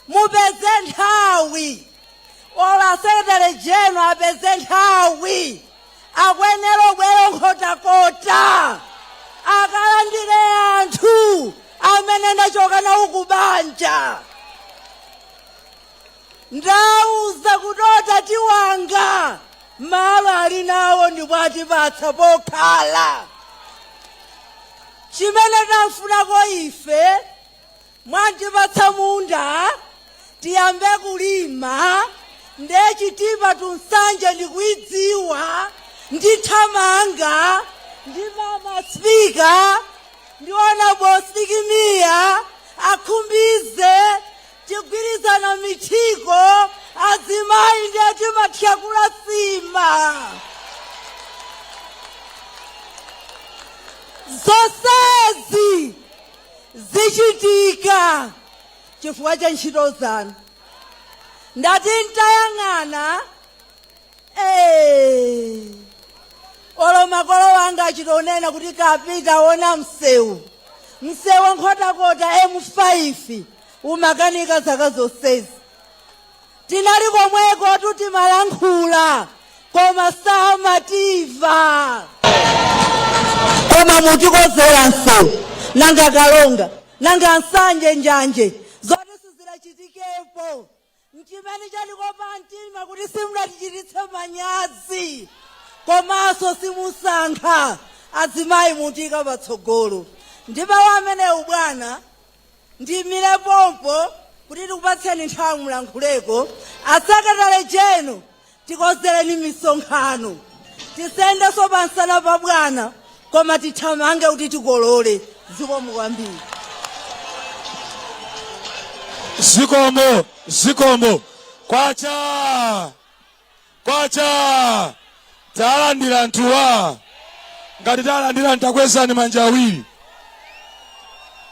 mupeze nthawi, olo secretary general apeze nthawi, akwenera obwera Nkhotakota akalandire anthu amene ndachoka nawo kubanja. Ndauza kuti otati wanga malo ali nawo ndipo atipatsa pokhala. Chimene tamfunako ife, mwatipatsa munda tiyambe kulima. Nde Chitipa to Nsanje ndikuidziwa, ndithamanga ndi mama Spika, ndiona bosikimiya akhumbize, tigwirizana mithiko. Azimayi ndiye timathyakula sima. Zonsezi zichitika chifukwa cha ntchito zanu. Ndati ntayang'ana, eh, olo makolo wanga achitonena kuti kapita ona msewu, msewu wa Nkhotakota M5 umakanika zaka zonsezi. Tinali komweko tutimalankhula koma samativa. Koma mutikozera msewu, nanga Kalonga, nanga Nsanje njanje zoti sizidachitikepo. Nchimene chatikopa mtima kuti simudatichititse manyazi komanso simusankha azimayi mutiika patsogolo. Ndi mawu amenewu bwana ndiyimire pompo kuti tikupatseni nthawi mulankhuleko. A secretary general tikozereni misonkhano tisendenso pansana pa bwana koma tithamange kuti tikolole. Zikomo kwambiri. Zikomo, zikomo. Kwacha, kwacha. Talandira anthuwa. Ngati talandira ntakwezani manja awiri.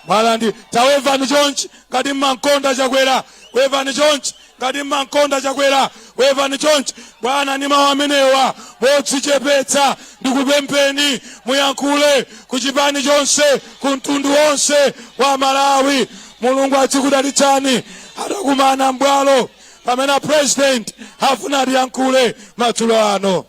Mwalandi tawevani chonchi ngati mmankonda Chakwera. Wevani chonchi ngati mmankonda Chakwera. Wevani chonchi bwana, ni mawu amenewa modzichepetsa ndikupempheni muyankhule ku chipani chonse, ku mtundu wonse wa Malawi. Mulungu adzikudalitsani. Atakumana m'bwalo pamene a president afuna atiyankhule madzulo ano.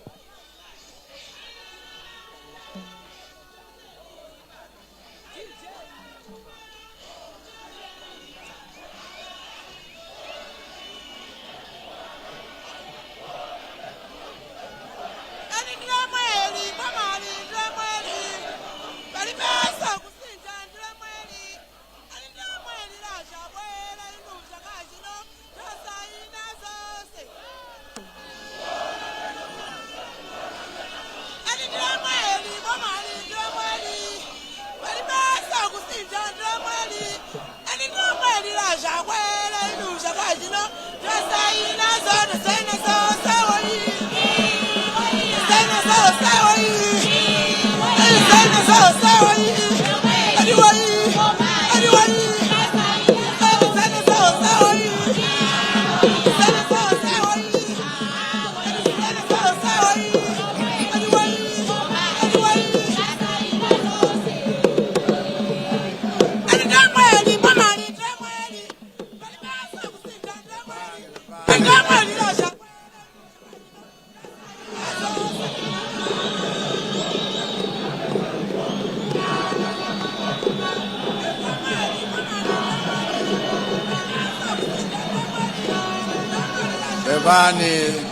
Pepani,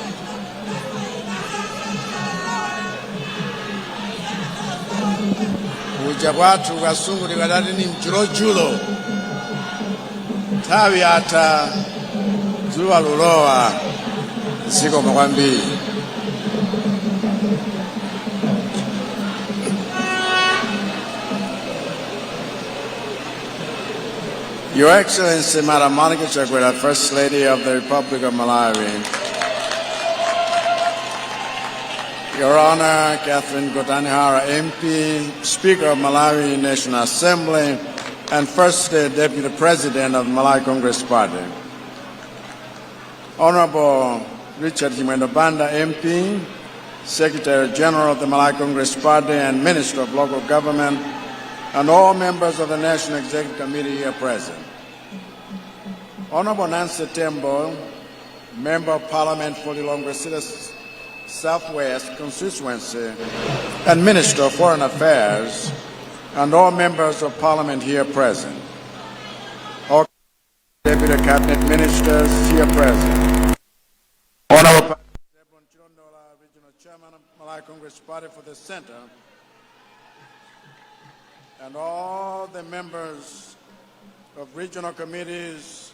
kuja kwathu Kasungu tikadati ni mjulojulo, nthawi yatha, dzuwa lulowa. Zikomo kwambiri. Your Excellency, Madam Monica Chakwera, First Lady of the Republic of Malawi. Your Honor, Catherine Gotani Hara, MP, Speaker of Malawi National Assembly, and First Deputy President of Malawi Congress Party. Honorable Richard Chimwendo Banda, MP, Secretary General of the Malawi Congress Party and Minister of Local Government, and all members of the National Executive Committee here present. Honorable Nancy Tembo, Member of Parliament for Lilongwe City Southwest Constituency and Minister of Foreign Affairs, and all members of Parliament here present. All Deputy Cabinet Ministers here present. Honorable Chilondola, Regional Chairman of Malawi Congress Party for the Center, and all the members of regional committees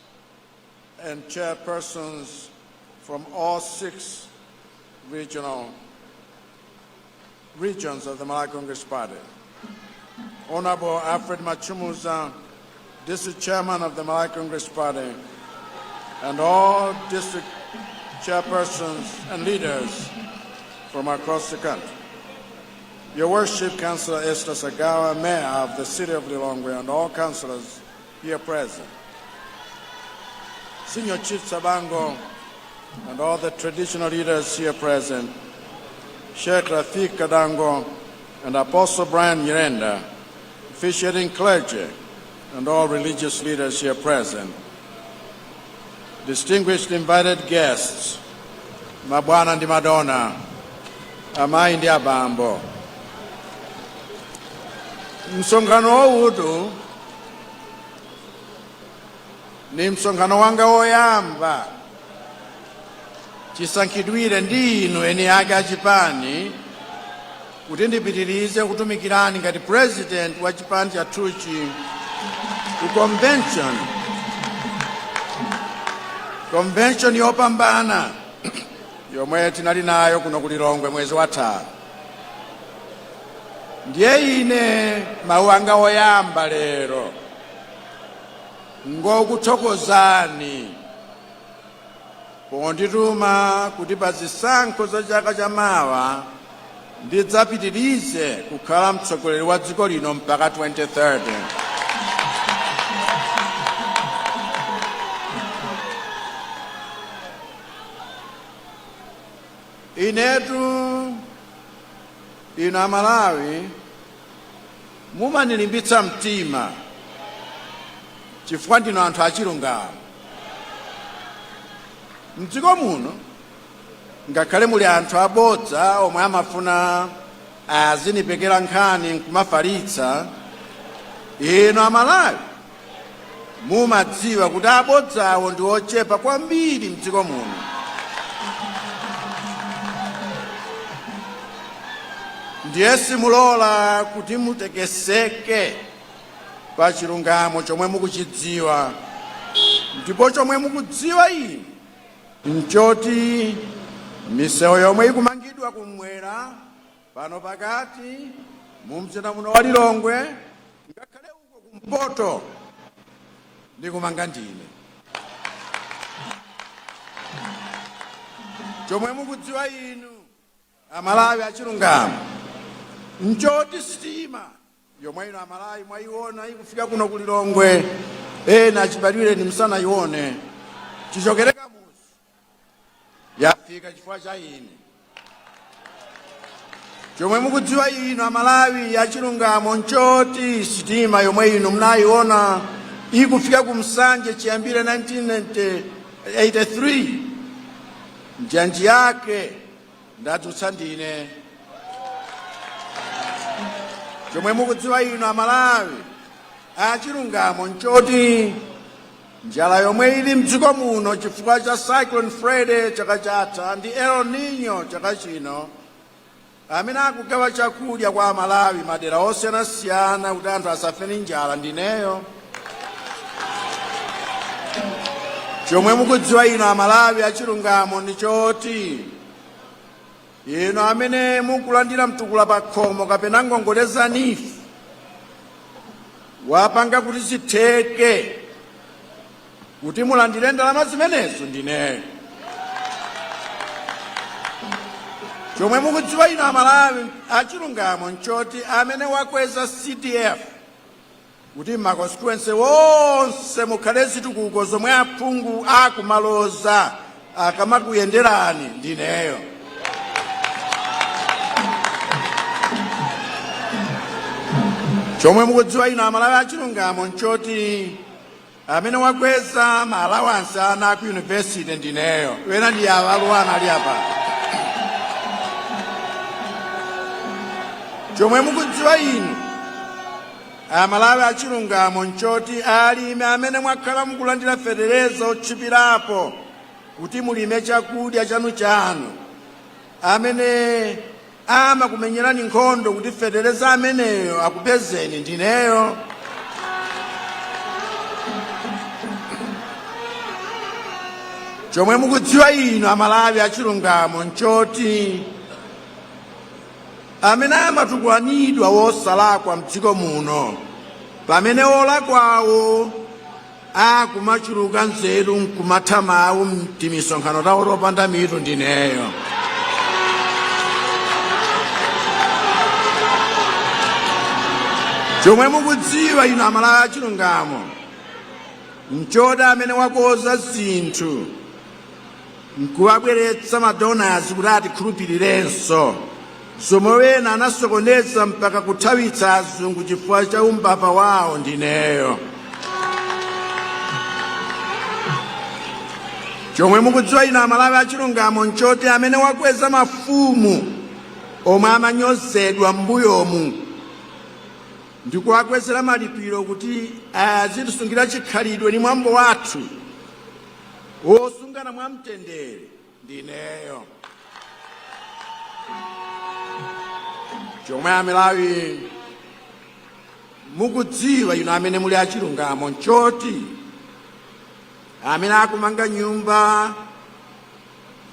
and chairpersons from all 6 regional regions of the Malawi Congress Party. Honorable Alfred Machumuza, District Chairman of the Malawi Congress Party, and all district chairpersons and leaders from across the country. Your Worship, Councillor Esther Sagawa, Mayor of the City of Lilongwe, and all councillors here present. Senior Chief Sabango, and all the traditional leaders here present, Sheikh Rafiq Kadango and Apostle Brian Nyirenda, officiating clergy, and all religious leaders here present. Distinguished invited guests, mabwana ndi madona, amayi ndi abambo. Msonkhano uwutu ni msonkhano wanga woyamba chisankhidwire ndi inu eni ake achipani kuti ndipitirize kutumikirani ngati president wa chipani chathuchi ku convention yopambana yomwe tinali nayo kuno ku Lilongwe mwezi wathawu. Ndiye ine mawu anga oyamba lero ngokuthokozani pondituma kuti pa zisankho za chaka chamawa ndidzapitirize kukhala mtsogoleri wa dziko lino mpaka 2030. Inetu inu Amalawi mumanilimbitsa mtima chifukwa ndinu anthu achilungamo. Mdziko muno ngakhale muli anthu abodza omwe amafuna azinipekera nkhani nkumafalitsa, inu Amalawi mumadziwa kuti abodzawo ndi ochepa kwambiri mdziko muno. Ndiye simulola kuti mutekeseke pa chilungamo chomwe mukuchidziwa, ndipo chomwe mukudziwa inu nchoti misewu yomwe ikumangidwa kumwera pano pakati mu mzinda muno wa Lilongwe ngakhale uko kumpoto ndikumanga ndine. Chomwe mukudziwa inu Amalawi achilungamo nchoti sitima yomwe inu Amalawi mwayiona ikufika kuno ku Lilongwe, ena achibadwireni musanayione, chichokere Kamuzu yafika chifukwa cha ine. Chomwe mukudziwa inu Amalawi achilungamo nchoti sitima yomwe inu munayiona ikufika ku Nsanje chiyambire 1983 njanji yake ndadzutsa ndine. Chomwe mukudziwa inu Amalawi achilungamo nchoti njala yomwe ili mdziko muno chifukwa cha Cyclone Freddy chaka chatha ndi El Nino chaka chino, amene akugawa chakudya kwa Amalawi madera osiyanasiyana kuti anthu asafe ndi njala ndineyo. Chomwe mukudziwa inu Amalawi achilungamo ndi choti inu amene mukulandira mtukula pa khomo kapena ngongole za NEEF, wapanga kuti zitheke kuti mulandire ndalama zimenezo ndineyo. Chomwe mukudziwa inu Amalawi achilungamo nchoti amene wakweza CDF kuti ma constituency wonse mukhale zitukuko zomwe aphungu akumaloza akamakuyenderani ndineyo. Chomwe mukudziwa inu Amalawi achilungamo nchoti amene wakweza ma allowance ana aku university ndineyo. Wena ndi awa aluwana ali apa. Chomwe mukudziwa inu Amalawi achilungamo nchoti alimi amene mwakhala mukulandira fetereza otchipirapo kuti mulime chakudya chanu chanu, amene amakumenyerani nkhondo kuti fetereza ameneyo akupezeni ndineyo. Chomwe mukudziwa inu Amalawi achilungamo nchoti amene amatukwanidwa wosalakwa mdziko muno pamene olakwawo akumachuluka nzeru nkumatha mawu mtimisonkhano tawo topanda mitu ndineyo. Chomwe mukudziwa inu Amalawi achilungamo nchoti amene wakoza zinthu nkuwabweretsa madonors kuti atikhulupirirenso, zomwe wena anasokoneza mpaka kuthawitsa azungu chifukwa cha umbava wawo ndineyo. Chomwe mukudziwa inu Amalawi achilungamo nchoti amene wakweza mafumu omwe amanyozedwa m'mbuyomu ndikuwakwezera malipiro kuti azitisungira chikhalidwe ndi mwambo wathu wosungana mwamtendere ndineyo. Chomwe Amalawi mukudziwa inu amene muli achilungamo nchoti amene akumanga nyumba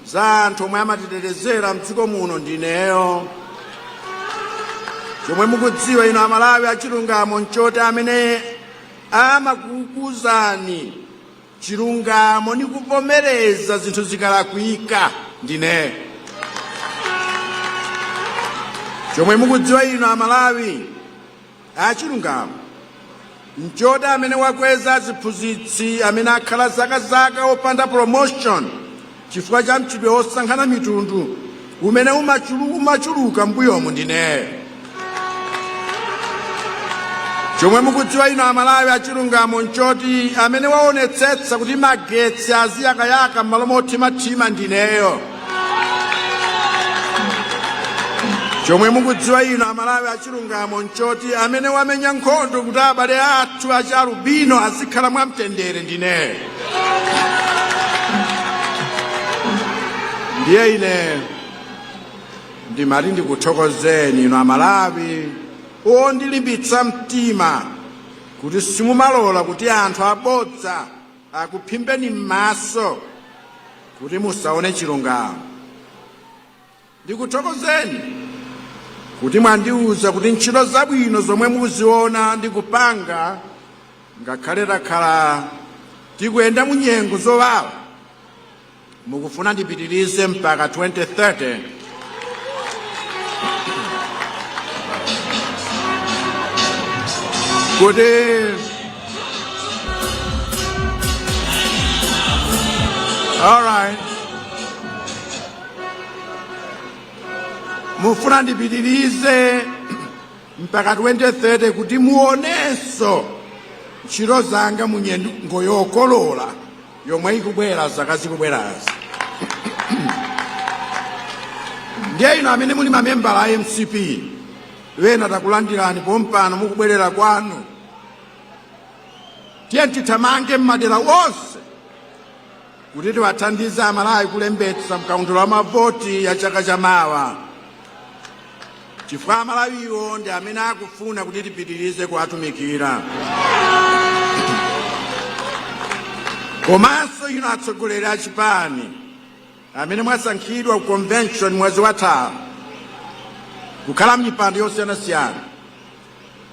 za anthu omwe amatitetezera mdziko muno ndineyo. Chomwe mukudziwa inu Amalawi achilungamo nchoti amene amakuuzani chilungamo ni kuvomereza zinthu zikalakwika ndineyo. Chomwe mukudziwa inu Amalawi achilungamo nchoti amene wakweza aziphunzitsi amene akhala zakazaka opanda promotion chifukwa cha mchitidwe wosankhana mitundu umene umachuluka m'mbuyomu ndineyo. Chomwe mukudziwa inu Amalawi achilungamo nchoti amene waonetsetsa kuti magetsi aziyakayaka m'malo mothimathima ndineyo. Chomwe mukudziwa inu Amalawi achilungamo nchoti amene wamenya nkhondo kuti abale athu achialubino azikhala mwamtendere ndineyo. Ndiye ine ndimati ndikuthokozeni inu Amalawi ondilimbitsa mtima kuti simumalola kuti anthu abodza akuphimbeni m'maso kuti musaone chilungamo. Ndikuthokozeni kuti mwandiuza kuti ntchito zabwino zomwe mukuziona ndikupanga ngakhale takhala tikuyenda mu nyengo zowawa, mukufuna ndipitirize mpaka 2030. Kuti all right, mufuna ndipitirize mpaka 2030 kuti muonenso ntchito zanga mu nyengo yokolola yomwe ikubwera zaka zikubwerazi. Ndiye inu amene muli mamembala a MCP, wena takulandirani pompano mukubwerera kwanu. Tiye tithamange m'madera onse kuti tiwathandize Amalawi kulembetsa mkaundula wa mavoti ya chaka chamawa, chifukwa Amalawiwo ndi amene akufuna kuti tipitirize kuwatumikira. Komanso inu atsogoleri a chipani amene mwasankhidwa ku convention mwezi wathawu kukhala m'mipando yosiyanasiyana,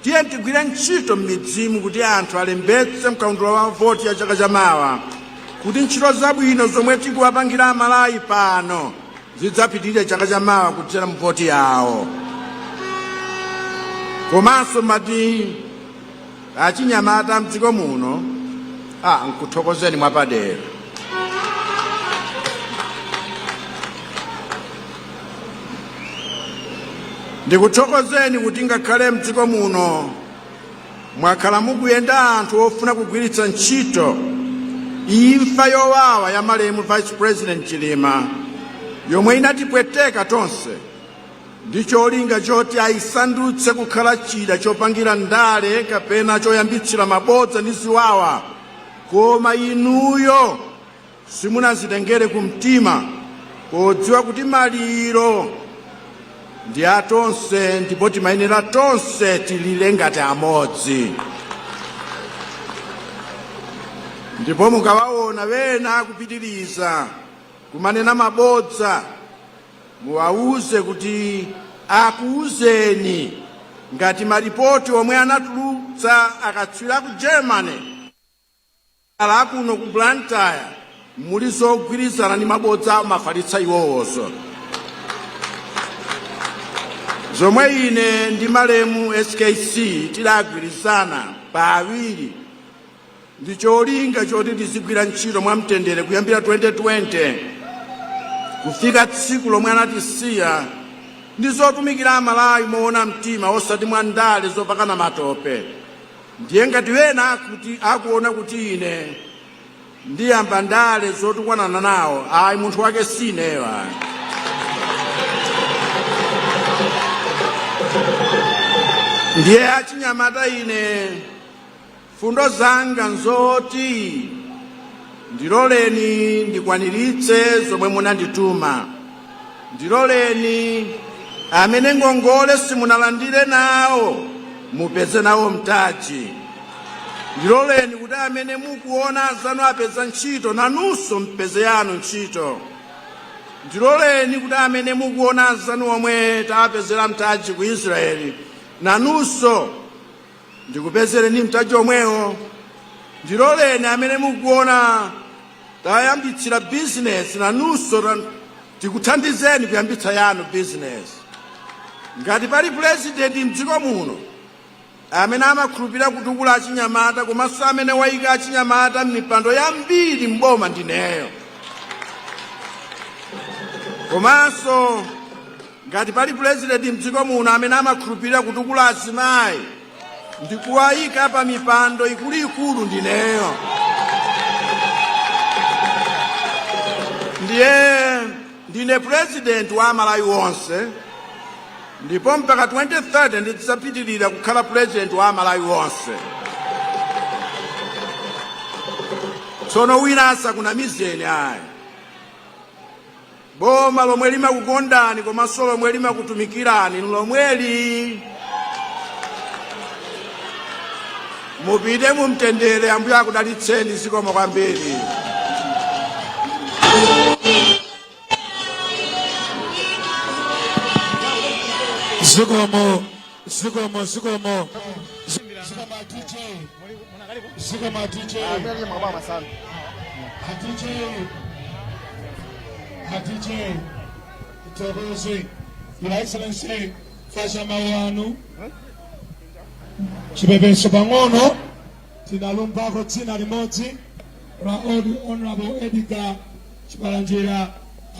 tiye tigwire ntchito m'midzimu kuti anthu alembetse mkaundula wa voti ya chaka chamawa, kuti ntchito zabwino zomwe tikuwapangira Amalawi pano zidzapitirire chaka chamawa kudzera mu voti yawo. Komanso mati achinyamata mdziko muno, nkuthokozeni mwapadera. Ndikuthokozeni kuti ngakhale mdziko muno mwakhala mukuyenda anthu ofuna kugwiritsa ntchito imfa yowawa ya malemu Vice President Chilima yomwe inatipweteka tonse ndi cholinga choti ayisandutse kukhala chida chopangira ndale kapena choyambitsira mabodza ndi ziwawa, koma inuyo simunazitengere kumtima podziwa kuti maliro ndi a tonse ndipo timayenera tonse tilire ngati amodzi. Ndipo mukawaona wena akupitiriza kumanena mabodza, muwauze kuti akuuzeni ngati malipoti omwe anatulutsa akatswiri aku Germany ala kuno ku Blantyre muli zogwirizana ndi mabodza amafalitsa iwowozo, zomwe ine ndi malemu SKC tidagwirizana pa awiri ndi cholinga choti tizigwira ntchito mwamtendere kuyambira 2020 kufika tsiku lomwe anatisiya, ndi zotumikira Amalawi moona mtima osati mwa ndale zopakana matope. Ndiye ngati wena akuti akuona kuti ine ndiyamba ndale zotukwanana nawo, ayi, munthu wake sineyo ayi. Ndiye achinyamata, ine fundo zanga nzoti ndiloleni ndikwaniritse zomwe munandituma. Ndiloleni amene ngongole simunalandire nawo mupeze nawo mtaji. Ndiloleni kuti amene mukuona anzanu apeza ntchito nanunso mpeze yanu ntchito. Ndiloleni kuti amene mukuona anzanu omwe tapezera mtaji ku Israeli nanunso ndikupezereni mtaji omwewo. Ndiloleni amene mukuona tayambitsira bizinesi nanunso tikuthandizeni kuyambitsa yanu bizinesi. Ngati pali pulezidenti mdziko muno amene amakhulupirira kutukula achinyamata komanso amene wayika achinyamata m'mipando yambiri m'boma, ndineyo. Komanso ngati pali pulezidenti mdziko muno amene amakhulupirira kutukula azimayi ndikuwayika pa mipando ikuluikulu, ndineyo. Ndiye ndine pulezidenti wa Amalawi onse, ndipo mpaka 2030 ndidzapitirira kukhala pulezidenti wa Amalawi onse. Tsono wina asakunamizeni ayi. Boma lomwe limakukondani komanso lomwe limakutumikirani lomweli. Mupite mumtendere, Ambuye akudalitseni. Zikomo kwambiri. Zikomo, zikomo, zikomo. Zikomo DJ. DJ. DJ. Tithokoze. Your Excellency, fasha mawu anu. Chipepeso pang'ono tinalumbako dzina limodzi la old Honorable Edgar Chibalanjira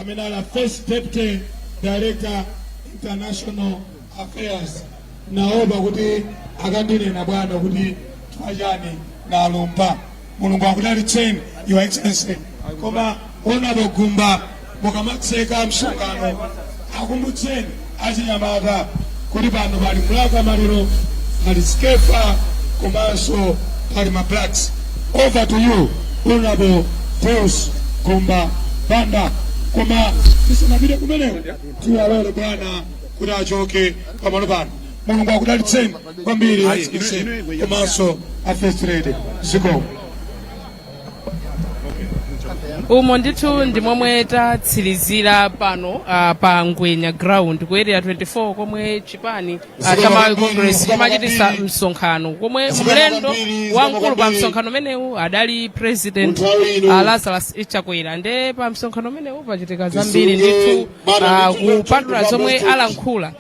amene ali First Deputy Director International Affairs. Naopa kuti akandinena bwana kuti chifukwa chani nalumba. Mulungu akudalitseni, Your Excellency. Koma Honorable Gumba, mukamatseka msonkhano akumbutseni achinyamata kuti pano pali Mlaka Maliro, pali Skeffa komanso pali ma Blacks. Over to you, Honorable Deus Gumba Banda. Koma tisanapite kumeneko, tiwalole bwana kuti achoke pamalo pano. Mulungu akudalitseni kwambiri, Excellency, komanso a First Lady. Zikomo. Umo ndithu ndi momwe tatsirizira pano pa Ngwenya Ground ku Area 24 komwe chipani cha Malawi Congress chimachitisa msonkhano, komwe mlendo wamkulu pa msonkhano umenewu adali President Lazarus Chakwera. Nde pa msonkhano umenewu pachitika zambiri ndithu, kupatula zomwe alankhula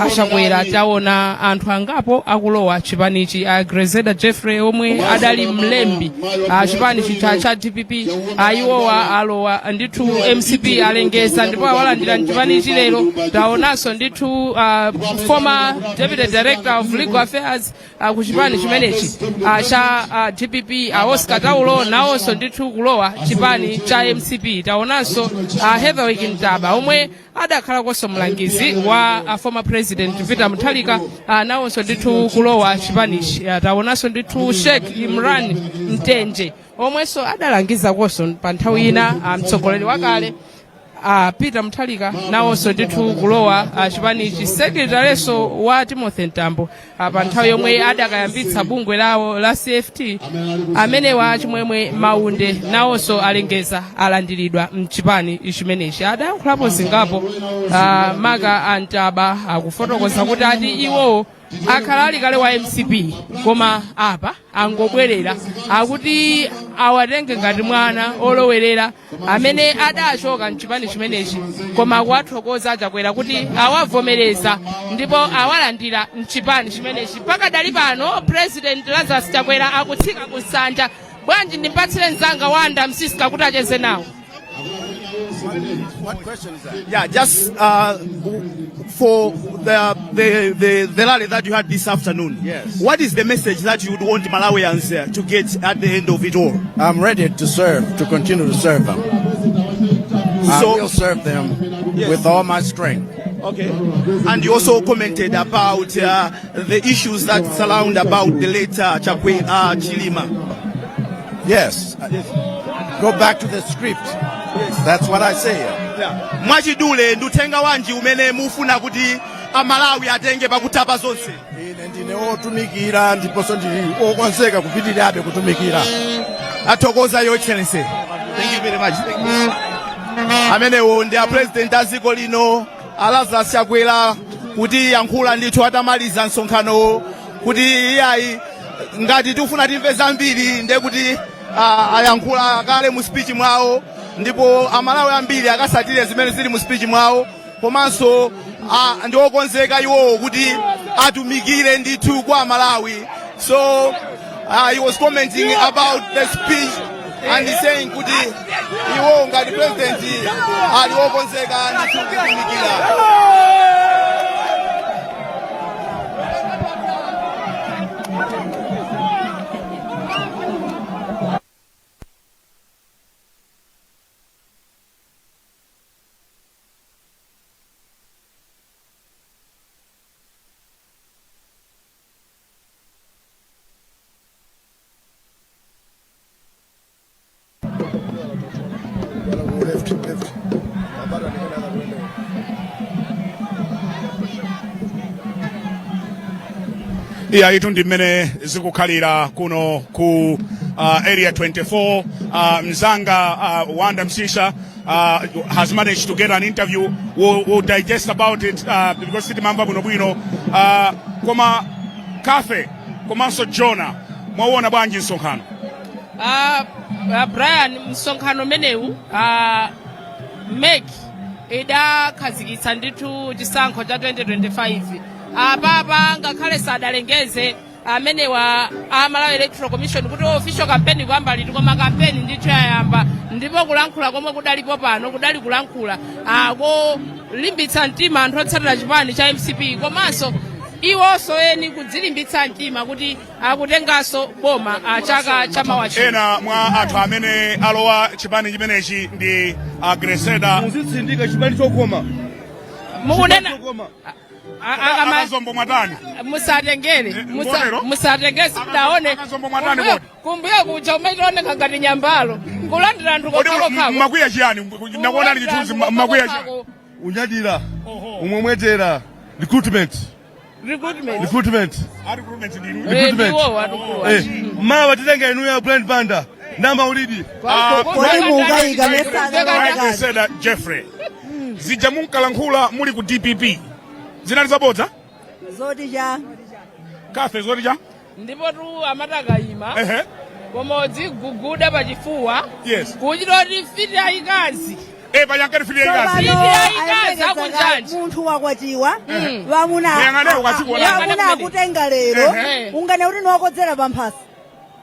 aChakwera, taona anthu angapo akulowa chipanichi. A Grezelder Jeffrey omwe adali mlembi a chipani chitha cha DPP, iwowa alowa ndithu MCP, alengeza ndipo awalandira mchipanichi lero. Taonanso ndithu former deputy director of legal affairs ku chipani chimenechi cha DPP, a Oscar Taulo, nawonso ndithu kulowa chipani cha MCP. Taonanso Heatherwick Ntaba omwe adakhalakonso mlangizi wa former President Peter Mutharika, nawonso ndithu kulowa chipanichi. Taonanso ndithu Sheikh Imran Mtenje omwenso adalangizakonso pa nthawi ina mtsogoleri wakale Peter Mutharika, nawonso ndithu kulowa chipanichi. Sekretarenso wa Timothy Mtambo pa nthawi yomwe adakayambitsa bungwe lawo la CFT, amenewa Chimwemwe Maunde, nawonso alengeza alandiridwa mchipani chimenechi. Adayankhulapo zingapo, maka antaba akufotokoza kuti ati iwowo akhala ali kale wa MCP koma apa angobwerera, akuti awatenge ngati mwana olowerera amene adachoka mchipani chimenechi, koma akuwathokoza aChakwera kuti awavomereza ndipo awalandira mchipani chimenechi. Pakadali pano President Lazarus Chakwera akutsika ku nsanja. Bwanji ndimpatsire mzanga Wanda Msiska kuti acheze nawo. What question is that? Yeah, just for the rally that you had this afternoon. Yes. What is the message that you would want Malawians to get at the end of it all? I'm ready to serve, to continue to serve them. I will serve them with all my strength. Okay. And you also commented about the issues that surround about the late Chakwe Chilima. Yes. Go back to the script. That's what I say. Yeah. Mwachidule, ndi uthenga wanji umene mufuna kuti Amalawi atenge pakutapa zonse? Ine ndine wotumikira ndiponso ndili wokonzeka kupitirirabe kutumikira. Athokoza, Your Excellency. Thank you very much. Thank you. Amenewo ndi a President a dziko lino, a Lazarus Chakwera, kuti yankhula ndithu atamaliza msonkhanowo kuti iyayi, ngati tikufuna timve zambiri, ndiye kuti ayankhula kale mu speech mwawo, ndipo Amalawi ambiri akasatire zimene zili mu speech mwawo, komanso ndi okonzeka iwowo kuti atumikire ndithu kwa Amalawi. So he was commenting about the speech and saying kuti iwo ngati president ali okonzeka ndithu kutumikira. Left, left. Bado anakwenda kwenda. Iya, itu ndi mmene zikukhalira kuno ku Area 24. Mzanga Wanda Msisha has managed to get an interview. We'll digest about it because sitimamva bwinobwino. Koma Kafe komanso Jona, mwauona bwanji msonkhano? Brian, msonkhano umenewu, MEC idakhazikitsa ndithu chisankho cha 2025 apapa, ngakhale sadalengeze amenewa a Malawi Electoral Commission kuti official campaign kuyamba liti, koma campaign ndithu yayamba, ndipo kulankhula komwe kudalipo pano kudali kulankhula kolimbitsa mtima anthu otsatira chipani cha MCP, komanso iwonso eni kudzilimbitsa mtima kuti akutenganso boma chaka chamawa chino. Ena mwa anthu amene alowa chipani chimenechi ndi a Greseda. Muzitsindika, chipani chokoma. Mukunena Akazombo, mwatani? Musatengere. Ngotero? Musatengere, simudaone. Akazombo, mwatani kodi? Kumbuyo kuja umationeka ngati nyambalo kulandira anthu Kodi kokhakokha. makwiya chiyani? Nakuonani chithunzi, makwiya chiyani? Unyadira umwemwetera recruitment. Recruitment. Recruitment. A recruitment ndinu? Recruitment. Ndiwo atukuwa. Mawa titenga inuyo, Brian Banda na Maulidi. Kodi mungayika mesana? Greseda Jeffrey, zija munkalankhula muli ku DPP zinali zabodza? Zoti cha? Kafe, zoti cha? Ndipo tu amati akayima koma udziguguda pachifuwa kuchita kuti mfiti ayikazi. Pachankati fiti yayikazi. Fiti yayikazi akunjanja. Munthu wakwatiwa, vamuna Muyang'ane ukachikuona. vamuna akutenga lero, ungane kuti niwakodzera pamphasa,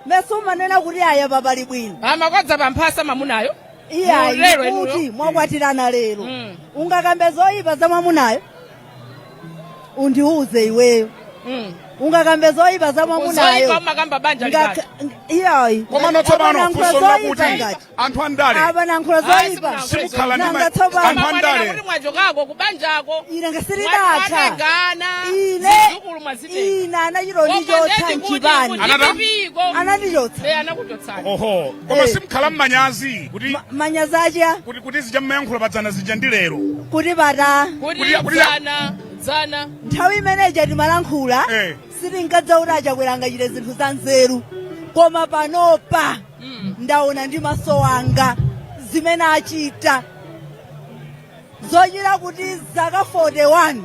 mese umanena kuti aya papali bwino. Amakodza pamphasa mamunayo? Iyayi. Lero inuyo. Kuti mwakwatirana lero, ungakambe zoyipa za mwamunayo? Undiuze iweyo, ungakambe zoyipa za mwamunayo? Zoyipa umakamba banja likati. Iyayi. Komano tsopano Apanankhula funso zoyipa lakuti ngati. anthu andale Apanankhula zoyipa. Simukhala ndi Nanga tsopano. anthu andale Kuti mwachokako kubanjako, Ine ngasiridakha. mwatengana Ine zizukulu mwazitenga. Ine anachilondichotsa mchipani. Anata? Anandichotsa. Eh, anakuchotsani. Oho, koma simukhala mmanyazi kuti Manyazi acha? kuti zija mmayankhula padzana zija ndi lero? Kuti pata? Kuti dzana dzana. Nthawi imeneja timalankhula, sitingadza kuti aChakwera angachite zinthu za nzeru, koma panopa ndaona ndi maso anga zimene achita, zochita kuti zaka 41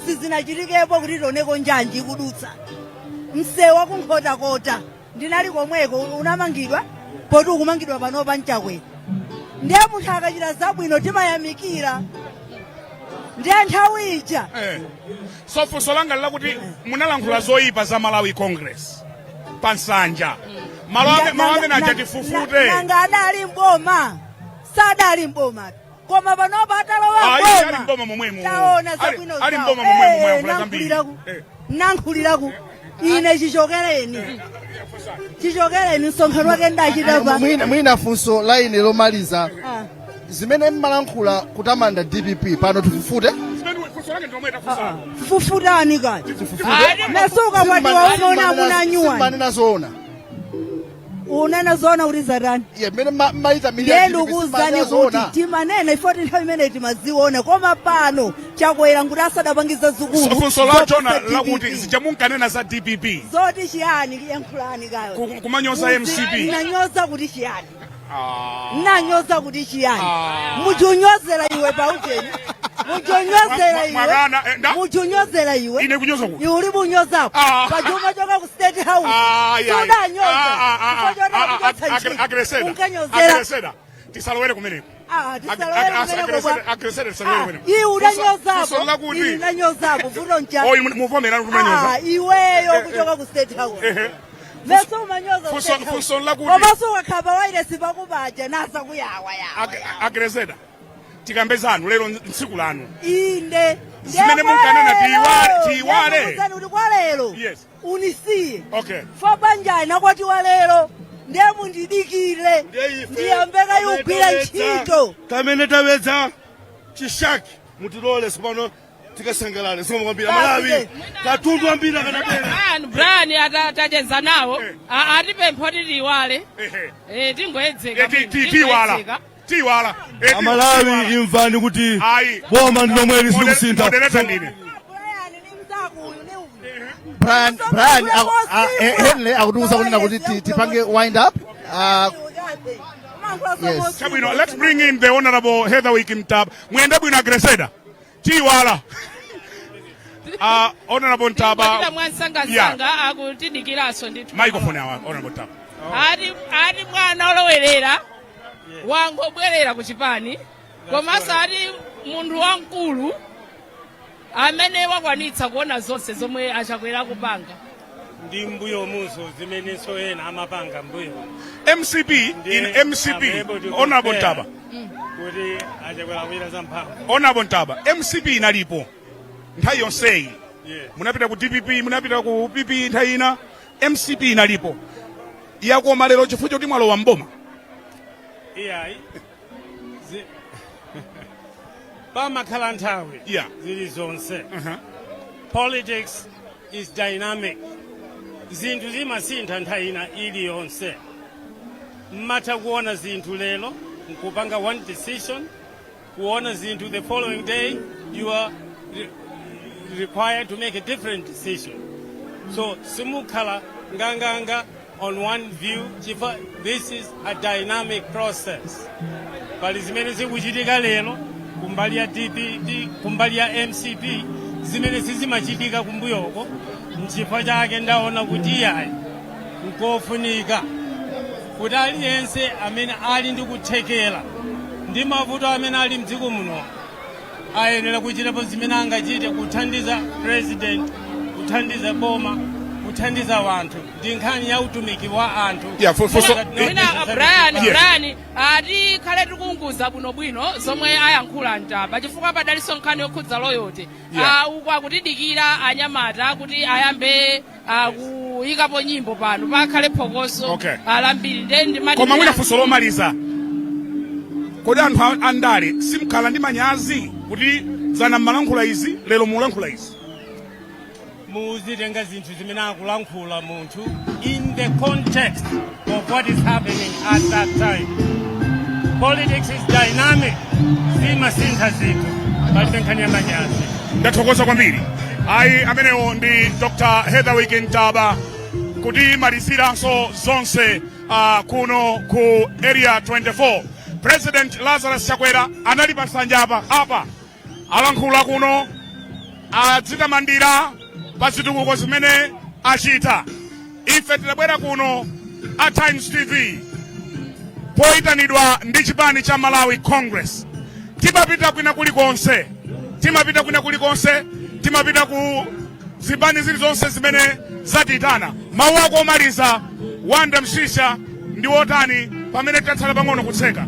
sizinachitikepo kuti tioneko njanji ikudutsa. Msewu wakuNkhotakota, ndinali komweko, unamangidwa poti ukumangidwa panopa nChakwera. Ndiye munthu akachita zabwino timayamikira. Ndiye nthawi ija So funso langa lakuti munalankhula zoyipa za Malawi Congress pa Nsanja, malo ame, malo amene aja tifufute. Nanga adali mboma? Sadali mboma. Koma panopa atalowa Ah, iye ali boma mboma momwemo. taona zabwino Ali zawo. mboma momwemo, mwayankhula zambiri. Nankhuliraku ine chichokereni, chichokereni msonkhano wake ndachita pa Mwina funso la ine lomaliza. Ah. Zimene mmalankhula kutamanda DPP pano tifufute? Funso lake ndiomwe tafunsana. Fufutani kani mesuka kwati waumona munanyuwani. Simmanena zoona. Unena zoona kuti zatani? Iye mmene mmaita miliyoni Ndiye ndikuwuzani kuti timanena ifoti nthawi imene timaziona, koma pano Chakwera nkuti asadapangiza zikulu. Funso la zoposa Jona DPP. lakuti zija munkanena za DPP Zoti chiyani? Yankhulani kayo. Kumanyoza MCP. Nanyoza kuti chiyani? Nanyoza kuti chiyani? Mujunyozera iwe paujeni, mujunyozera iwe. Mwakana, Mujunyozera iwe. Ine kunyoza kuti? Iwe uli bunyozapo pajuma choka ku State House. Sudanyoza chifukwa choti akuchotsa ntchito. Agreseda. Unkanyozera. Agreseda, tisalowere kumeneko. Ah, tisalowere kumeneko kwa Agreseda, tisalowere kumeneko. Iwe Funso udanyozapo. lakuti Ine ndanyozapo vuto ncha Oyi, muvomera kuti munanyoza. Ah, iweyo kuchoka ku State House. Meso umanyoza State House. Funso lakuti Komanso ukakhala wairesi pakupaja nasa kuyawa yawa. Agreseda, tikambe zanu lero ntsiku lanu. Inde. Zimene munkanena tiyiwale, tiyiwale. Ndikuwuzani kuti kwa lero Yes. unisiye. Okay. Fo banjani nakwatiwa lero, ndiye mundidikire ndiyambe kayugwira ntchito. Kamene tapeza chishaki, mutilole sipano tikasangalale. Zikomo kwambiri. Basi. Malawi katundu ambiri akanabwera. Brian atacheza nawo atipempha kuti tiyiwale. Tingoyedzeka mwina, Tiyiwala. tingoyedzeka. Tiyiwala. Amalawi, imvani kuti Ayi. boma ndi lomweli, silikusintha. Moderator ndine. Brian Henry akutiuza kunena kuti tipange wind up. Yes. Chabwino, let's bring in the Honorable Heatherwick Mtaba. Mwende bwino, Agreseda. Tiyiwala. Honorable Mtaba. Tingochita mwansangasanga, akutidikiranso ndithu. Microphone awa, Honorable Mtaba. Ati mwana olowerera wangobwerera ku chipani, komanso ati munthu wamkulu amene wakwanitsa kuona zonse zomwe aChakwera kupanga. Ndi mbuyo muso zimenenso ena amapanga mbuyo. MCP in MCP, Honorable Ntaba. Kuti aChakwera kuchita zamphamvu. Honorable Ntaba, MCP inalipo nthawi yonseyi. Munapita ku DPP, munapita ku PP nthawi ina, MCP inalipo. Yakoma lero chifukwa choti mwalowa mboma? Iyayi, pamakhala nthawi zili zonse. Politics is dynamic, zinthu zimasintha nthawi ina iliyonse. Mmatha kuona zinthu lero nkupanga one decision, kuona zinthu the following day you are required to make a different decision. So simukhala nganganga on one view chifukwa this is a dynamic process. Pali zimene zikuchitika lero kumbali ya DPP, kumbali ya MCP, zimene sizimachitika kumbuyoko. Nchifukwa chake ndaona kuti iyayi, nkofunika kuti aliyense amene ali ndi kuthekera ndi mavuto amene ali mdziko muno ayenera kuchitapo zimene angachite kuthandiza president, kuthandiza boma, kuthandiza wanthu. Ndi nkhani ya utumiki wa anthu. Yeah, Mwina Brian, Brian, atikhale tikunguza bwinobwino zomwe ayankhula Ntaba, chifukwa padalinso nkhani yokhudza loyalty. Uku akutidikira anyamata kuti ayambe kuyikapo nyimbo pano, pakhale phokoso lambiri. Ndiye ndimati Koma mwina funso lomaliza, kodi anthu andale simkhala ndi manyazi kuti dzana mmalankhula izi, lero mulankhula izi? Muzitenga zinthu zimene akulankhula munthu in the context of what is happening at that time. Politics is dynamic, zimasintha zinthu, palibe nkhani ya manyazi. Ndathokoza kwambiri. Ayi, amenewo ndi Dr Heatherwick Ntaba kutimaliziranso zonse kuno ku Area 24. President Lazarus Chakwera anali pa nsanja apa alankhula kuno, adzitamandira pa zitukuko zimene achita. Ife tidabwera kuno a Times TV poyitanidwa ndi chipani cha Malawi Congress. Timapita kwina kulikonse, timapita kwina kulikonse, timapita ku zipani zilizonse zimene zatiyitana. Mawu ako omaliza, Wanda Msisha, ndi wotani pamene tatsala pang'ono kutseka?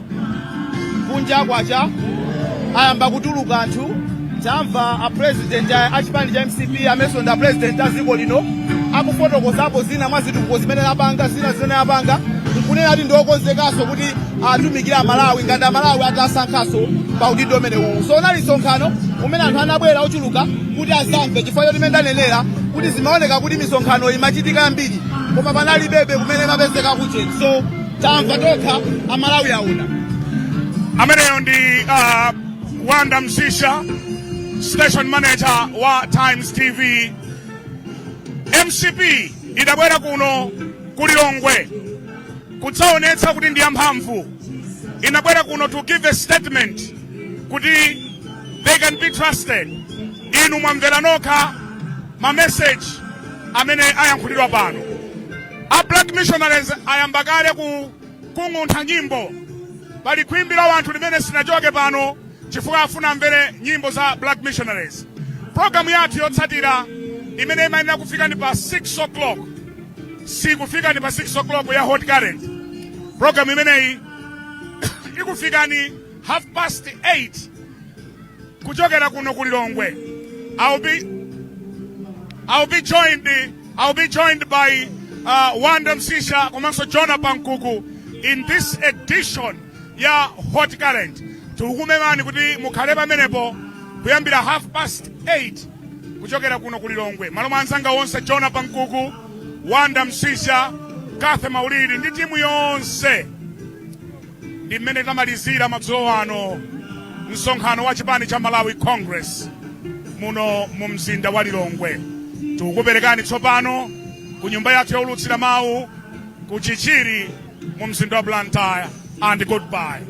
Kunja kwacha. Ayamba kutuluka anthu. Tamva a president a chipani cha MCP, amenso ndi a president a dziko lino, akufotokozapo zina mwa zitukuko zimene apanga, zina zimene apanga, nkunena kuti ndiokonzekanso kuti atumikire Amalawi ngati Amalawi atasankhanso pa udindo umenewu. So unali msonkhano umene anthu anabwera ochuluka kuti azamve, chifukwa choti imene ndanenera kuti zimaoneka kuti misonkhano imachitika yambiri koma panalibebe kumene imapezeka kucheni. So tamva tokha, Amalawi aona. Ameneyo ndi Wanda Msisha, station manager wa Times TV. MCP idabwera kuno ku Lilongwe kudzaonetsa kuti ndi yamphamvu. Inabwera kuno to give a statement kuti they can be trusted. Inu mwamvera nokha ma message amene ayankhulidwa pano. A Black Missionaries ayamba kale kung'untha nyimbo. Pali khwimbi la wanthu limene sinachoke pano chifukwa afuna amvere nyimbo za Black Missionaries. Programu yathu yotsatira imene imayenera kufika ndi pa 6 o'clock sikufikani pa 6 o'clock ya Hot Current. Programu imeneyi ikufikani half past 8 kuchokera kuno ku Lilongwe. I'll be joined by Wanda Msisha komanso Jonah Pankuku in this edition ya Hot Current. Tikukumemani kuti mukhale pamenepo kuyambira half past 8 kuchokera kuno ku Lilongwe. Malo mwa anzanga onse, Jonah Pankuku, Wanda Msisha, Kathe Maulidi ndi timu yonse, ndi mmene tamalizira madzulo ano msonkhano wa chipani cha Malawi Congress muno mu mzinda wa Lilongwe. Tikukuperekani tsopano ku nyumba yathu youlutsira mawu ku Chichiri mu mzinda wa Blantyre, and goodbye.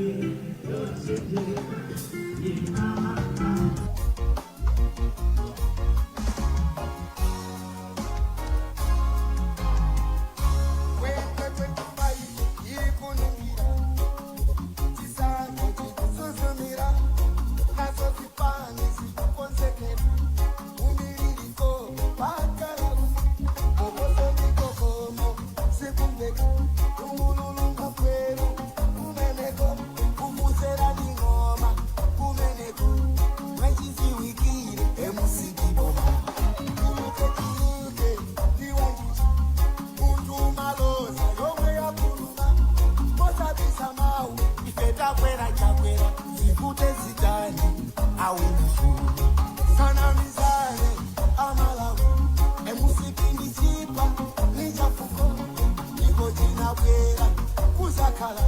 Kuzakhala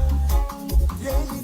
yeni.